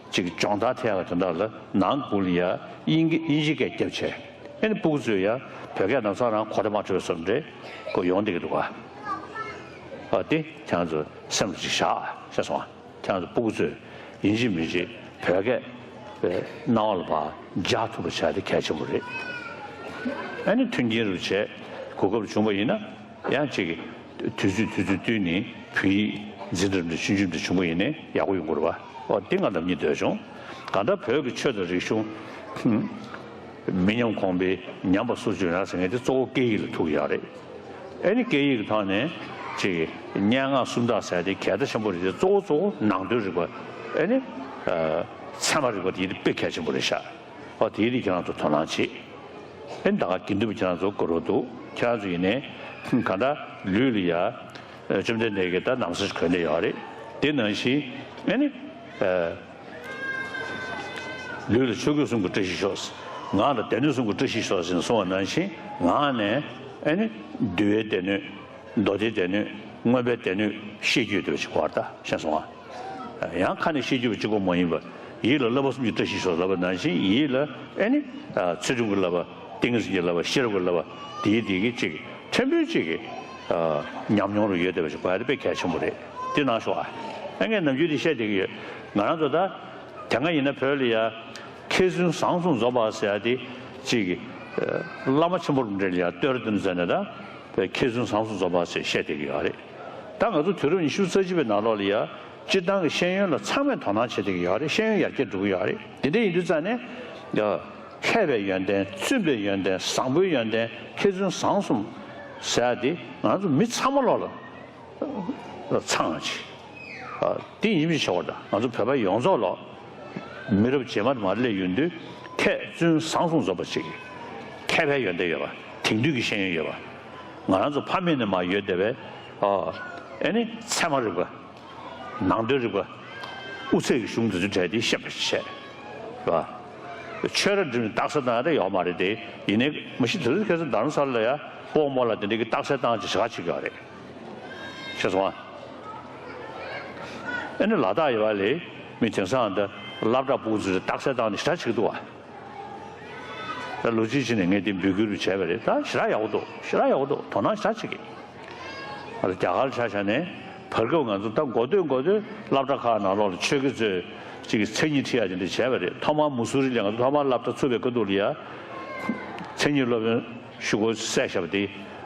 ཅིག་སྦྱོང་བརྡར་ཐེབས་ཡག་དོན་དག་ལ་ནང་སྒོ་ལ་ཡ་དབྱིན་དབྱིན་ཇིའི་སྐད་རྒྱབ་བྱས། ཨེ་ནི་སྤུ་གུ་ཚོས་ཡ་བོད་སྐད་ནང་ཚང་རང་གོ་བརྡ་མ་འཕྲོད་བསམ་འདྲེ་གོ་ཡོང་བསྡད་ཀྱི་འདུག་ག་ཨ་དེ་ཁྱེད་རང་ཚོ་སེམས་ལ་ཅིག་བཞག་ཤེས་སོང་ཨ། ཁྱེད་རང་ཚོ་སྤུ་གུ་ཚོས་ཡིན་གཅིག་མིན་གཅིག་བོད་སྐད་རྣ་བ་ལ་ཕར་འཇགས་ཐུབ་པ་བྱ་དེ་གལ་ཆེན་པོ་རེད། ཨ་ནི་མཐུན་རྐྱེན་རུ་བྱས་གོ་སྐབས་བྱུང་བ་ཡིན་ན་ཡང་ཅིག་དུས་ཚོད་དུས་ཚོད་བསྟུན་ནས་བོད་ཡིག་འཛིན་གྲྭ་འདྲ་ཆུང་ཆུང་འདྲ་བྱུང་བ་ཡིན་ན་ཡག་པོ་ཡོང་གི་རེད་བ། ཨོ་དེ་ང་ནམ་རྒྱུན་འདོད་བྱུང་། གང་ལྟར་བོད་ཀྱི་ཆོས་དང་རིག་གཞུང་། མི་ཉམས་གོང་འཕེལ་ཉམས་པ་སོར་ཆུད་ཡོང་ཟེར་མཁན་དེ་གཙོ་བོ་སྐད་ཡིག་ལ་ཐུག་ཡོད་རེད། ཨེ་ནི་སྐད་ཡིག་གི་ཐོག་ནས་ཅིག་སྙན་ངག་སུམ་རྟགས་ཟེར་དེ་གལ་ཆེན་པོ་རེད་དེ་གཙོ་བོ་གཙོ་བོ་ནང་དོན་རིག་པ་ཨེ་ནི་ཚད་མ་རིག་པ་དེ་ཡིན་དེ་དཔེ་གལ་ཆེན་པོ་རེད་ཤག་ཨོ་དེ་ཡིན་དེ་ཁྱེད་རང་ཚོ་དོ་སྣང་བྱེད། ཨེ་ནི་ད་ག་དགེ་འདུན་པ་ཁྱེད་རང་ཚོ་དགའ་རོགས་འདུག་ཁྱེད་རང་ཚོ་ཡིན་ནའི་གང་ལྟར་ལུས་ལ་ཡ། བཅོམ་ལྡན་འདས་ཀྱིས་ད་ན་བཟའ་ཞིག་གོན་བསྡད་ཡོད་རེད། དེ་ནང་བཞིན་ཨེ་ནི། ལུས་ལ་ཆོས་གོས་གསུམ་གྱི་བཀྲ་ཤིས་ཤོག་ངག་ལ་སྡེ་སྣོད་གསུམ་གྱི་བཀྲ་ཤིས་ཤོག་ཟེར་ནས་གསུངས་པ་ནང་བཞིན་ངག་ནས་ཨེ་ནི་འདུལ་བའི་སྡེ་སྣོད། མདོ་སྡེའི་སྡེ་སྣོད། མངོན་པའི་སྡེ་སྣོད་ཤེས་རྒྱུད་དེ་བ་ཞིག་གོ་བ་ད་ཤེས་སོང་ང་། ཡང་ཁ་ནས་ཤེས་རྒྱུད་པ་གཅིག་པོ་མ་ཡིན་པར་ཡིད་ལ་བསླབ་པ་གསུམ་གྱི་བཀྲ་ཤིས་ཤོག་ལབ་པ་ནང་བཞིན་ཡིད་ལ་ཨེ་ནི་ཚུལ་ཁྲིམས་ཀྱི་བསླབ་པ། ཏིང་ངེ་འཛིན་གྱི་བསླབ་པ། ཤེས་རབ་ཀྱི་བསླབ་པ། དེའི་དེ་གི་གཅིག་ཕྲན་བུ་གཅིག་གི་ཉམས་མྱོང་རུ་ཡོད་བསྡད་པ་ཞིག་གོ་ཡ་དེ་དཔེ་གལ་ཆེན་པོ་རེད། དེ་གནང་ཤོག་ཨ། ཨ་ངས་ནམ་རྒྱུན་དེ་བཤད་བསྡད་ཀྱི་ཡོད། ང་རང་ཚོ་ད་དེ་སྔ་ཡིན་ན་བོད་ལ་ཡ་མཁས་བཙུན་བཟང་གསུམ་འཛོམས་པ་ཟེར་ཡ་དེ་གཅིག་གི་བླ་མ་ཆེན་པོ་རུ་འདྲ་ལ་ཡ་བསྟོད་ར་འདོན་ཟེར་ནས་ད་མཁས་བཙུན་བཟང་གསུམ་འཛོམས་པ་ཟེར་བཤད་བསྡད་ཀྱི་ཡོད་རེད། ད་ང་ཚོ་དུས་རབས་ཉི་ཤུ་རྩ་གཅིག་པའི་ནང་ལོགས་ལ་ཡ། སྤྱིར་བཏང་གི་ཤེས་ཡོན་ལ་ཚང་མས་དོ་སྣང་བྱེད་བསྡད་ཀྱི་ཡོད་རེད། ཤེས་ཡོན་ཡར་རྒྱས་འགྲོ་གི་ཡོད་རེད། དེ་འདྲ་ཡིན་དུས་ཙང་ནས་མཁས་པའི་ཡོན་ཏན། བཙུན་པའི་ཡོན་ཏན། བཟང་པོའི་ཡོན་ཏན། མཁས་བཙུན་བཟང་གསུམ་ཟེར་ཡ་དེ་ང་ཚོ་མི་ཚང་མ་ལོག་ལ་ཚང་བ་ཅིག་དེ་ཡིན་མི་ཆོག་པ་དང་ང་ཚོ་བོད་པ་ཡོངས་རྫོགས་ལོག་མི་རབས་རྗེས་མ་དུ་མར་སླེབས་ཡོང་དུས་མཁས་བཙུན་བཟང་གསུམ་འཛོམས་པ་ཅིག་མཁས་པའི་ཡོན་ཏན་ཡོད་པ། དེང་དུས་ཀྱི་ཤེས་ཡོན་ཡོད་པ། ང་རང་ཚོ་ཕ་མེས་ནས་མར་ཡོད་བསྡད་པའི་ཨ་ནི་ཚད་མ་རིག་པ། ནང་དོན་རིག་པ། དབུ་ཚད་ཀྱི་གཞུང་དེ་ཚོའི་གྲས་དེ་ཤེས་པ་བྱས། ར། ཆོས་ར་འབྲི་བའི་རྟགས་གསལ་བཏང་ཡ་དེ་ཡོད་མ་རེད་དེ། ཡིན་ནའི་མ་གཞི་དེ་ཚོ་ཁ་སང་རྡ་རམ་ས་ལ་ལ་ཡ་སྤོ་བོ་རྨོ་ལགས་དེ་འདྲའི་གི་རྟགས་གསལ་བཏང་ཅིག་ཞེ་དྲག་བྱེད་ཀྱི་ཡོད་རེད། ཤེས་སོང་ཨ། ཨ་ནི་ལ་དྭགས་ཡོད་པ་ལས་མི་དེང་སང་འདི་སློབ་གྲྭ་སྤུ་གུ་ཚོས་རྟགས་གསལ་བཏང་ནས་ཞེ་དྲག་བྱེད་ཀྱི་འདུག་ཨ། ད་ལོ་གཅིག་ཕྱིན་ནས་ངས་དེ་འབོད་སྐུལ་བྱས་པ་རེད། ད་ཞེ་དྲག་ཡག་པོ་འདུག་ཞེ་དྲག་ཡག་པོ་འདུག་དོ་སྣང་ཞེ་དྲག་བྱེད་ཀྱི། ཨ་ད་རྒྱ་གར་ཆ་བཞག་ནས་ བར་སྐབས་ང་ཚོ་ད་འགོ་སྟོད་འགོ་སྟོད་སློབ་གྲྭ་ཁག་ནང་ལོགས་ལ་ཆོས་དགེ་ཚོས་ཅིག་གི་མཚན་ཉིད་ཁྲིད་ཡ་དེ་འདྲ་བྱས་པ་རེད། ཐོག་མར་མུ་སུ་རི་ལ་ང་ཚོ་ཐོག་མར་སློབ་གྲྭ་ཚུགས་པའི་སྐབས་དུས་ལ་ཡ། མཚན་ཉིད་སློབ་དཔོན་ཞུ་སྒོ་བསད་བཞག་པ་དེ།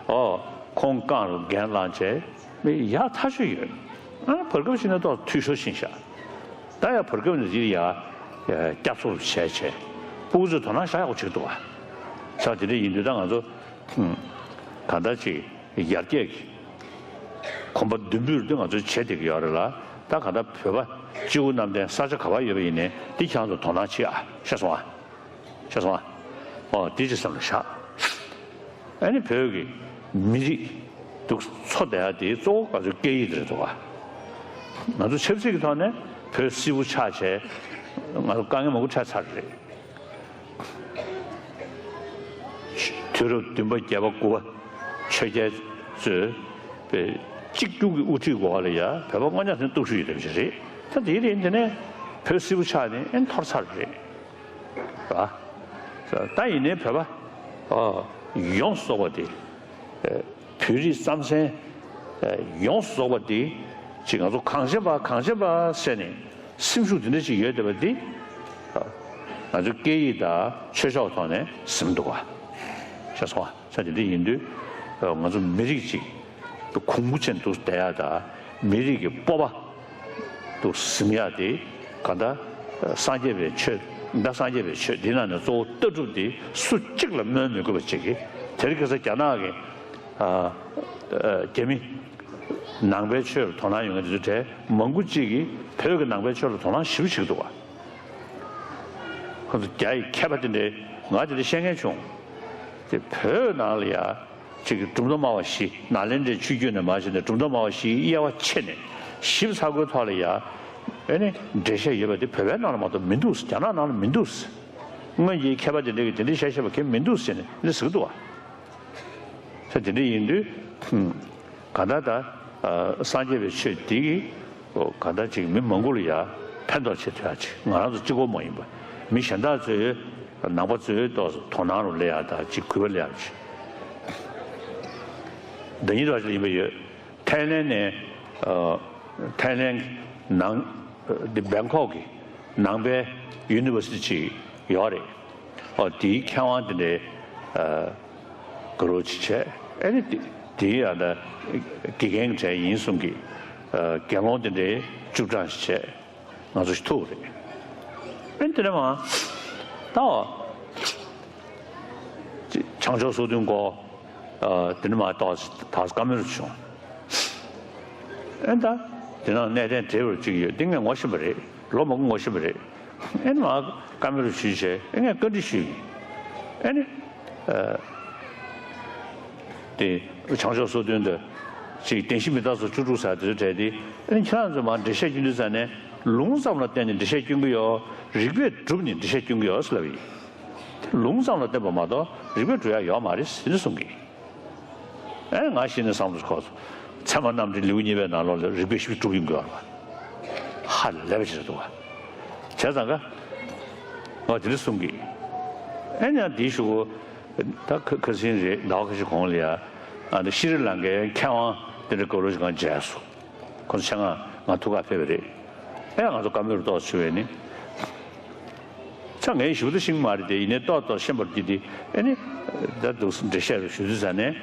ཨོ། ཁོང་རྐང་རུ་འགན་བླངས་བྱས། མི་ཡག་ཐག་ཆོད་ཡོད། ཨ་བར་སྐབས་ཤིག་ན་ཏོག་འཐུས་ཤོར་ཕྱིན་ཤག་ད་ཡ་བར་སྐབས་ནས་ཅིག་ཡ་སྐྱབས་གསོ་བྱས་བྱས། སྤུ་གུ་ཚོས་དོ་སྣང་བྱ་ཡག་པོ་བྱེད་འདུག་བ། ས་དེ་འདྲ་ཡིན་དུས་ད་ང་ཚོ་གང་ལྟར་ཅིག་ཡར་རྒྱས་ཀྱི་གོམ་པ་མདུན་སྤོས་དེ་ང་ཚོས་བྱེད་བསྡད་ཀྱི་ཡོད་རེད་ལ། ད་གང་ལྟར་བོད་པ་སྤྱི་བོ་གནམ་བསྟན་ས་ཆ་ག་པར་ཡོད་པ་ཡིན་ནའི་འདི་ཁྱེད་རང་ཚོ་དོ་སྣང་བྱེད་ཨ། ཤེས་སོང་ཨ། ཤེས་སོང་ཨ། ཨོ་འདི་ཅིག་བསམ་བློ་བཞག་ཨ་ནི་བོད་ཀྱི་མི་རིགས་འདུག་འཚོ་བསྡད་ཡ་དེ་གཙོ་བོ་ང་ཚོའི་སྐད་ཡིག་དེ་རེད་འདུག་ག་ང་ཚོ་ཆབ་སྲིད་ཀྱི་ཐོག་ནས་བོད་སིལ་བུ་ཆགས་བྱས་ང་ཚོ་དཀའ་ངལ་མང་པོ་འཕྲད་ཚར་རེད། དུས་རབས་བདུན་པ་བརྒྱད་པ་དགུ་པ་ཆོས་རྒྱལ་ཚོས་པའི་གཅིག་གྱུར་གྱི་དབུ་ཁྲིད་འོག་ལ་ཡ་བོད་པ་དངོས་གནས་དེ་སྟོབས་ཤུགས་ཡོད་པ་ཞིག་རེད། ད་དེའི་རིང་དེ་ནས་བོད་སིལ་བུ་ཆགས་ནས་ཨེ་འཐོར་ཚར་རེད། ར། ད་ཡིན་ནའི་བོད་པ་ཨ་ཡོངས་སུ་རྫོགས་པ་དེ། བོད་རིགས་རྩམ་ཟན་ཡོངས་སུ་རྫོགས་པ་འདི་ཅིག་ང་ཚོ་གངས་ཅན་པ་གངས་ཅན་པ་ཟེར་ནས་སེམས་ཤུགས་འདི་འདྲ་ཅིག་ཡོད་བསྡད་པ་འདི་ང་ཚོའི་སྐད་ཡིག་དང་ཆོས་ཕྱོགས་ཐོག་ནས་ཟིན་འདུག་བ། ཤེས་སོང་བ། ས་དེ་འདྲ་ཡིན་དུས་ང་ཚོ་མི་རིགས་ཅིག་གོང་བུ་ཅན་དུ་བསྡད་ཡ་དང་མི་རིགས་ཀྱི་སྤོབས་པ་དུ་ཟིན་ཡ་དེ་ག་ད་སངས་རྒྱས་པའི་ཆོས་ད་སངས་རྒྱས་པའི་ཆོས་འདི་ནང་ནས་གཙོ་བོ་ལྟ་གྲུབ་འདི་སུ་གཅིག་ལ་སྨོན་མི་དགོས་པ་ཅིག་གིས་དེ་རིང་ཁ་སང་རྒྱ་ནག་གི་ཨ། ཨ། རྒྱ་མི་ནང་པའི་ཆོས་ལ་དོ་སྣང་ཡོད་མཁན་དེ་ཚོའི་གྲས་མང་པོ་གཅིག་གིས་བོད་ཀྱི་ནང་པའི་ཆོས་ལ་དོ་སྣང་ཞེ་པོ་བྱེད་ཀྱི་འདུག་བ། ཁོ་ཚོ་རྒྱ་ཡི་མཁས་པ་དེ་འདྲས་ང་དེ་འདྲ་བཤད་མཁན་བྱུང་། དེ་བོད་ནང་ལ་ཡ་གཅིག་གི་གྲུབ་མཐའ་སྨྲ་བ་བཞི་ནཱ་ལེནྡྲའི་ཆོས་བརྒྱུད་ནས་མར་བྱས་ནས་གྲུབ་མཐའ་སྨྲ་བ་བཞིའི་དབྱེ་བ་ཕྱེ་ནས་ཞིབ་ཚགས་པོའི་ཐོག་ལ་ཡ་ཨེ་ནི་འགྲེལ་བཤད་ཡོད་པ་དེ་བོད་པའི་ནང་ལ་མ་གཏོགས་མི་འདུག་རྒྱ་ནག་ནང་ལ་མི་འདུག་སྔོན་གྱི་མཁས་པ་དེ་འདྲས་ཀྱིས་དེ་འདྲས་བཤད་བཤད་པ་གང་མི་འདུག་ཟེར་ནས་འདི་ཟེར་གྱི་འདུག་བ། ས་དེ་འདྲ་ཡིན་དུས། གང་ལྟར་ད་སངས་རྒྱས་པའི་ཆོས་འདི་གིས་གང་ལྟར་ཅིག་མི་མང་པོ་ལ་ཡ་ཕན་ཐོགས་བྱེད་ཐུབ་ཡ་ཅིག་ང་རང་ཚོ་གཅིག་པོ་མ་ཡིན་པ། མི་གཞན་དག་ཚོས་ནང་པ་ཚོས་ཏོག་ཙམ་དོ་སྣང་རུ་སླེབས་ཡ་དང་ཅིག་གུས་པ་སླེབས་ཡ་ཅིག་ཟླ་ཉིན་ར་ཅིག་ཡིན་པ་ཡོད། ཐའི་ལན་ནས་ཨ། ཐའི་ལན་གྱི་ནང་འདི་བེང་ཀོག་གི་ནང་པའི་ཡུ་ནི་ཝར་སི་ཊི་ཅིག་ཡོད་རེད། ཨོ་དེའི་མཁས་དབང་དེ་འདྲའི་ཨ། དགའ་རོགས་ཅིག་བྱས་ཨེ་ནི་དེ་དེའི་ཨ་ད་དགེ་རྒན་གྱི་གྲས་ཡིན་གསུང་གི་ཨ། དགེ་སློང་དེ་འདྲའི་བཅུ་གྲངས་ཤིག་བྱས་ང་ཚོ་ཞིག་ཐུག་རེད། ཨེ་དེ་འདྲ་མ་ད་བྱང་ཕྱོགས་སོ་བདུན་སྐོར་ཨ། དེ་འདྲ་མ་ཏོག་ཙམ་བཀའ་མོལ་བྱུང་། ཨེ་ད་དེ་ནང་གནས་བརྟན་བགྲེས་པ་ཅིག་ཡོད་དེ་ངས་ངོ་ཤེས་པ་རེད། ལོ་མང་པོ་ངོ་ཤེས་པ་རེད། ཨེ་ནི་མ་བཀའ་མོལ་ཞུས་བྱས་ཨེ་ངས་བཀའ་འདྲི་ཞུས་ཡིན། ཨེ་ནི་ཨ། དེ་བྱང་ཕྱོགས་སོ་བདུན་དུ་ཅིག་བདེན་བཞི་མི་རྟག་སོགས་བཅུ་དྲུག་ཟེར་དེ་ཚོ་གྲས་དེ་ཨེ་ནི་ཁྱེད་རང་ཚོ་མ་འགྲེལ་བཤད་སྐྱོན་དུས་ཙ་ནས་ལུང་ཙམ་ལ་བརྟེན་ནས་འགྲེལ་བཤད་སྐྱོན་གི་ཡོད། རིགས་པས་སྒྲུབ་ནས་འགྲེལ་བཤད་སྐྱོན་གི་ཡོད་ཟེར་ལབ་ཡིན། ལུང་ཙམ་ལ་བརྟེན་པ་མ་གཏོགས་རིགས་པས་སྒྲུབ་ཡ་ཡོད་མ་རེད་ཟེར་ནས་གསུང་གི། ཨེ་ང་ཤི་ནས་བསམ་བློ་ཁོ་ཚོ་ཚད་མ་རྣམ་འགྲེལ་ལེའུ་གཉིས་པའི་ནང་ལོགས་ལ་རིགས་པས་ཞིབ་སྒྲུབ་ཡོང་གི་ཡོད་རེད་བ། ཧ་ལས་པ་ཞིག་རེད་འདུག་བ། བྱས་ཙང་ཀ་ང་དེ་འདྲ་གསུང་གི། ཨེ་ནས་དེའི་གཞུག་གུ་ད་ཁ་ཁ་སང་རེད་ཟླ་བ་ཁ་ཤས་གོང་ལ་ཡ་ཨ་ནི་ཤི་རི་ལང་ཀའི་མཁས་དབང་དེ་འདྲ་དགའ་རོགས་ཤིག་གང་མཇལ་སོང་། ཁོ་ཚོ་ཆ་ང་ང་ཐུག་ག་ཕེབས་པ་རེད། ཨེ་ང་ཚོ་བཀའ་མོལ་རུ་ཏོག་ཞུ་བས་ནི། ཆ་ངའི་ཞུ་དུ་ཤིང་མ་རེད་དེ་ཡིན་ནའི་ཏོག་ཏོག་ཤེས་པར་གྱིས་ཏེ་ཨེ་ནི། ད་འདུག་འགྲེལ་བཤད་རུ་ཞུ་དུས་ཙ་ནས།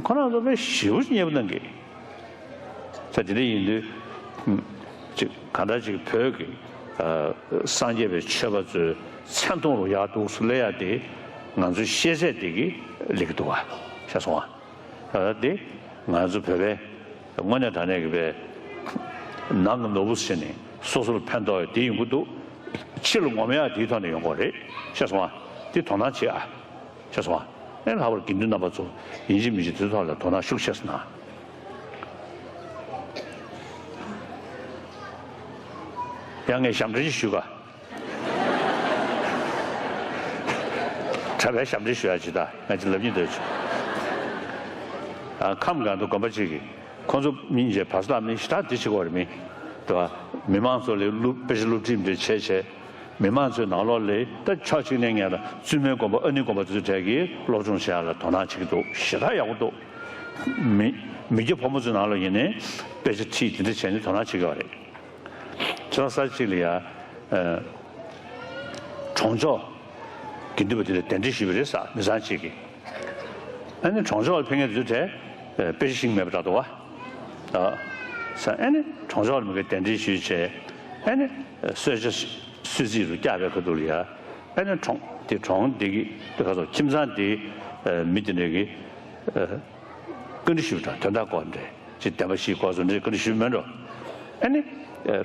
ཁོ་རང་ཚོ་དཔེ་ཞེ་པོ་མཉེས་པོ་གནང་གི། ཆ་དེ་འདྲ་ཡིན་དུས། ཅིག་གང་ལྟར་ཅིག་བོད་ཀྱི་ཨ། སངས་རྒྱས་པའི་ཆོས་པ་ཚོའི་མཚན་མཐོང་རུ་ཡག་འདུག་སུ་སླེབས་ཡ་དེ་ང་ཚོའི་ཤེས་ཚད་དེ་གི་ལེགས་འདུག་བ། ཤེས་སོང་བ། ད་ལྟ་འདི་ང་ཚོ་བོད་པའི་དངོས་གནས་དྲང་གནས་ཀྱི་པའི་ནང་གི་ནོར་བུ་ཟེར་ནས་སོ་སོ་ལ་ཕན་ཐོགས་ཡོད་དེ་ཡིན་གྱི་འདུག་ཕྱི་ལ་ངོམ་ཡག་དེའི་ཐོག་ནས་ཡོང་གི་རེད། ཤེས་སོང་ཨ། དེ་དོ་སྣང་བྱེད་ཨ། ཤེས་སོང་ཨ། ཨེ་ལྷག་པར་དགེ་འདུན་རྣམ་པ་ཚོ་ཡིན་གཅིག་མིན་གཅིག་དེ་ཐོག་ལ་དོ་སྣང་ཤུགས་ཆེ་ཙམ་གནང་། ཡང་ངས་ཞབས་འདྲེན་ཞུ་ག་གྲྭ་པའི་ཞབས་འདྲེན་ཞུ་ཡ་ཇི་ལྟར་ང་ཅི་ལབ་ཉིན་འདོད་བྱུང་། ཨ། ཁམས་སྒང་དུ་དགོན་པ་གཅིག་གིས་ཁོང་ཚོ་མི་གཉིས་བར་སླབ་ནི་ཞེ་དྲག་འདི་བྱེད་དགོས་རེད་མི། དེ་བ། མི་མང་ཚོ་ལ་སློབ་དཔེ་ཆ་སློབ་ཁྲིད་འདི་བྱས་བྱས། མི་མང་ཚོའི་ནང་ལོགས་ལ་ད་ཕྱོགས་གཅིག་ནས་ངས་ལ་བཙུན་མའི་དགོན་པ་ཨ་ནི་དགོན་པ་དེ་ཚོ་གྲས་ཀྱིས་སློབ་སྦྱོང་བྱེད་ཡ་ལ་དོ་སྣང་བྱེད་ཀྱི་འདུག་ཞེ་དྲག་ཡག་པོ་འདུག་མི། མི་སྐྱ་ཕོ་མོ་ཚོའི་ནང་ལ་ཡིན་ནའི་དཔེ་ཆ་ཁྲིད་དེ་འདྲ་བྱས་ནས་དོ་སྣང་བྱེད་ཀྱི་ཡོད་རེད། ཁྱེད་རང་ས་གཅིག་ལ་ཡ། ཨ། གྲོང་ཆོག་དགེ་འདུན་པ་དེ་ལ་གདན་འདྲེན་ཞུས་པ་རེད་ཟེར། མི་ཚང་གཅིག་གིས། ཨ་ནི་གྲོང་ཆོག་ལ་ཕེབས་མཁན་དེ་ཚོ་གྲས་དཔེ་ཆ་ཤེས་ཀྱི་མེད་པ་འདྲ་འདུག་བ། ཨ། ས་ཨ་ནི་གྲོང་ཆོག་ལ་མི་དགེ་གདན་འདྲེན་ཞུས་བྱས། ཨ་ནི་གསོལ་ཇ་གསོལ་ཚིགས་རུ་བཀྱག་པའི་ཁ་ཐུག་ལ་ཡ། ཨ་ནི་གྲོང་དེ་གྲོང་དེ་གི་དེ་ག་ཚོ་ཁྱིམ་ཚང་དེ་མི་དེ་འདྲ་གི་བཀའ་འདྲི་ཞུས་པ་དང་དོན་དག་སྐོར་འདྲ་ཅིག་བདེན་པ་ཞིག་སྐོར་ཚོ་འདྲ་བཀའ་འདྲི་ཞུས་མེད་འགྲོ། ཨ་ནི་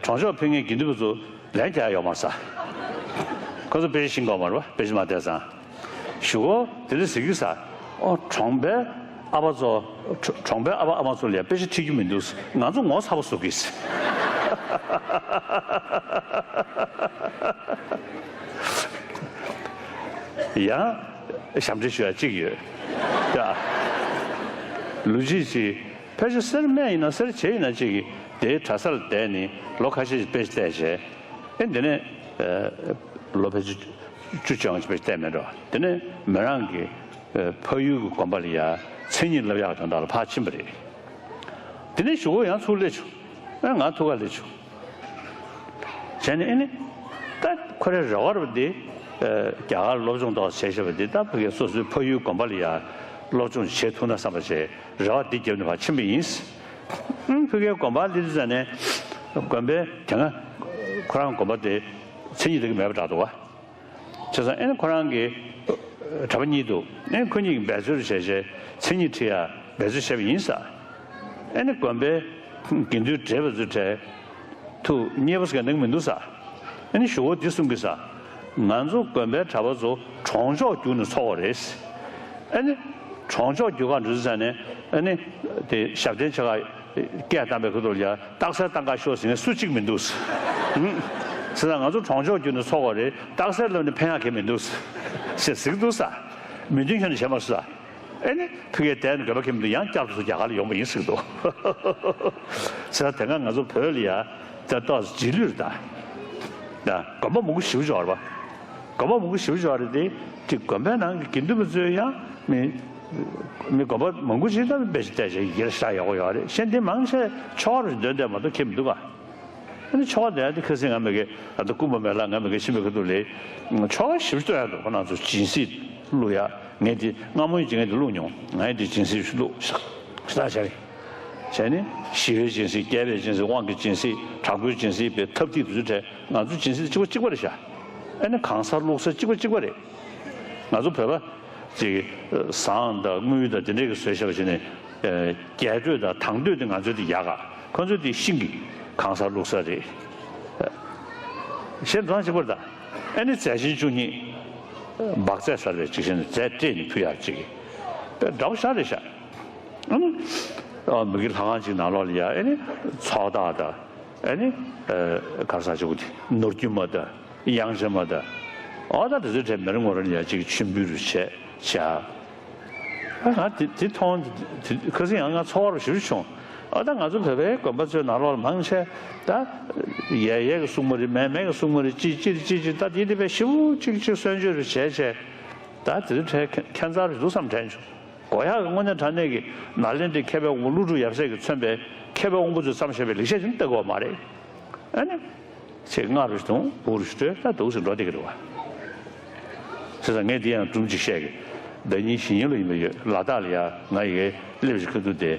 གྲོང་ཆོག་ཕེབས་མཁན་དགེ་འདུན་པ་ཚོ་ལན་རྒྱག་ཡོད་མ་རེད་ཟེར། ཁོ་ཚོ་དཔེ་ཆ་ཤེས་ཀྱི་ཡོད་མ་རེད་བ། དཔེ་ཆ་མ་བལྟས་ཙང་། གཞུག་གུ་དེ་འདྲ་ཟེར་གྱི་ཟེར། ཨོ་གྲོང་པའི་ཨ་ཕ་ཚོ། གྲོ་གྲོང་པའི་ཨ་ཕ་ཨ་མ་ཚོ་ལ་ཡ་དཔེ་ཆ་ཁྲིད་རྒྱུ་མི་འདུག་ང་ཚོ་ངོ་ཚ་པོ་བཟོ་གི་ཟེར། ཡང་ཞབས་འདྲེན་ཞུ་ཡ་གཅིག་ཡོད། ཡ། ལོ་རྒྱུས་ཅིག་ཕལ་ཆེར་སེར་སྨད་ཡིན་ན་སེར་བྱེས་ཡིན་ན་གཅིག་གིས་དེའི་གྲྭ་སར་བསྡད་ནས་ལོ་ཁ་ཤས་ཤིག་དཔེ་ཆ་བལྟས་བྱས། ཨེ་འདི་ནས་ལོ་ཕལ་ཆེར་བཅུ་བཅོ་ལྔ་ཅིག་དཔེ་ཆ་བལྟས་མེད་འགྲོ། དེ་ནས་མི་རང་གི་ཕ་ཡུལ་གྱི་དགོན་པ་ལ་ཡ་མཚན་ཉིད་བསླབ་ཡག་དོན་དག་ལ་ཕར་ཕྱིན་པ་རེད། དེ་ནས་གཞུག་གུ་ཡང་ཚུར་སླེབས་བྱུང་། ཨེ་ང་ཐུག་ག་སླེབས་བྱུང་། བྱས་ནས་ཨེ་ནི། ད་ཁོ་རའི་རེ་བ་རེད་པ་འདི། རྒྱ་གར་སློབ་སྦྱོང་ཏོག་ཙམ་བྱས་བྱས་པ་འདི་ད་ཕ་གིའི་སོ་སོའི་ཕ་ཡུལ་དགོན་པ་ལ་ཡ་སློབ་སྦྱོང་བྱེད་ཐུབ་ན་བསམ་པ་བྱས་རེ་བ་འདི་བརྒྱབ་ནས་ཕར་ཕྱིན་པ་ཡིན། ཨང་ཕ་གིའི་དགོན་པ་སླེབས་དུས་ཙམ་ནས་དགོན་པའི་དེ་སྔ་ཁོ་རང་དགོན་པ་དེ་མཚན་ཉིད་དེ་ག་མེད་པ་འདྲ་འདུག་བ། བྱས་ཙང་ཨེ་ནི་ཁོ་རང་གིས་གྲྭ་པ་གཉིས་འདུག་ཨེ་ཁོ་གཉིས་ཀྱིས་འབད་རྩོལ་བྱས་བྱས་མཚན་ཉིད་ཁྲིད་ཡ་འབད་རྩོལ་བྱས་པ་ཡིན་ཟེར། ཨེ་ནི་དགོན་པའི་དགེ་འདུན་བགྲེས་པ་ཚོའི་གྲས་ཐུགས་མཉེས་པོ་ཟེར་མཁན་གནང་མི་འདུག་ཟེར། ཨེ་ནི་གཞུག་གུ་འདི་གསུང་གི་ཟེར། ང་ཚོ་དགོན་པའི་གྲྭ་པ་ཚོ་གྲོང་ཆོག་བརྒྱུགས་ནས་འཚོགས་པ་རེད། ཨེ་ནི་གྲོང་ཆོག་བརྒྱུགས་ག་འགྲོ་དུས་ཙམ་ནས་ཨེ་ནི་དེ་ཞབས་བརྟན་ཆེ་ཁག་སྐད་བཏང་པའི་ཁ་ཐུག་ལ་ཡ་རྟགས་གསལ་བཏང་ག་ཤོག་ཟེར་མཁན་སུ་གཅིག་མི་འདུག་ཟེར། ཨང་། བྱས་ཙང་ང་ཚོ་གྲོང་ཆོག་བརྒྱུགས་ནས་འཚོགས་པ་རེད། རྟགས་གསལ་བསླབས་ནས་ཕན་ཡག་གང་ཡང་མི་འདུག་ཟེར་ཟེར་གྱི་འདུག་ཟེར། མི་མཐུན་ཕྱོགས་ནས་བྱས་མ་སོང་ཟེར། ཨེ་ནི་ཕ་གིར་བསྡད་ནས་དགོན་པ་ཁེ་མི་འདུག་ཡང་བསྐྱར་དུ་རྒྱ་གར་ལ་ཡོང་པ་ཡིན་ཟེར་གྱི་འདུག་ཟེར། དེ་སྔ་ང་ཚོ་བོད་ལ་ཡ་ད་ཏོག་ཙམ་རྗེས་ལུས་རེད་ད། ད་དགོན་པ་མང་པོ་ཞེ་པོ་ཅིག་ཡོད་རེད་པ། དགོན་པ་མང་པོ་ཞེ་པོ་ཅིག་ཡོད་རེད་དེ། དེ་དགོན་པའི་ནང་གི་དགེ་འདུན་པ་ཚོས་ཡང་མི་མི་དགོན་པ་མང་པོ་ཞིག་ད་དཔེ་ཆ་བལྟས་བྱས་ཡི་གེ་ཤ་ཡག་པོ་ཡོད་རེད། གཞན་དེ་མང་ཆེ་ཆོ་ག་རུ་འདོན་བསྡད་མ་གཏོགས་ཁེ་མི་འདུག་ག་ཨ་ནི་ཆོ་ག་དེ་ཡང་དེ་ཁ་སང་ང་མ་གི་ད་ལྟ་སྐུ་འབུམ་མེ་ལགས་ང་མ་གི་ཕྱིན་པའི་ཁ་ཐུག་ལ་ཆོ་ག་ཞེ་པོ་ཅིག་བཏོན་ཡག་འདུག་ཁོ་རང་ཚོ་སྦྱིན་སྲེག་བླུག་ཡག་ངས་དེ་སྔ་མོ་ཡིན་གྱི་ངས་དེ་བླུགས་མྱོང་། ངས་དེ་སྦྱིན་སྲེག་བླུགས་ཤག་ཤག་བྱས་རེད། བྱས་ནས་ཞི་བའི་སྦྱིན་སྲེག་རྒྱས་པའི་སྦྱིན་སྲེག་དབང་གི་སྦྱིན་སྲེག་དྲག་པོའི་སྦྱིན་སྲེག་པའི་ཐབས་ཐིག་དེ་ཚོ་གྲས་ང་ཚོ་སྦྱིན་སྲེག་གཅིག་པ་གཅིག་པ་རེད་ཤག་ཨ་ནི་གང་ཟག་བླུགས་ས་གཅིག་པ་གཅིག་པ་རེད། ང་ཚོ་བོད་པ་ཅིག་ཟངས་དང་དངུལ་དང་དེ་འདྲས་ཀྱི་བཟོས་བཞག་པ་བྱས་ནས་རྒྱས་སྤྲོས་དང་དྭངས་སྤྲོས་དེ་ང་ཚོའི་དེ་ཡག་ག་ཁོ་ཚོའི་དེ་ཤིང་གི་གང་ཟག་བླུགས་ས་རེད། གཞན་དོན་གཅིག་པ་རེད་ད། ཨ་ནི་རྫས་ཆེན་བཅུ་གཉིས། འབག་རྫས་ཟེར་བའི་ཅིག་བྱས་ནས་རྫས་སྤྲས་ནས་ཕུལ་ཡག་ཅིག་གི་དཔེ་འདྲ་པོ་ཞེ་དྲག་རེད་ཤག་ཨ་ནི་ཨ་མི་གི་ལྷ་ཁང་ཅིག་ནང་ལོགས་ལ་ཡ་ཨ་ནི་ཚོགས་བདག་དང་ཨ་ནི་ཨ་ག་རེ་ཟེར་ཅིག་གོ་དེ་ནོར་རྒྱུན་མ་དང་གཡང་ཆེན་མ་དང་། ཨོ་ད་དེ་ཚོའི་གྲས་མེ་རི་ངོ་ར་ལ་ཡ་ཅིག་མཆོད་འབུལ་རུ་བྱས་བྱས། ཨ་ང་དེ་དེ་མཐོང་དེ་ཁ་སང་ཡང་ང་ཚོར་བ་ཞེ་པོ་བྱུང་། ཨ་ད་ང་ཚོ་བོད་པའི་དགོན་པ་ཚོའི་ནང་ལོགས་ལ་མང་ཆེ་ད་ཡས་ཡས་ཀྱི་གསུང་མ་རེད། མས་མས་ཀྱི་གསུང་མ་རེད། ཅི་ཅི་ཅི་ཅི་ད་དེ་དེ་བས་ཞེ་པོ་ཅིག་ཅིག་གསོལ་མཆོད་རུ་བྱས་བྱས། ད་དེ་ཚོའི་གྲས་ཁྱད་མཚར་རེ་འདུག་བསམ་དྲན་བྱུང་། དགོས་ཡག་གི་དངོས་གནས་དྲང་གནས་ཀྱི་ནཱ་ལེནྡྲའི་མཁས་པའི་དབང་པོ་ཀླུ་སྒྲུབ་ཡབ་སྲས་ཀྱིས་མཚོན་པའི་མཁས་པའི་དབང་པོ་ཚོས་བརྩམས་བཞག་པའི་ལེགས་བཤད་ཅིག་ལྟ་དགོས་མ་རེད། ཨ་ནི། ཚེ་སྔ་རུ་ཞིག་དང་བུ་རུ་ཞིག་སྤྲོད་ད་འདུག་སེ་འགྲོ་བསྡད་ཀྱི་རེད་བ། བྱས་ཙང་ངས་འདི་ཡང་སྒྲུང་ཅིག་བཤད་ཀྱི། ཟླ་ཉིན་གཞེས་ཉིན་ལོ་ཡིན་པ་ཡོད། ལ་དྭགས་ལ་ཡ་ང་ཡི་གེ་སླེབས་ཤིག་ཁ་ཐུག་དེ།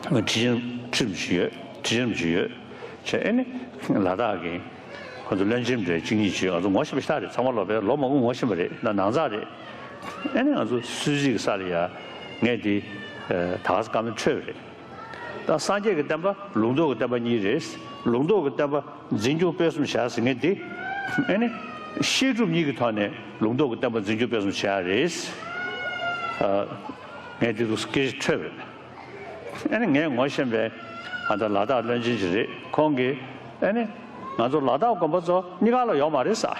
ཁྲི་ཆེན་ཁྲི་རིན་པོ་ཆེ་ཡོད། ཁྲི་ཆེན་རིན་པོ་ཆེ་ཡོད། བྱས་ཨེ་ནི། ལ་དྭགས་ཀྱི། ཁོ་ཚོ་བློན་ཆེན་འདྲ་གཅིག་གཉིས་བྱོས། ང་ཚོ་ངོ་ཤེས་པ་ཞེ་དྲག་རེད། ཚང་མ་ལོ་པའི་ལོ་མང་པོ་ངོ་ཤེས་པ་རེད། ན་ནང་ཚགས་རེད། ཨེ་ནི་ང་ཚོ་སུད་སི་གི་ས་ལ་ཡ། ངས་འདི། ད་ག་ས་བཀའ་མོལ་འཕྲོད་པ་རེད། ད་སངས་རྒྱས་ཀྱི་བསྟན་པ་ལུང་རྟོགས་ཀྱི་བསྟན་པ་གཉིས་རེད། ལུང་རྟོགས་ཀྱི་བསྟན་པ་འཛིན་སྐྱོང་སྤེལ་གསུམ་བྱ་ཟེར་མཁན་དེ། ཨེ་ནི། བཤད་སྒྲུབ་གཉིས་ཀྱི་ཐོག་ནས་ལུང་རྟོགས་ཀྱི་བསྟན་པ་འཛིན་སྐྱོང་སྤེལ་གསུམ་བྱ་རེད། ངས་འདི་འདུག་སྐད་ཆ་འཕྲོད་པ་རེད། ཨ་ནི་ངས་ངོ་ཤེས་པའི་ཨ་ད་ལ་དྭགས་བློན་ཆེན་ཞིག་རེད། ཁོང་གིས་ཨ་ནི་ང་ཚོ་ལ་དྭགས་དགོན་པ་ཚོ་གཉིས་ཀ་ལ་ཡོད་མ་རེད་ཟེར།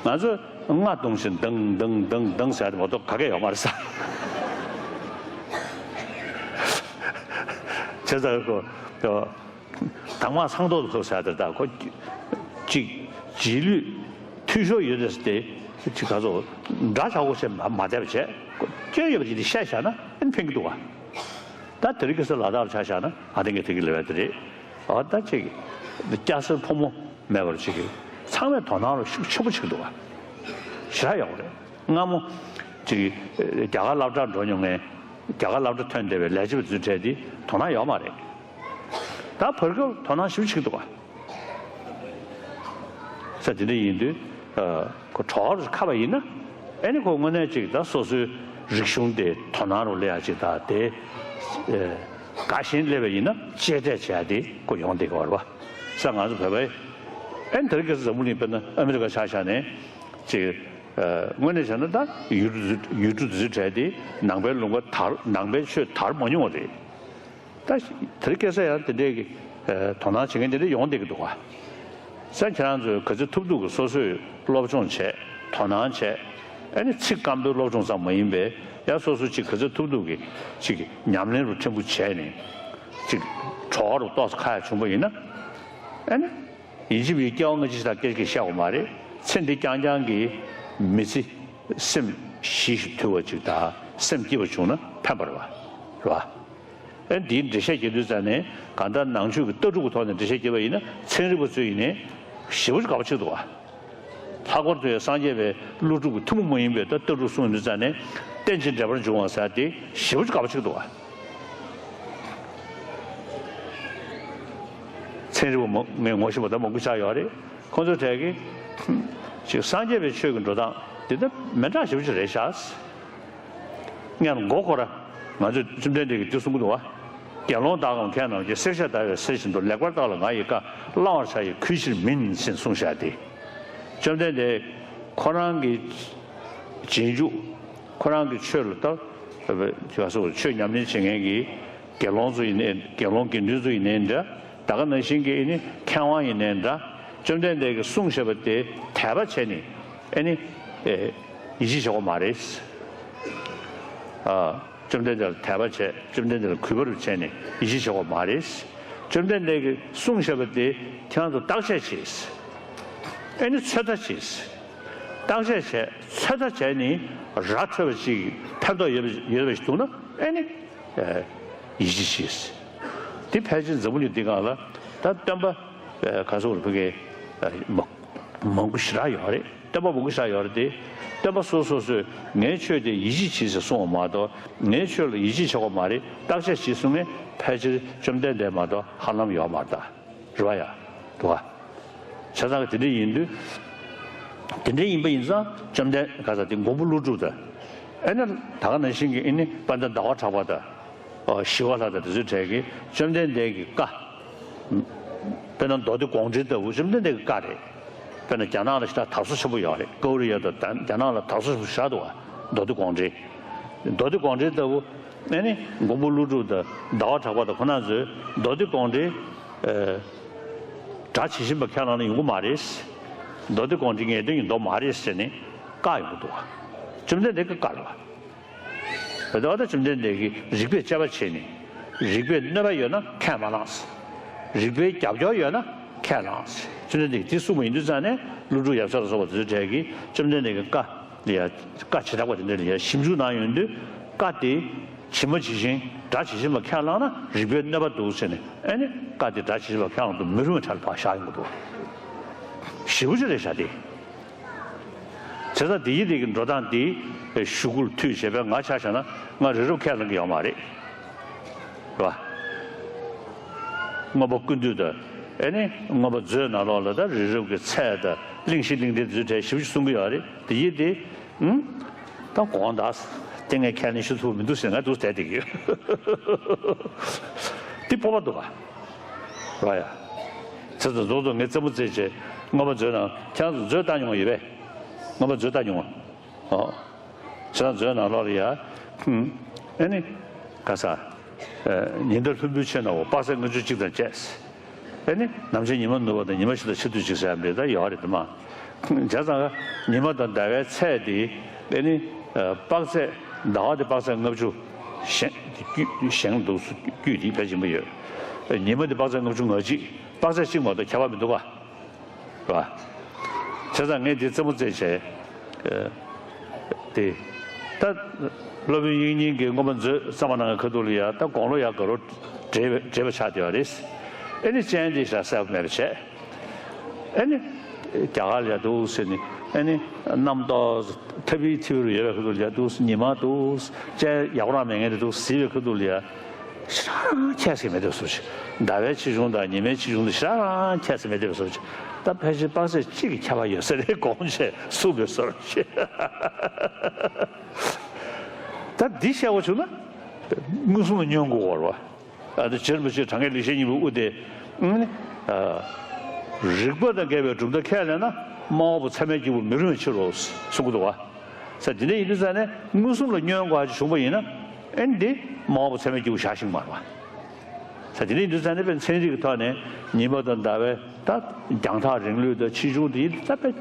ང་ཚོས་རྔ་བརྡུངས་ཤིང་དང་དང་དང་དང་ཟེར་ཡ་དེ་མ་གཏོགས་ག་གེ་ཡོད་མ་རེད་ཟེར། བྱས་ཙང་ཁོ་དྭངས་མ་སངས་ཐོག་ཏུ་ཁོ་ཟེར་ཡ་དེ་ད་ཁོ་གཅིག་རྗེས་ལུས་འཐུས་ཤོར་ཡོད་དེ་ཟེར་ཏེ་ཅིག་ག་ཚོད་འདྲ་ཆགས་པོ་བྱས་མ་མ་བསྡད་པ་བྱས་སྐྱོན་ཡོད་པ་ཅིག་དེ་བཤད་བཞག་ན་ཨ་ནི་ཕན་གྱི་འདུག་ག་ད་དེ་རིང་ཁ་སང་ལ་དྭགས་ལ་ཆ་བཞག་ན་ཨ་ཏི་གི་དེ་གི་ལས་བ་དེ་རེད། ཨ་ད་ཅིག་སྐྱ་སེར་ཕོ་མོ་མེད་པར་ཅིག་གི་ཚང་མས་དོ་སྣང་རོགས་ཤུགས་ཆེན་པོ་བྱེད་ཀྱི་འདུག་བ། ཞེ་དྲག་ཡག་པོ་རེད། སྔ་མོ་ཅིག་རྒྱ་གར་སློབ་གྲྭར་འགྲོ་མྱོང་མཁན། རྒྱ་གར་སློབ་གྲྭ་ཐོན་བསྡད་པའི་ལས་བྱེད་པ་ཚོའི་གྲས་དེ་དོ་སྣང་ཡོད་མ་རེད། ད་བར་སྐབས་དོ་སྣང་ཞེ་པོ་བྱེད་ཀྱི་འདུག་བ། ས་དེ་འདྲ་ཡིན་དུས། ཁོ་གྲོགས་རུ་ཁ་བ་ཡིན་ན། ཨེ་ནི་ཁོ་དངོས་གནས་ཅིག་ད་སོ་སོའི་རིག་གཞུང་དེ་དོ་སྣང་རུ་སླེབས་ཡ་ཅིག་ད་དེ། དགའ་ཞེན་སླེབས་པ་ཡིན་ན་གཅེས་སྤྲས་བྱེད་ཡ་དེ་ཁོ་ཡོང་བསྡད་ཀྱི་ཡོད་རེད་བ། ས་ང་ཚོ་བོད་པའི། ཨེ་ནི་དེ་རིང་ཁ་སང་འཛམ་བུ་གླིང་དཔེར་ན་ཨ་མི་རི་ཀ་ཆ་བཞག་ནས་ཅིག་དངོས་གནས་བྱས་ན་ད་ཡུལ་གྲུ་ཡུལ་གྲུ་དེ་ཚོའི་གྲས་དེ་ནང་པའི་ལུང་པ་དར། ནང་པའི་ཆོས་དར་མ་མྱོང་བ་རེད། ད་དེ་རིང་ཁ་སང་ཡང་དེ་འདྲའི་གི་དོ་སྣང་བྱེད་མཁན་དེ་འདྲ་ཡོང་བསྡད་ཀྱི་འདུག་ག་ས་ཁྱེད་རང་ཚོས་ག་ཚོད་ཐུབ་ཐུབ་ཀྱི་སོ་སོས་སློབ་སྦྱོང་བྱས། དོ་སྣང་བྱས། ཨ་ནི་ཚིག་སྐམ་པོའི་སློབ་སྦྱོང་ཙམ་མ་ཡིན་པའི་ཡང་སོ་སོ་ཅིག་ག་ཚོད་ཐུབ་ཐུབ་ཀྱི་ཅིག་ཉམས་ལེན་རུ་ཕྲན་བུ་བྱས་ནས་ཅིག་གྲོགས་རུ་ཏོག་ཙམ་ཁ་ཡ་བྱུང་པ་ཡིན་ན། ཨ་ནི། ཡིན་གཅིག་མིན་གཅིག་སྐྱེ་བ་སྔ་ཕྱི་ཞེ་དྲག་སྐད་ཆ་བཤད་དགོས་མ་རེད། ཚེ་འདི་རྐྱང་རྐྱང་གི་མི་ཚེ་སེམས་ཞི་ཞིང་དུལ་བ་ཅིག་དང་སེམས་སྐྱིད་པ་བྱུང་ན་ཕན་པ་རེད་བ། རེད་བ། ཨེ་འདིའི་འགྲེལ་བཤད་རྒྱག་དུས་ཙང་ནས་གང་ལྟར་ནང་ཆོས་ཀྱི་ལྟ་གྲུབ་ཀྱི་ཐོག་ནས་འགྲེལ་བཤད་རྒྱག་པ་ཡིན་ན་ཚན་རིག་པ་ཚོས་ཡིན་ནའི་ཞེ་པོ་ཅིག་དགའ་པོ་བྱེད་འདུག་བ། ལྷག་པར་དུ་ཡང་སངས་རྒྱས་པའི་ཀླུ་སྒྲུབ་ཀྱི་ཐུན་མོང་མ་ཡིན་པའི་ད་ལྟ་གྲུབ་གསུངས་ཡོང་དུས་ཙང་ནས་རྟེན་ཅིང་འབྲེལ་པར་འབྱུང་བ་ཟེར་དེ་ཞེ་པོ་ཅིག་དགའ་པོ་བྱེད་འདུག་བ། ཚན་རིག་པ་མང་ངས་ངོ་ཤེས་པ་ད་མང་པོ་ཆགས་ཡོད་རེད། ཁོང་ཚོའི་གྲས་ཀྱིས་ཅིག་སངས་རྒྱས་པའི་ཆོས་ཀྱི་འགྲོ་སྟངས་འདི་ད་མི་འདྲ་ཞེ་པོ་ཅིག་རེད་ཤག་སྔོན་ལ་མགོ་འཁོར་ར་ང་ཚོས་བཅོམ་ལྡན་འདས་ཀྱིས་འདི་གསུང་གི་འདུག་བ། དགེ་སློང་དག་གམ་མཁས་རྣམས་ཀྱིས། བསྲེགས་བཅད་བརྡར་བའི་གསེར་བཞིན་དུ། ལེགས་པར་བརྟགས་ལ་ང་ཡི་བཀའ། བླང་བར་བྱ་ཡི་གུས་ཕྱིར་མིན། ཞེས་གསུངས་བཞག་སྟེ། བཅོམ་ལྡན་འདས་ཁོ་རང་གི་རྗེས་འཇུག་ཁོ་རང་གི་ཆོས་ལ་ལྟ། ཆོས་ཉམས་ལེན་བྱེད་མཁན་གྱི་དགེ་སློང་ཚོ་ཡིན་ནའི་དགེ་སློང་དགེ་འདུན་ཚོ་ཡིན་ནའི་འདྲ། ད་ག་ནང་བཞིན་གྱི་ཨེ་ནི་མཁས་དབང་ཡིན་ནའི་འདྲ། བཅོམ་ལྡན་འདས་ཀྱིས་གསུངས་བཞག་པ་དེ་དད་པ་བྱས་ནས་ཨེ་ནི་ཡིད་ཆེས་བྱེད་དགོས་མ་རེད། བཅོམ་ལྡན་འདས་ལ་དད་པ་བྱས། བཅོམ་ལྡན་འདས་ལ་གུས་པ་རུ་བྱས་ནས་ཡིད་ཆེས་བྱེད་དགོས་མ་རེད། བཅོམ་ལྡན་འདས་ཀྱིས་གསུངས་བཞག་པ་དེ་ཁྱེད་རང་ཚོ་བརྟག་དཔྱད་བྱས། ཨེ་ནི་ཚོད་ལྟ་བྱས། བརྟག་དཔྱད་བྱས་ཚོད་ལྟ་བྱས་ནས་ར་འཕྲོད་པ་ཅིག་ཕན་ཐོགས་ཡོད་པ་ཡོད་པ་ཞིག་འདུག་ན་ཨེ་ནི་ཡིད་ཆེས་བྱས། དེ་ཕལ་ཆེར་འཛམ་བུ་གླིང་འདི་སྒང་ལ་ད་སྟོན་པ་ག་ཚོད་རེད་ཕ་གི་མང་པོ་ཞེ་དྲག་ཡོད་རེད། སྟོན་པ་མང་པོ་ཞེ་དྲག་ཡོད་རེད་དེ། སྟོན་པ་སོ་སོ་སོས་ངའི་ཆོས་དེ་ཡིད་ཆེས་བྱེད་ཟེར་གསུངས་པ་མ་གཏོགས། ངའི་ཆོས་ལ་ཡིད་ཆེས་བྱེད་དགོས་མ་རེད། བརྟག་དཔྱད་བྱེད་གསུང་མཁན་ཕལ་ཆེར་བཅོམ་ལྡན་འདས་མ་གཏོགས་ཧ་ལམ་ཡོད་མ་རེད་ད། རེད་བ་ཡ། འདུག་བ། བྱས་ཙང་དེ་འདྲ་ཡིན་དུས། དེ་འདྲ་ཡིན་པ་ཡིན་ཙང་བཅོམ་ལྡན་ག་ས་དེ་མགོན་པོ་ཀླུ་སྒྲུབ་དང་། ཨེ་ན་ད་ག་ནང་བཞིན་གྱི་ཨེ་ནི་དཔལ་ལྡན་ཟླ་བ་གྲགས་པ་དང་། ཨོ་ཞི་བ་ལྷ་དང་དེ་ཚོའི་གྲས་ཀྱིས་བཅོམ་ལྡན་འདས་ཀྱི་བཀའ། དཔེར་ན་མདོ་སྡེ་དགོངས་འགྲེལ་ལྟ་བུ་བཅོམ་ལྡན་འདས་ཀྱི་བཀའ་རེད། དཔེར་ན་རྒྱ་ནག་ལ་ཞེ་དྲག་དར་སྲོལ་ཆེན་པོ་ཡོད་རེད། ཀོ་རི་ཡ་དང་རྒྱ་ནག་ལ་དར་སྲོལ་ཆེན་པོ་ཞེ་དྲག་འདུག་བ། མདོ་སྡེ་དགོངས་འགྲེལ། མདོ་སྡེ་དགོངས་འགྲེལ་ལྟ་བུ། ཨེ་ནི་མགོན་པོ་ཀླུ་སྒྲུབ་དང་ཟླ་བ་གྲགས་པ་དང་ཁོ་རང་ཚོས་མདོ་སྡེ་དགོངས་འགྲེལ། ཨེ། སྒྲ་ཇི་བཞིན་པ་ཁས་བླངས་ན་ཡོང་གི་མ་རེད། མདོ་སྡེ་དགོངས་འགྲེལ་ངེས་དོན་གྱི་མདོ་མ་རེད་ཟེར་ནས་བཀག་ཡོང་གི་འདུག་བ། བཅོམ་ལྡན་འདས་ཀྱིས་བཀག་རེད་བ། བོད་དུ་བཅོམ་ལྡན་འདས་ཀྱིས་རིགས་པས་དཔྱད་པ་བྱས་ནས། རིགས་པས་གནོད་པ་ཡོད་ན་ཁས་མ་བླངས། རིགས་པའི་རྒྱབ་སྐྱོར་ཡོད་ན་ཁས་བླངས། བཅོམ་ལྡན་འདས་ཀྱིས་དེ་གསུངས་པ་ཡིན་དུས་ཙང་ནས་ཀླུ་སྒྲུབ་ཡབ་སྲས་ལ་སོགས་པ་དེ་ཚོའི་གྲས་ཀྱིས་བཅོམ་ལྡན་འདས་ཀྱི་བཀའ་ལ་ཡ། བཀའ་བྱེ་བྲག་པ་དེ་འདྲ་ལ་ཡ་ཞིབ་འཇུག་གནང་ཡོང་དུས་བཀའ་དེ་ཇི་མ་ཇི་བཞིན་སྒྲ་ཇི་བཞིན་པ་ཁས་བླངས་ན་རིགས་པས་གནོད་པ་འདུག་ཟེར་ནས་ཨེ་ནི་བཀའ་དེ་སྒྲ་ཇི་བཞིན་པ་ཁས་བླངས་དུ་མི་རུང་བའི་གྲལ་ལ་ཕར་བཞག་ཡོང་གི་འདུག་ཞེ་པོ་ཅིག་རེད་ཤག་དེ། བྱས་ཙང་འདི་ཡི་རིགས་ཀྱི་འགྲོ་སྟངས་འདི་གཞུག་གུ་ལ་མཐུད་བྱས་པས་ང་ཆ་བཞག་ན་ང་རི་རབ་ཁས་ལེན་གྱི་ཡོད་མ་རེད། རེད་བ། མངོན་པ་ཀུན་བཏུས་དང་ཨེ་ནི་མངོན་པ་མཛོད་ནང་ལོགས་ལ་ད་རི་རབ་ཀྱི་ཚད་དང་གླེང་གཞི་གླེང་སྟེགས་འཛུལ་གྲས་ཞིབ་ཅིག་གསུང་གི་ཡོད་རེད། འདི་ཡི་དེ་ཨུམ། ད་དགོངས་དག་དེ་ངས་ཁས་ལེན་ཞུ་ཐུབ་མི་འདུག་ཟེར་ང་འདུག་བསྡད་བསྡད་ཀྱི་ཡོད། འདི་སྤོབས་པ་འདུག་བ། རེད་བ་ཡ། ཚེ་ཚེ་རྫོགས་རྫོགས་ངས་རྩེད་མོ་རྩེད་བྱས་མངོན་པ་མཛོད་ནང་ཁྱེད་རང་ཚོ་མཛོད་བལྟ་མྱོང་བ་ཡོད་པས། མངོན་པ་མཛོད་བལྟ་མྱོང་བ། ཨོ། ཁྱེད་རང་ཚོའི་ནང་ལོགས་ལ་ཡ། ཨེ་ནི། ག་ས། ཉི་ཟླ་ལྷུན་པོའི་ཕྱེད་ནའོ་དཔག་ཚད་ལྔ་བཅུ་གཅིག་དང་བཅས། ཨེ་ནི། ནམ་ཕྱེད་ཉི་མ་ནུབ་པ་དང་ཉི་མ་ཕྱེད་དང་ཕྱེད་དུས་གཅིག་ཟེར་ཡ་མེད་ད་ཡོད་རེད་དེ་མ། བྱས་ཙང་ཉི་མ་དང་ཟླ་བའི་ཚད་དེ། ཨེ་ནི། དཔག་ཚད། ཟླ་བ་དེ་དཔག་ཚད་ལྔ་བཅུ། གཞན། གཞན་འདུག་རྒྱུད་དེ་ཕལ་ཆེན་པོ་ཡོད། ཉི་མ་དེ་དཔག་ཚད་ལྔ་བཅུ་ང་གཅིག་དཔག་ཚད་གཅིག་མ་གཏོགས་ཁྱད་པར་མི་འདུག་ག་བ། བྱས་ཙང་ངས་འདི་རྩེད་མོ་རྩེད་བྱས། ཨ། དེ། ད། སློབ་དཔོན་དབྱིག་གཉེན་གྱིས་མངོན་པ་མཛོད་བརྩམས་པ་ནང་གི་ཁ་ཐུག་ལ་ཡ་ད་དགུང་ལོ་ཡ་དགའ་རོ་བགྲེས་པ་བགྲེས་པ་ཆགས་བསྡད་པ་རེད། ཨེ་ནི་སྤྱན་འདི་ཞག་གསལ་པོ་མེད་པ་བྱས། ཨེ་ནི་རྒྱ་གར་ལ་ཡ་འདུག་ཟེར་ནི་ཨེ་ནི་རྣམ་རྟོག་ཐབས་ཡིག་ཐིབས་རུ་ཡོད་པའི་ཁ་ཐུག་ལ་ཡ་འདུག་ཉི་མ་འདུག་སྤྱན་ཡག་པོ་རང་མེད་མཁན་དེ་འདུག་གཟིགས་པའི་ཁ་ཐུག་ལ་ཡ། ཞེ་དྲག་ཁྱད་ཟེར་མེད་དེ་བཟོ་ཆེ། ཟླ་བའི་ཆེ་ཆུང་དང་ཉི་མའི་ཆེ་ཆུང་དེ་ཞེ་དྲག་ཁྱད་ཟེར་མེད་དེ་བཟོ་ཆེ། ད་ཕལ་ཆེར་དཔག་ཚད་གཅིག་གི་ཁྱད་པར་ཡོད་ས་རེད་དགོངས་བྱས་གསུངས་པའི་བཟོ་ཆེ། ད་འདི་བཤད་པ་བྱུང་ན་མངོན་སུམ་ལ་བསྙོན་དགོས་བར་བ། ཨ་ད་རྗེ་རིན་པོ་ཆེ་དྲང་ངེས་ལེགས་བཤད་སྙིང་པོའི་དབུ་དེ་ཨ་རིགས་པ་དང་འགལ་བའི་གྲུབ་མཐའ་ཁས་ལེན་ན་དམར་པོ་ཚད་མའི་སྐྱེས་བུ་མི་རུང་བའི་ཕྱིར་རོ་གསུང་གི་འདུག་བ། ས་དེ་འདྲ་ཡིན་དུས་ཙང་ནས་མངོན་སུམ་ལ་བསྙོན་དགོས་ཅིག་བྱུང་པ་ཡིན་ན་ཨེ་འདི་མ་འོངས་པ་ཚད་མའི་སྐྱེས་བུ་བཞག་ཤིང་མ་རེད་བ། ས་དེ་འདྲ་ཡིན་དུས་ཙང་ནས་དཔེ་ཚན་རིག་གི་ཐོག་ནས་ཉི་མ་དང་ཟླ་བའི་ད་རྒྱང་ཐག་རིང་ལུས་དང་ཆེ་ཆུང་དེ་ཡིན་ད་དཔེ་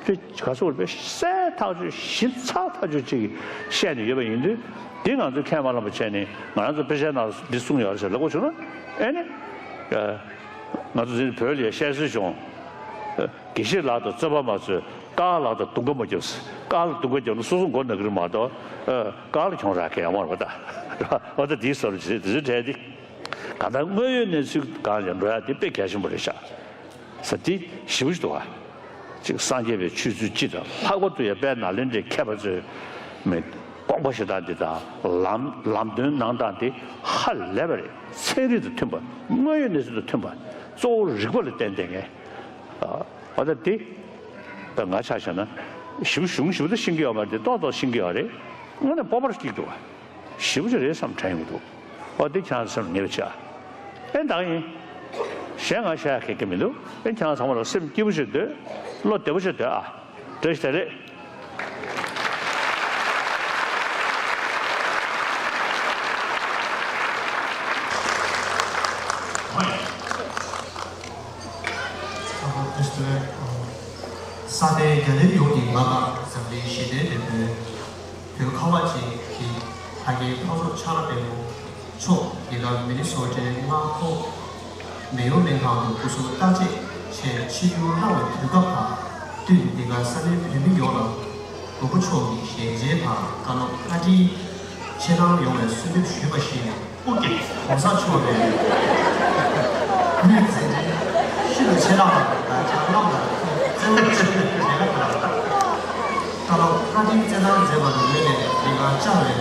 དཔེ་ག་ཚོད་དཔེ་གསལ་ཐག་ཆོད་ཞིབ་ཚགས་ཐག་ཆོད་ཅིག་བཤད་ནས་ཡོད་པ་ཡིན་དུས་དེ་ང་ཚོས་ཁས་མ་བླངས་པ་བྱས་ནས་ང་རང་ཚོ་དཔེ་ཆའི་ནང་འདི་གསུངས་ཡོད་རེད་ཟེར་ལབ་དགོས་བྱུང་ན་ཨེ་ནི་ང་ཚོ་འདི་བོད་ལ་བཤད་སྲོལ་བྱུང་། དགེ་བཤེས་ལག་ཏུ་རྩོད་པ་མ་རྩོད། དཀར་ལག་ཏུ་དུང་དཀར་མ་རྒྱོབ། དཀར་ལ་དུང་དཀར་རྒྱོབ་ན་སོ་སོ་མགོ་ན་གི་རེད་མ་གཏོགས། ཨ་དཀར་ལ་གྱོང་རག་གི་ཡོད་མ་རེད་པ་ད། འོ་ད་དེའི་བཟོ་འདྲ་ཞིག་རེད། དེ་ཚོའི་གྲས་དེ་གང་ལྟར་དངོས་ཡོད་གནས་ཚུལ་སྒང་ལ་འགྲོ་ཡ་དེ་དཔེ་གལ་ཆེན་པོ་རེད་ཤག་ས་དེ་ཞེ་པོ་ཞིག་འདུག་བ། ཅིག་སངས་རྒྱས་པའི་ཆོས་ཚུལ་སྤྱི་དང་ལྷག་པར་དུ་ཡང་དཔལ་ནཱ་ལེནྡྲའི་མཁས་པ་ཚོས་མི་དགོངས་པ་བཞེས་སྟངས་འདི་དང་ལམ་ལམ་སྟོན་གནང་སྟངས་དེ་ཧ་ལས་པ་རེད། ཚན་རིག་དང་མཐུན་པ། དངོས་ཡོད་གནས་ཚུལ་དང་མཐུན་པ། གཙོ་བོ་རིག་པ་ལ་བརྟེན་བསྡད་མཁན། ཨ་ད་དེ་ད་ང་ཆ་བཞག་ན་ཞིབ་གཞུང་ཞིབ་ཏུ་ཤེས་ཀྱི་ཡོད་མ་རེད། ཏོག་ཏོག་ཤེས་ཀྱི་ཡོད་རེད། དངོས་གནས་སྤོབས་པ་སྐྱེ་འདུག་བ། ཞིབ་ཅིག་རེད་བསམ་དྲན་ཡོང་གི་འདུག་ཨོ་དེ་ཁྱེད་རང་སེམས་ངེས་པ་བྱ། ཨེ་ད་ཡིན། གཞན་ང་བཤད་ཡག་གི་མི་འདུག་ཨེ་ཁྱེད་རང་ཚང་མ་ལ་སེམས་སྐྱིད་པོ་ཞིག་སྡོད། བློ་བདེ་པོ་ཞིག་སྡོད་ཨ། བཀྲ་ཤིས་བདེ་ལེགས། ས་གནས་རྒྱ་ལྡན་ཡོངས་ཀྱི་མངའ་དབང་འཛམ་གླིང་ཞི་བདེའི་བདེ་དཔོན། བོད་ཁ་བ་ཅན་གྱི་ཕ་རྒན་ཕག་མཚོ་ཕྱག་ར་དཔལ་མོ་མཆོག་འདི་ག་མི་ནི་སོ་ཊའི་མངའ་ཁོངས་མེ་ཡོ་སྨན་ཁང་དུ་སྐུ་གཟུགས་བརྟག་དཔྱད་ཆེད་ཆིབས་བསྒྱུར་གནང་བའི་དུས་སྐབས་དང་བསྟུན་འདི་ག་ས་གནས་བོད་མི་ཡོངས་ལ་མགོན་པོ་མཆོག་གི་ཞལ་མཇལ་དང་བཀའ་སློབ་བཀའ་དྲིན་ཆེ་གནང་ཡོང་བའི་གསོལ་འདེབས་ཞུས་པ་བཞིན། སྐུ་སྒེར་གོང་ས་མཆོག་ནས་དབུས་མཛད་འཕྲིན་ཤིན་ཏུ་ཆེ་ལ་ད་ཆ་རྣམས་ལ་གཙོ་བོ་ཆེ་བའི་ལས་ཀ་དང་། ད་ལོ་བཀའ་དྲིན་བསྩལ་གནང་མཛད་པ་དང་འབྲེལ་ནས་ལས་ཀ་བཅར་བའི་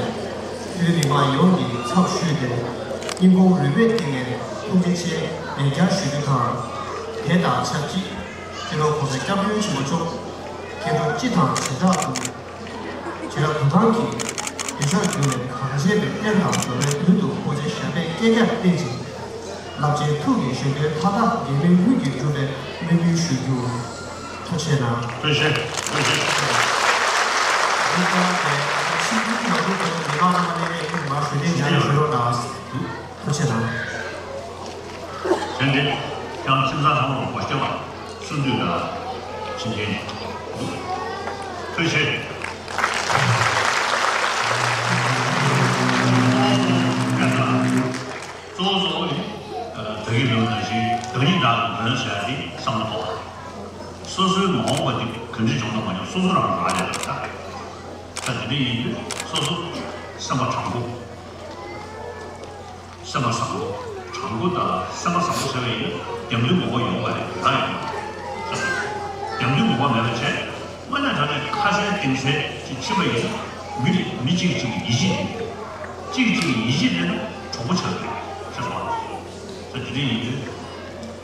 བོད་མི་མང་ཡོངས་ཀྱི་ཚབ་ཞུས་ཏེ་སྙིང་ཁོང་རུས་པའི་གཏིང་ནས་ཐུགས་རྗེ་ཆེ་ལེགས་བསྐྱར་ཞུ་རྒྱུ་དང་། དེ་དང་ཆབས་ཅིག་སྤྱི་ནོར་༸གོང་ས་༸སྐྱབས་མགོན་ཆེན་པོ་མཆོག་མཁན་སློབ་སྤྱི་དང་བྱེ་བྲག་ཏུ། ཁྱེད་རང་གུང་ཐང་གི་བདེ་མཆོག་གྱུར་ནས་གངས་ཅན་པའི་གཏེར་དང་འགྲོ་བའི་མདུན་དུ་སྐུ་ཚེ་ཞབས་པད་བསྐལ་བརྒྱར་བརྟན་ཅིང་། རླབས་ཆེན་ཐུགས་ཀྱི་བཞེད་དོན་མཐའ་དག་འགལ་མེད་ལྷུན་གྱིས་གྲུབ་པའི་སྨོན་འདུན་ཞུ་རྒྱུ། ཐུགས་རྗེ་གནང་། ཐུགས་རྗེ་ཆེ། ཐུགས་རྗེ་ཆེ། འདི་ལྟར་ཏེ་ཆིབས་བསྒྱུར་ཡོངས་རྫོགས་ཀྱི་མི་མང་རྣམ་པ་གནད་ཡོད་མི་མང་ཞུ་གཏན་འཇགས་ཞུ་རོགས་གནང་། ཐུགས་རྗེ་གནང་། དེ་འདྲའི་ཡང་ཁྱིམ་ཚང་ཚང་མར་སྒོ་ཕྱེ་བ་གསུང་དུས་ལ་ཕྱིན་ཆད་ཐུགས་རྗེ་ཆེ། གཙོ་བོ་གཙོ་བོ་ནི་བོད་ཡིག་ནང་ནང་བཞིན་བདག་ཉིད་བདག་གི་མགོན་ཟེར་ཡ་དེ་བསམ་བློ་གཏོང་བ། སོ་སོའི་མ་འོངས་པ་དེ་ག་འདྲ་བྱུང་ན་མ་བྱུང་སོ་སོ་རང་རང་ལས་ལ་ད། ད་དེ་འདྲ་ཡིན་དུས་སོ་སོ་སེམས་པ་དྲང་པོ། སེམས་པ་བཟང་པོ། དྲང་པོ་དང་སེམས་པ་བཟང་པོ་ཟེར་བ་ཡིན་ན་རྒྱབ་མདུན་མོས་པ་ཡོང་བ་རེད་རང་ཡོང་བ་རེད། རྒྱབ་མདུན་མོས་པ་མེད་པ་བྱས་དངོས་གནས་དྲང་གནས་ཁ་སང་གདེང་ཚད་ཅིག་ཕྱིན་པ་ཡིན་ན་མི་རེ་མི་གཅིག་གཅིག་གི་ཡིད་ཆེས་ཡོད། གཅིག་གཅིག་གི་ཡིད་ཆེས་མེད་ན་གྲོགས་པོ་ཆགས་ཀྱི་རེད་ཤེས་སོང་ང་། ད་དེ་འདྲ་ཡིན་དུས་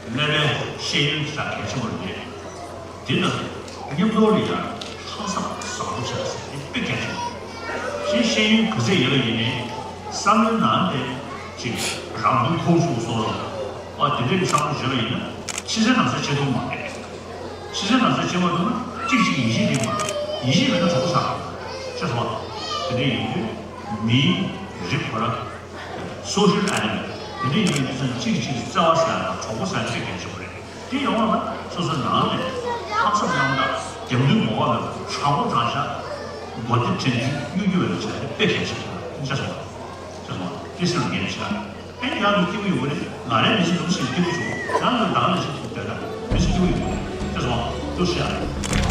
ཀླད་པའི་ཤེས་ཡོན་ཟེར་གལ་ཆེན་པོ་རེད། དེ་ལ་མཉམ་དུ་ལ་ཡང་ལྷག་བསམ་བཟང་པོ་བྱ་ཟེར་དེ་དཔེ་གལ་ཆེན་པོ་རེད། ཤེས་ཤེས་ཡོན་ག་ཚད་ཡོད་པ་ཡིན་ནའི་བསམ་བློའི་ནང་དེ་ཅིག་རང་དོན་ཁོག་ཞུགས་སོགས་ལ་ཨ་དེ་འདྲའི་བསམ་བློ་བྱས་པ་ཡིན་ན་ཕྱི་གསལ་ནང་གསལ་བྱེད་ཐུབ་མ་རེད། ཕྱི་གསལ་ནང་གསལ་བྱེད་མ་ཐུབ་ན་གཅིག་གཅིག་ཡིད་ཆེས་མེད་པ་ཡིད་ཆེས་མེད་ན་གྲོགས་པོ་ཆགས་ཤེས་སོང་ང་། དེ་འདྲ་ཡིན་དུས་མིའི་རིགས་ཁོ་རང་སོ་ཤལ་ཨེ་ནི་མལ་དེ་འདྲ་ཡིན་དུས་ཙང་གཅིག་གིས་གཅིག་ལ་བརྩེ་བ་ཟེར་ཡ་དང་གྲོགས་པོ་ཟེར་ཡ་དེ་གལ་ཆེན་པོ་རེད། དེ་ཡོང་བ་ལ་སོ་སོའི་ནང་ནས་ལྷག་བསམ་རྣམ་དག་རྒྱབ་མདུན་མོས་པ་མེད་པ་དྲང་པོ་དྲང་བཞག་མགོ་བདེ་དྲན་འཛིན་གཡོ་སྒྱུ་བའི་བྱ་བ་དཔེ་གལ་ཆེན་པོ་ཤེས་སོང་ང་། ཤེས་སོང་ང་། དེ་སེམས་ལ་ངེས་པ་བྱས། ཨེ་ཡང་དུ་སྐྱིད་པོ་ཡོང་གི་རེད། ང་རའི་མི་ཚེ་ནུབ་ཕྱིན་སྐྱིད་པོ་བྱུང་། ཡང་དུ་བདག་མི་ཚེ་ཐུག་བསྡད་ན་མི་ཚེ་སྐྱིད་པོ་ཡོང་གི་རེད། ཤེས་སོང་ང་། ཐུགས་རྗེ་ཆེ།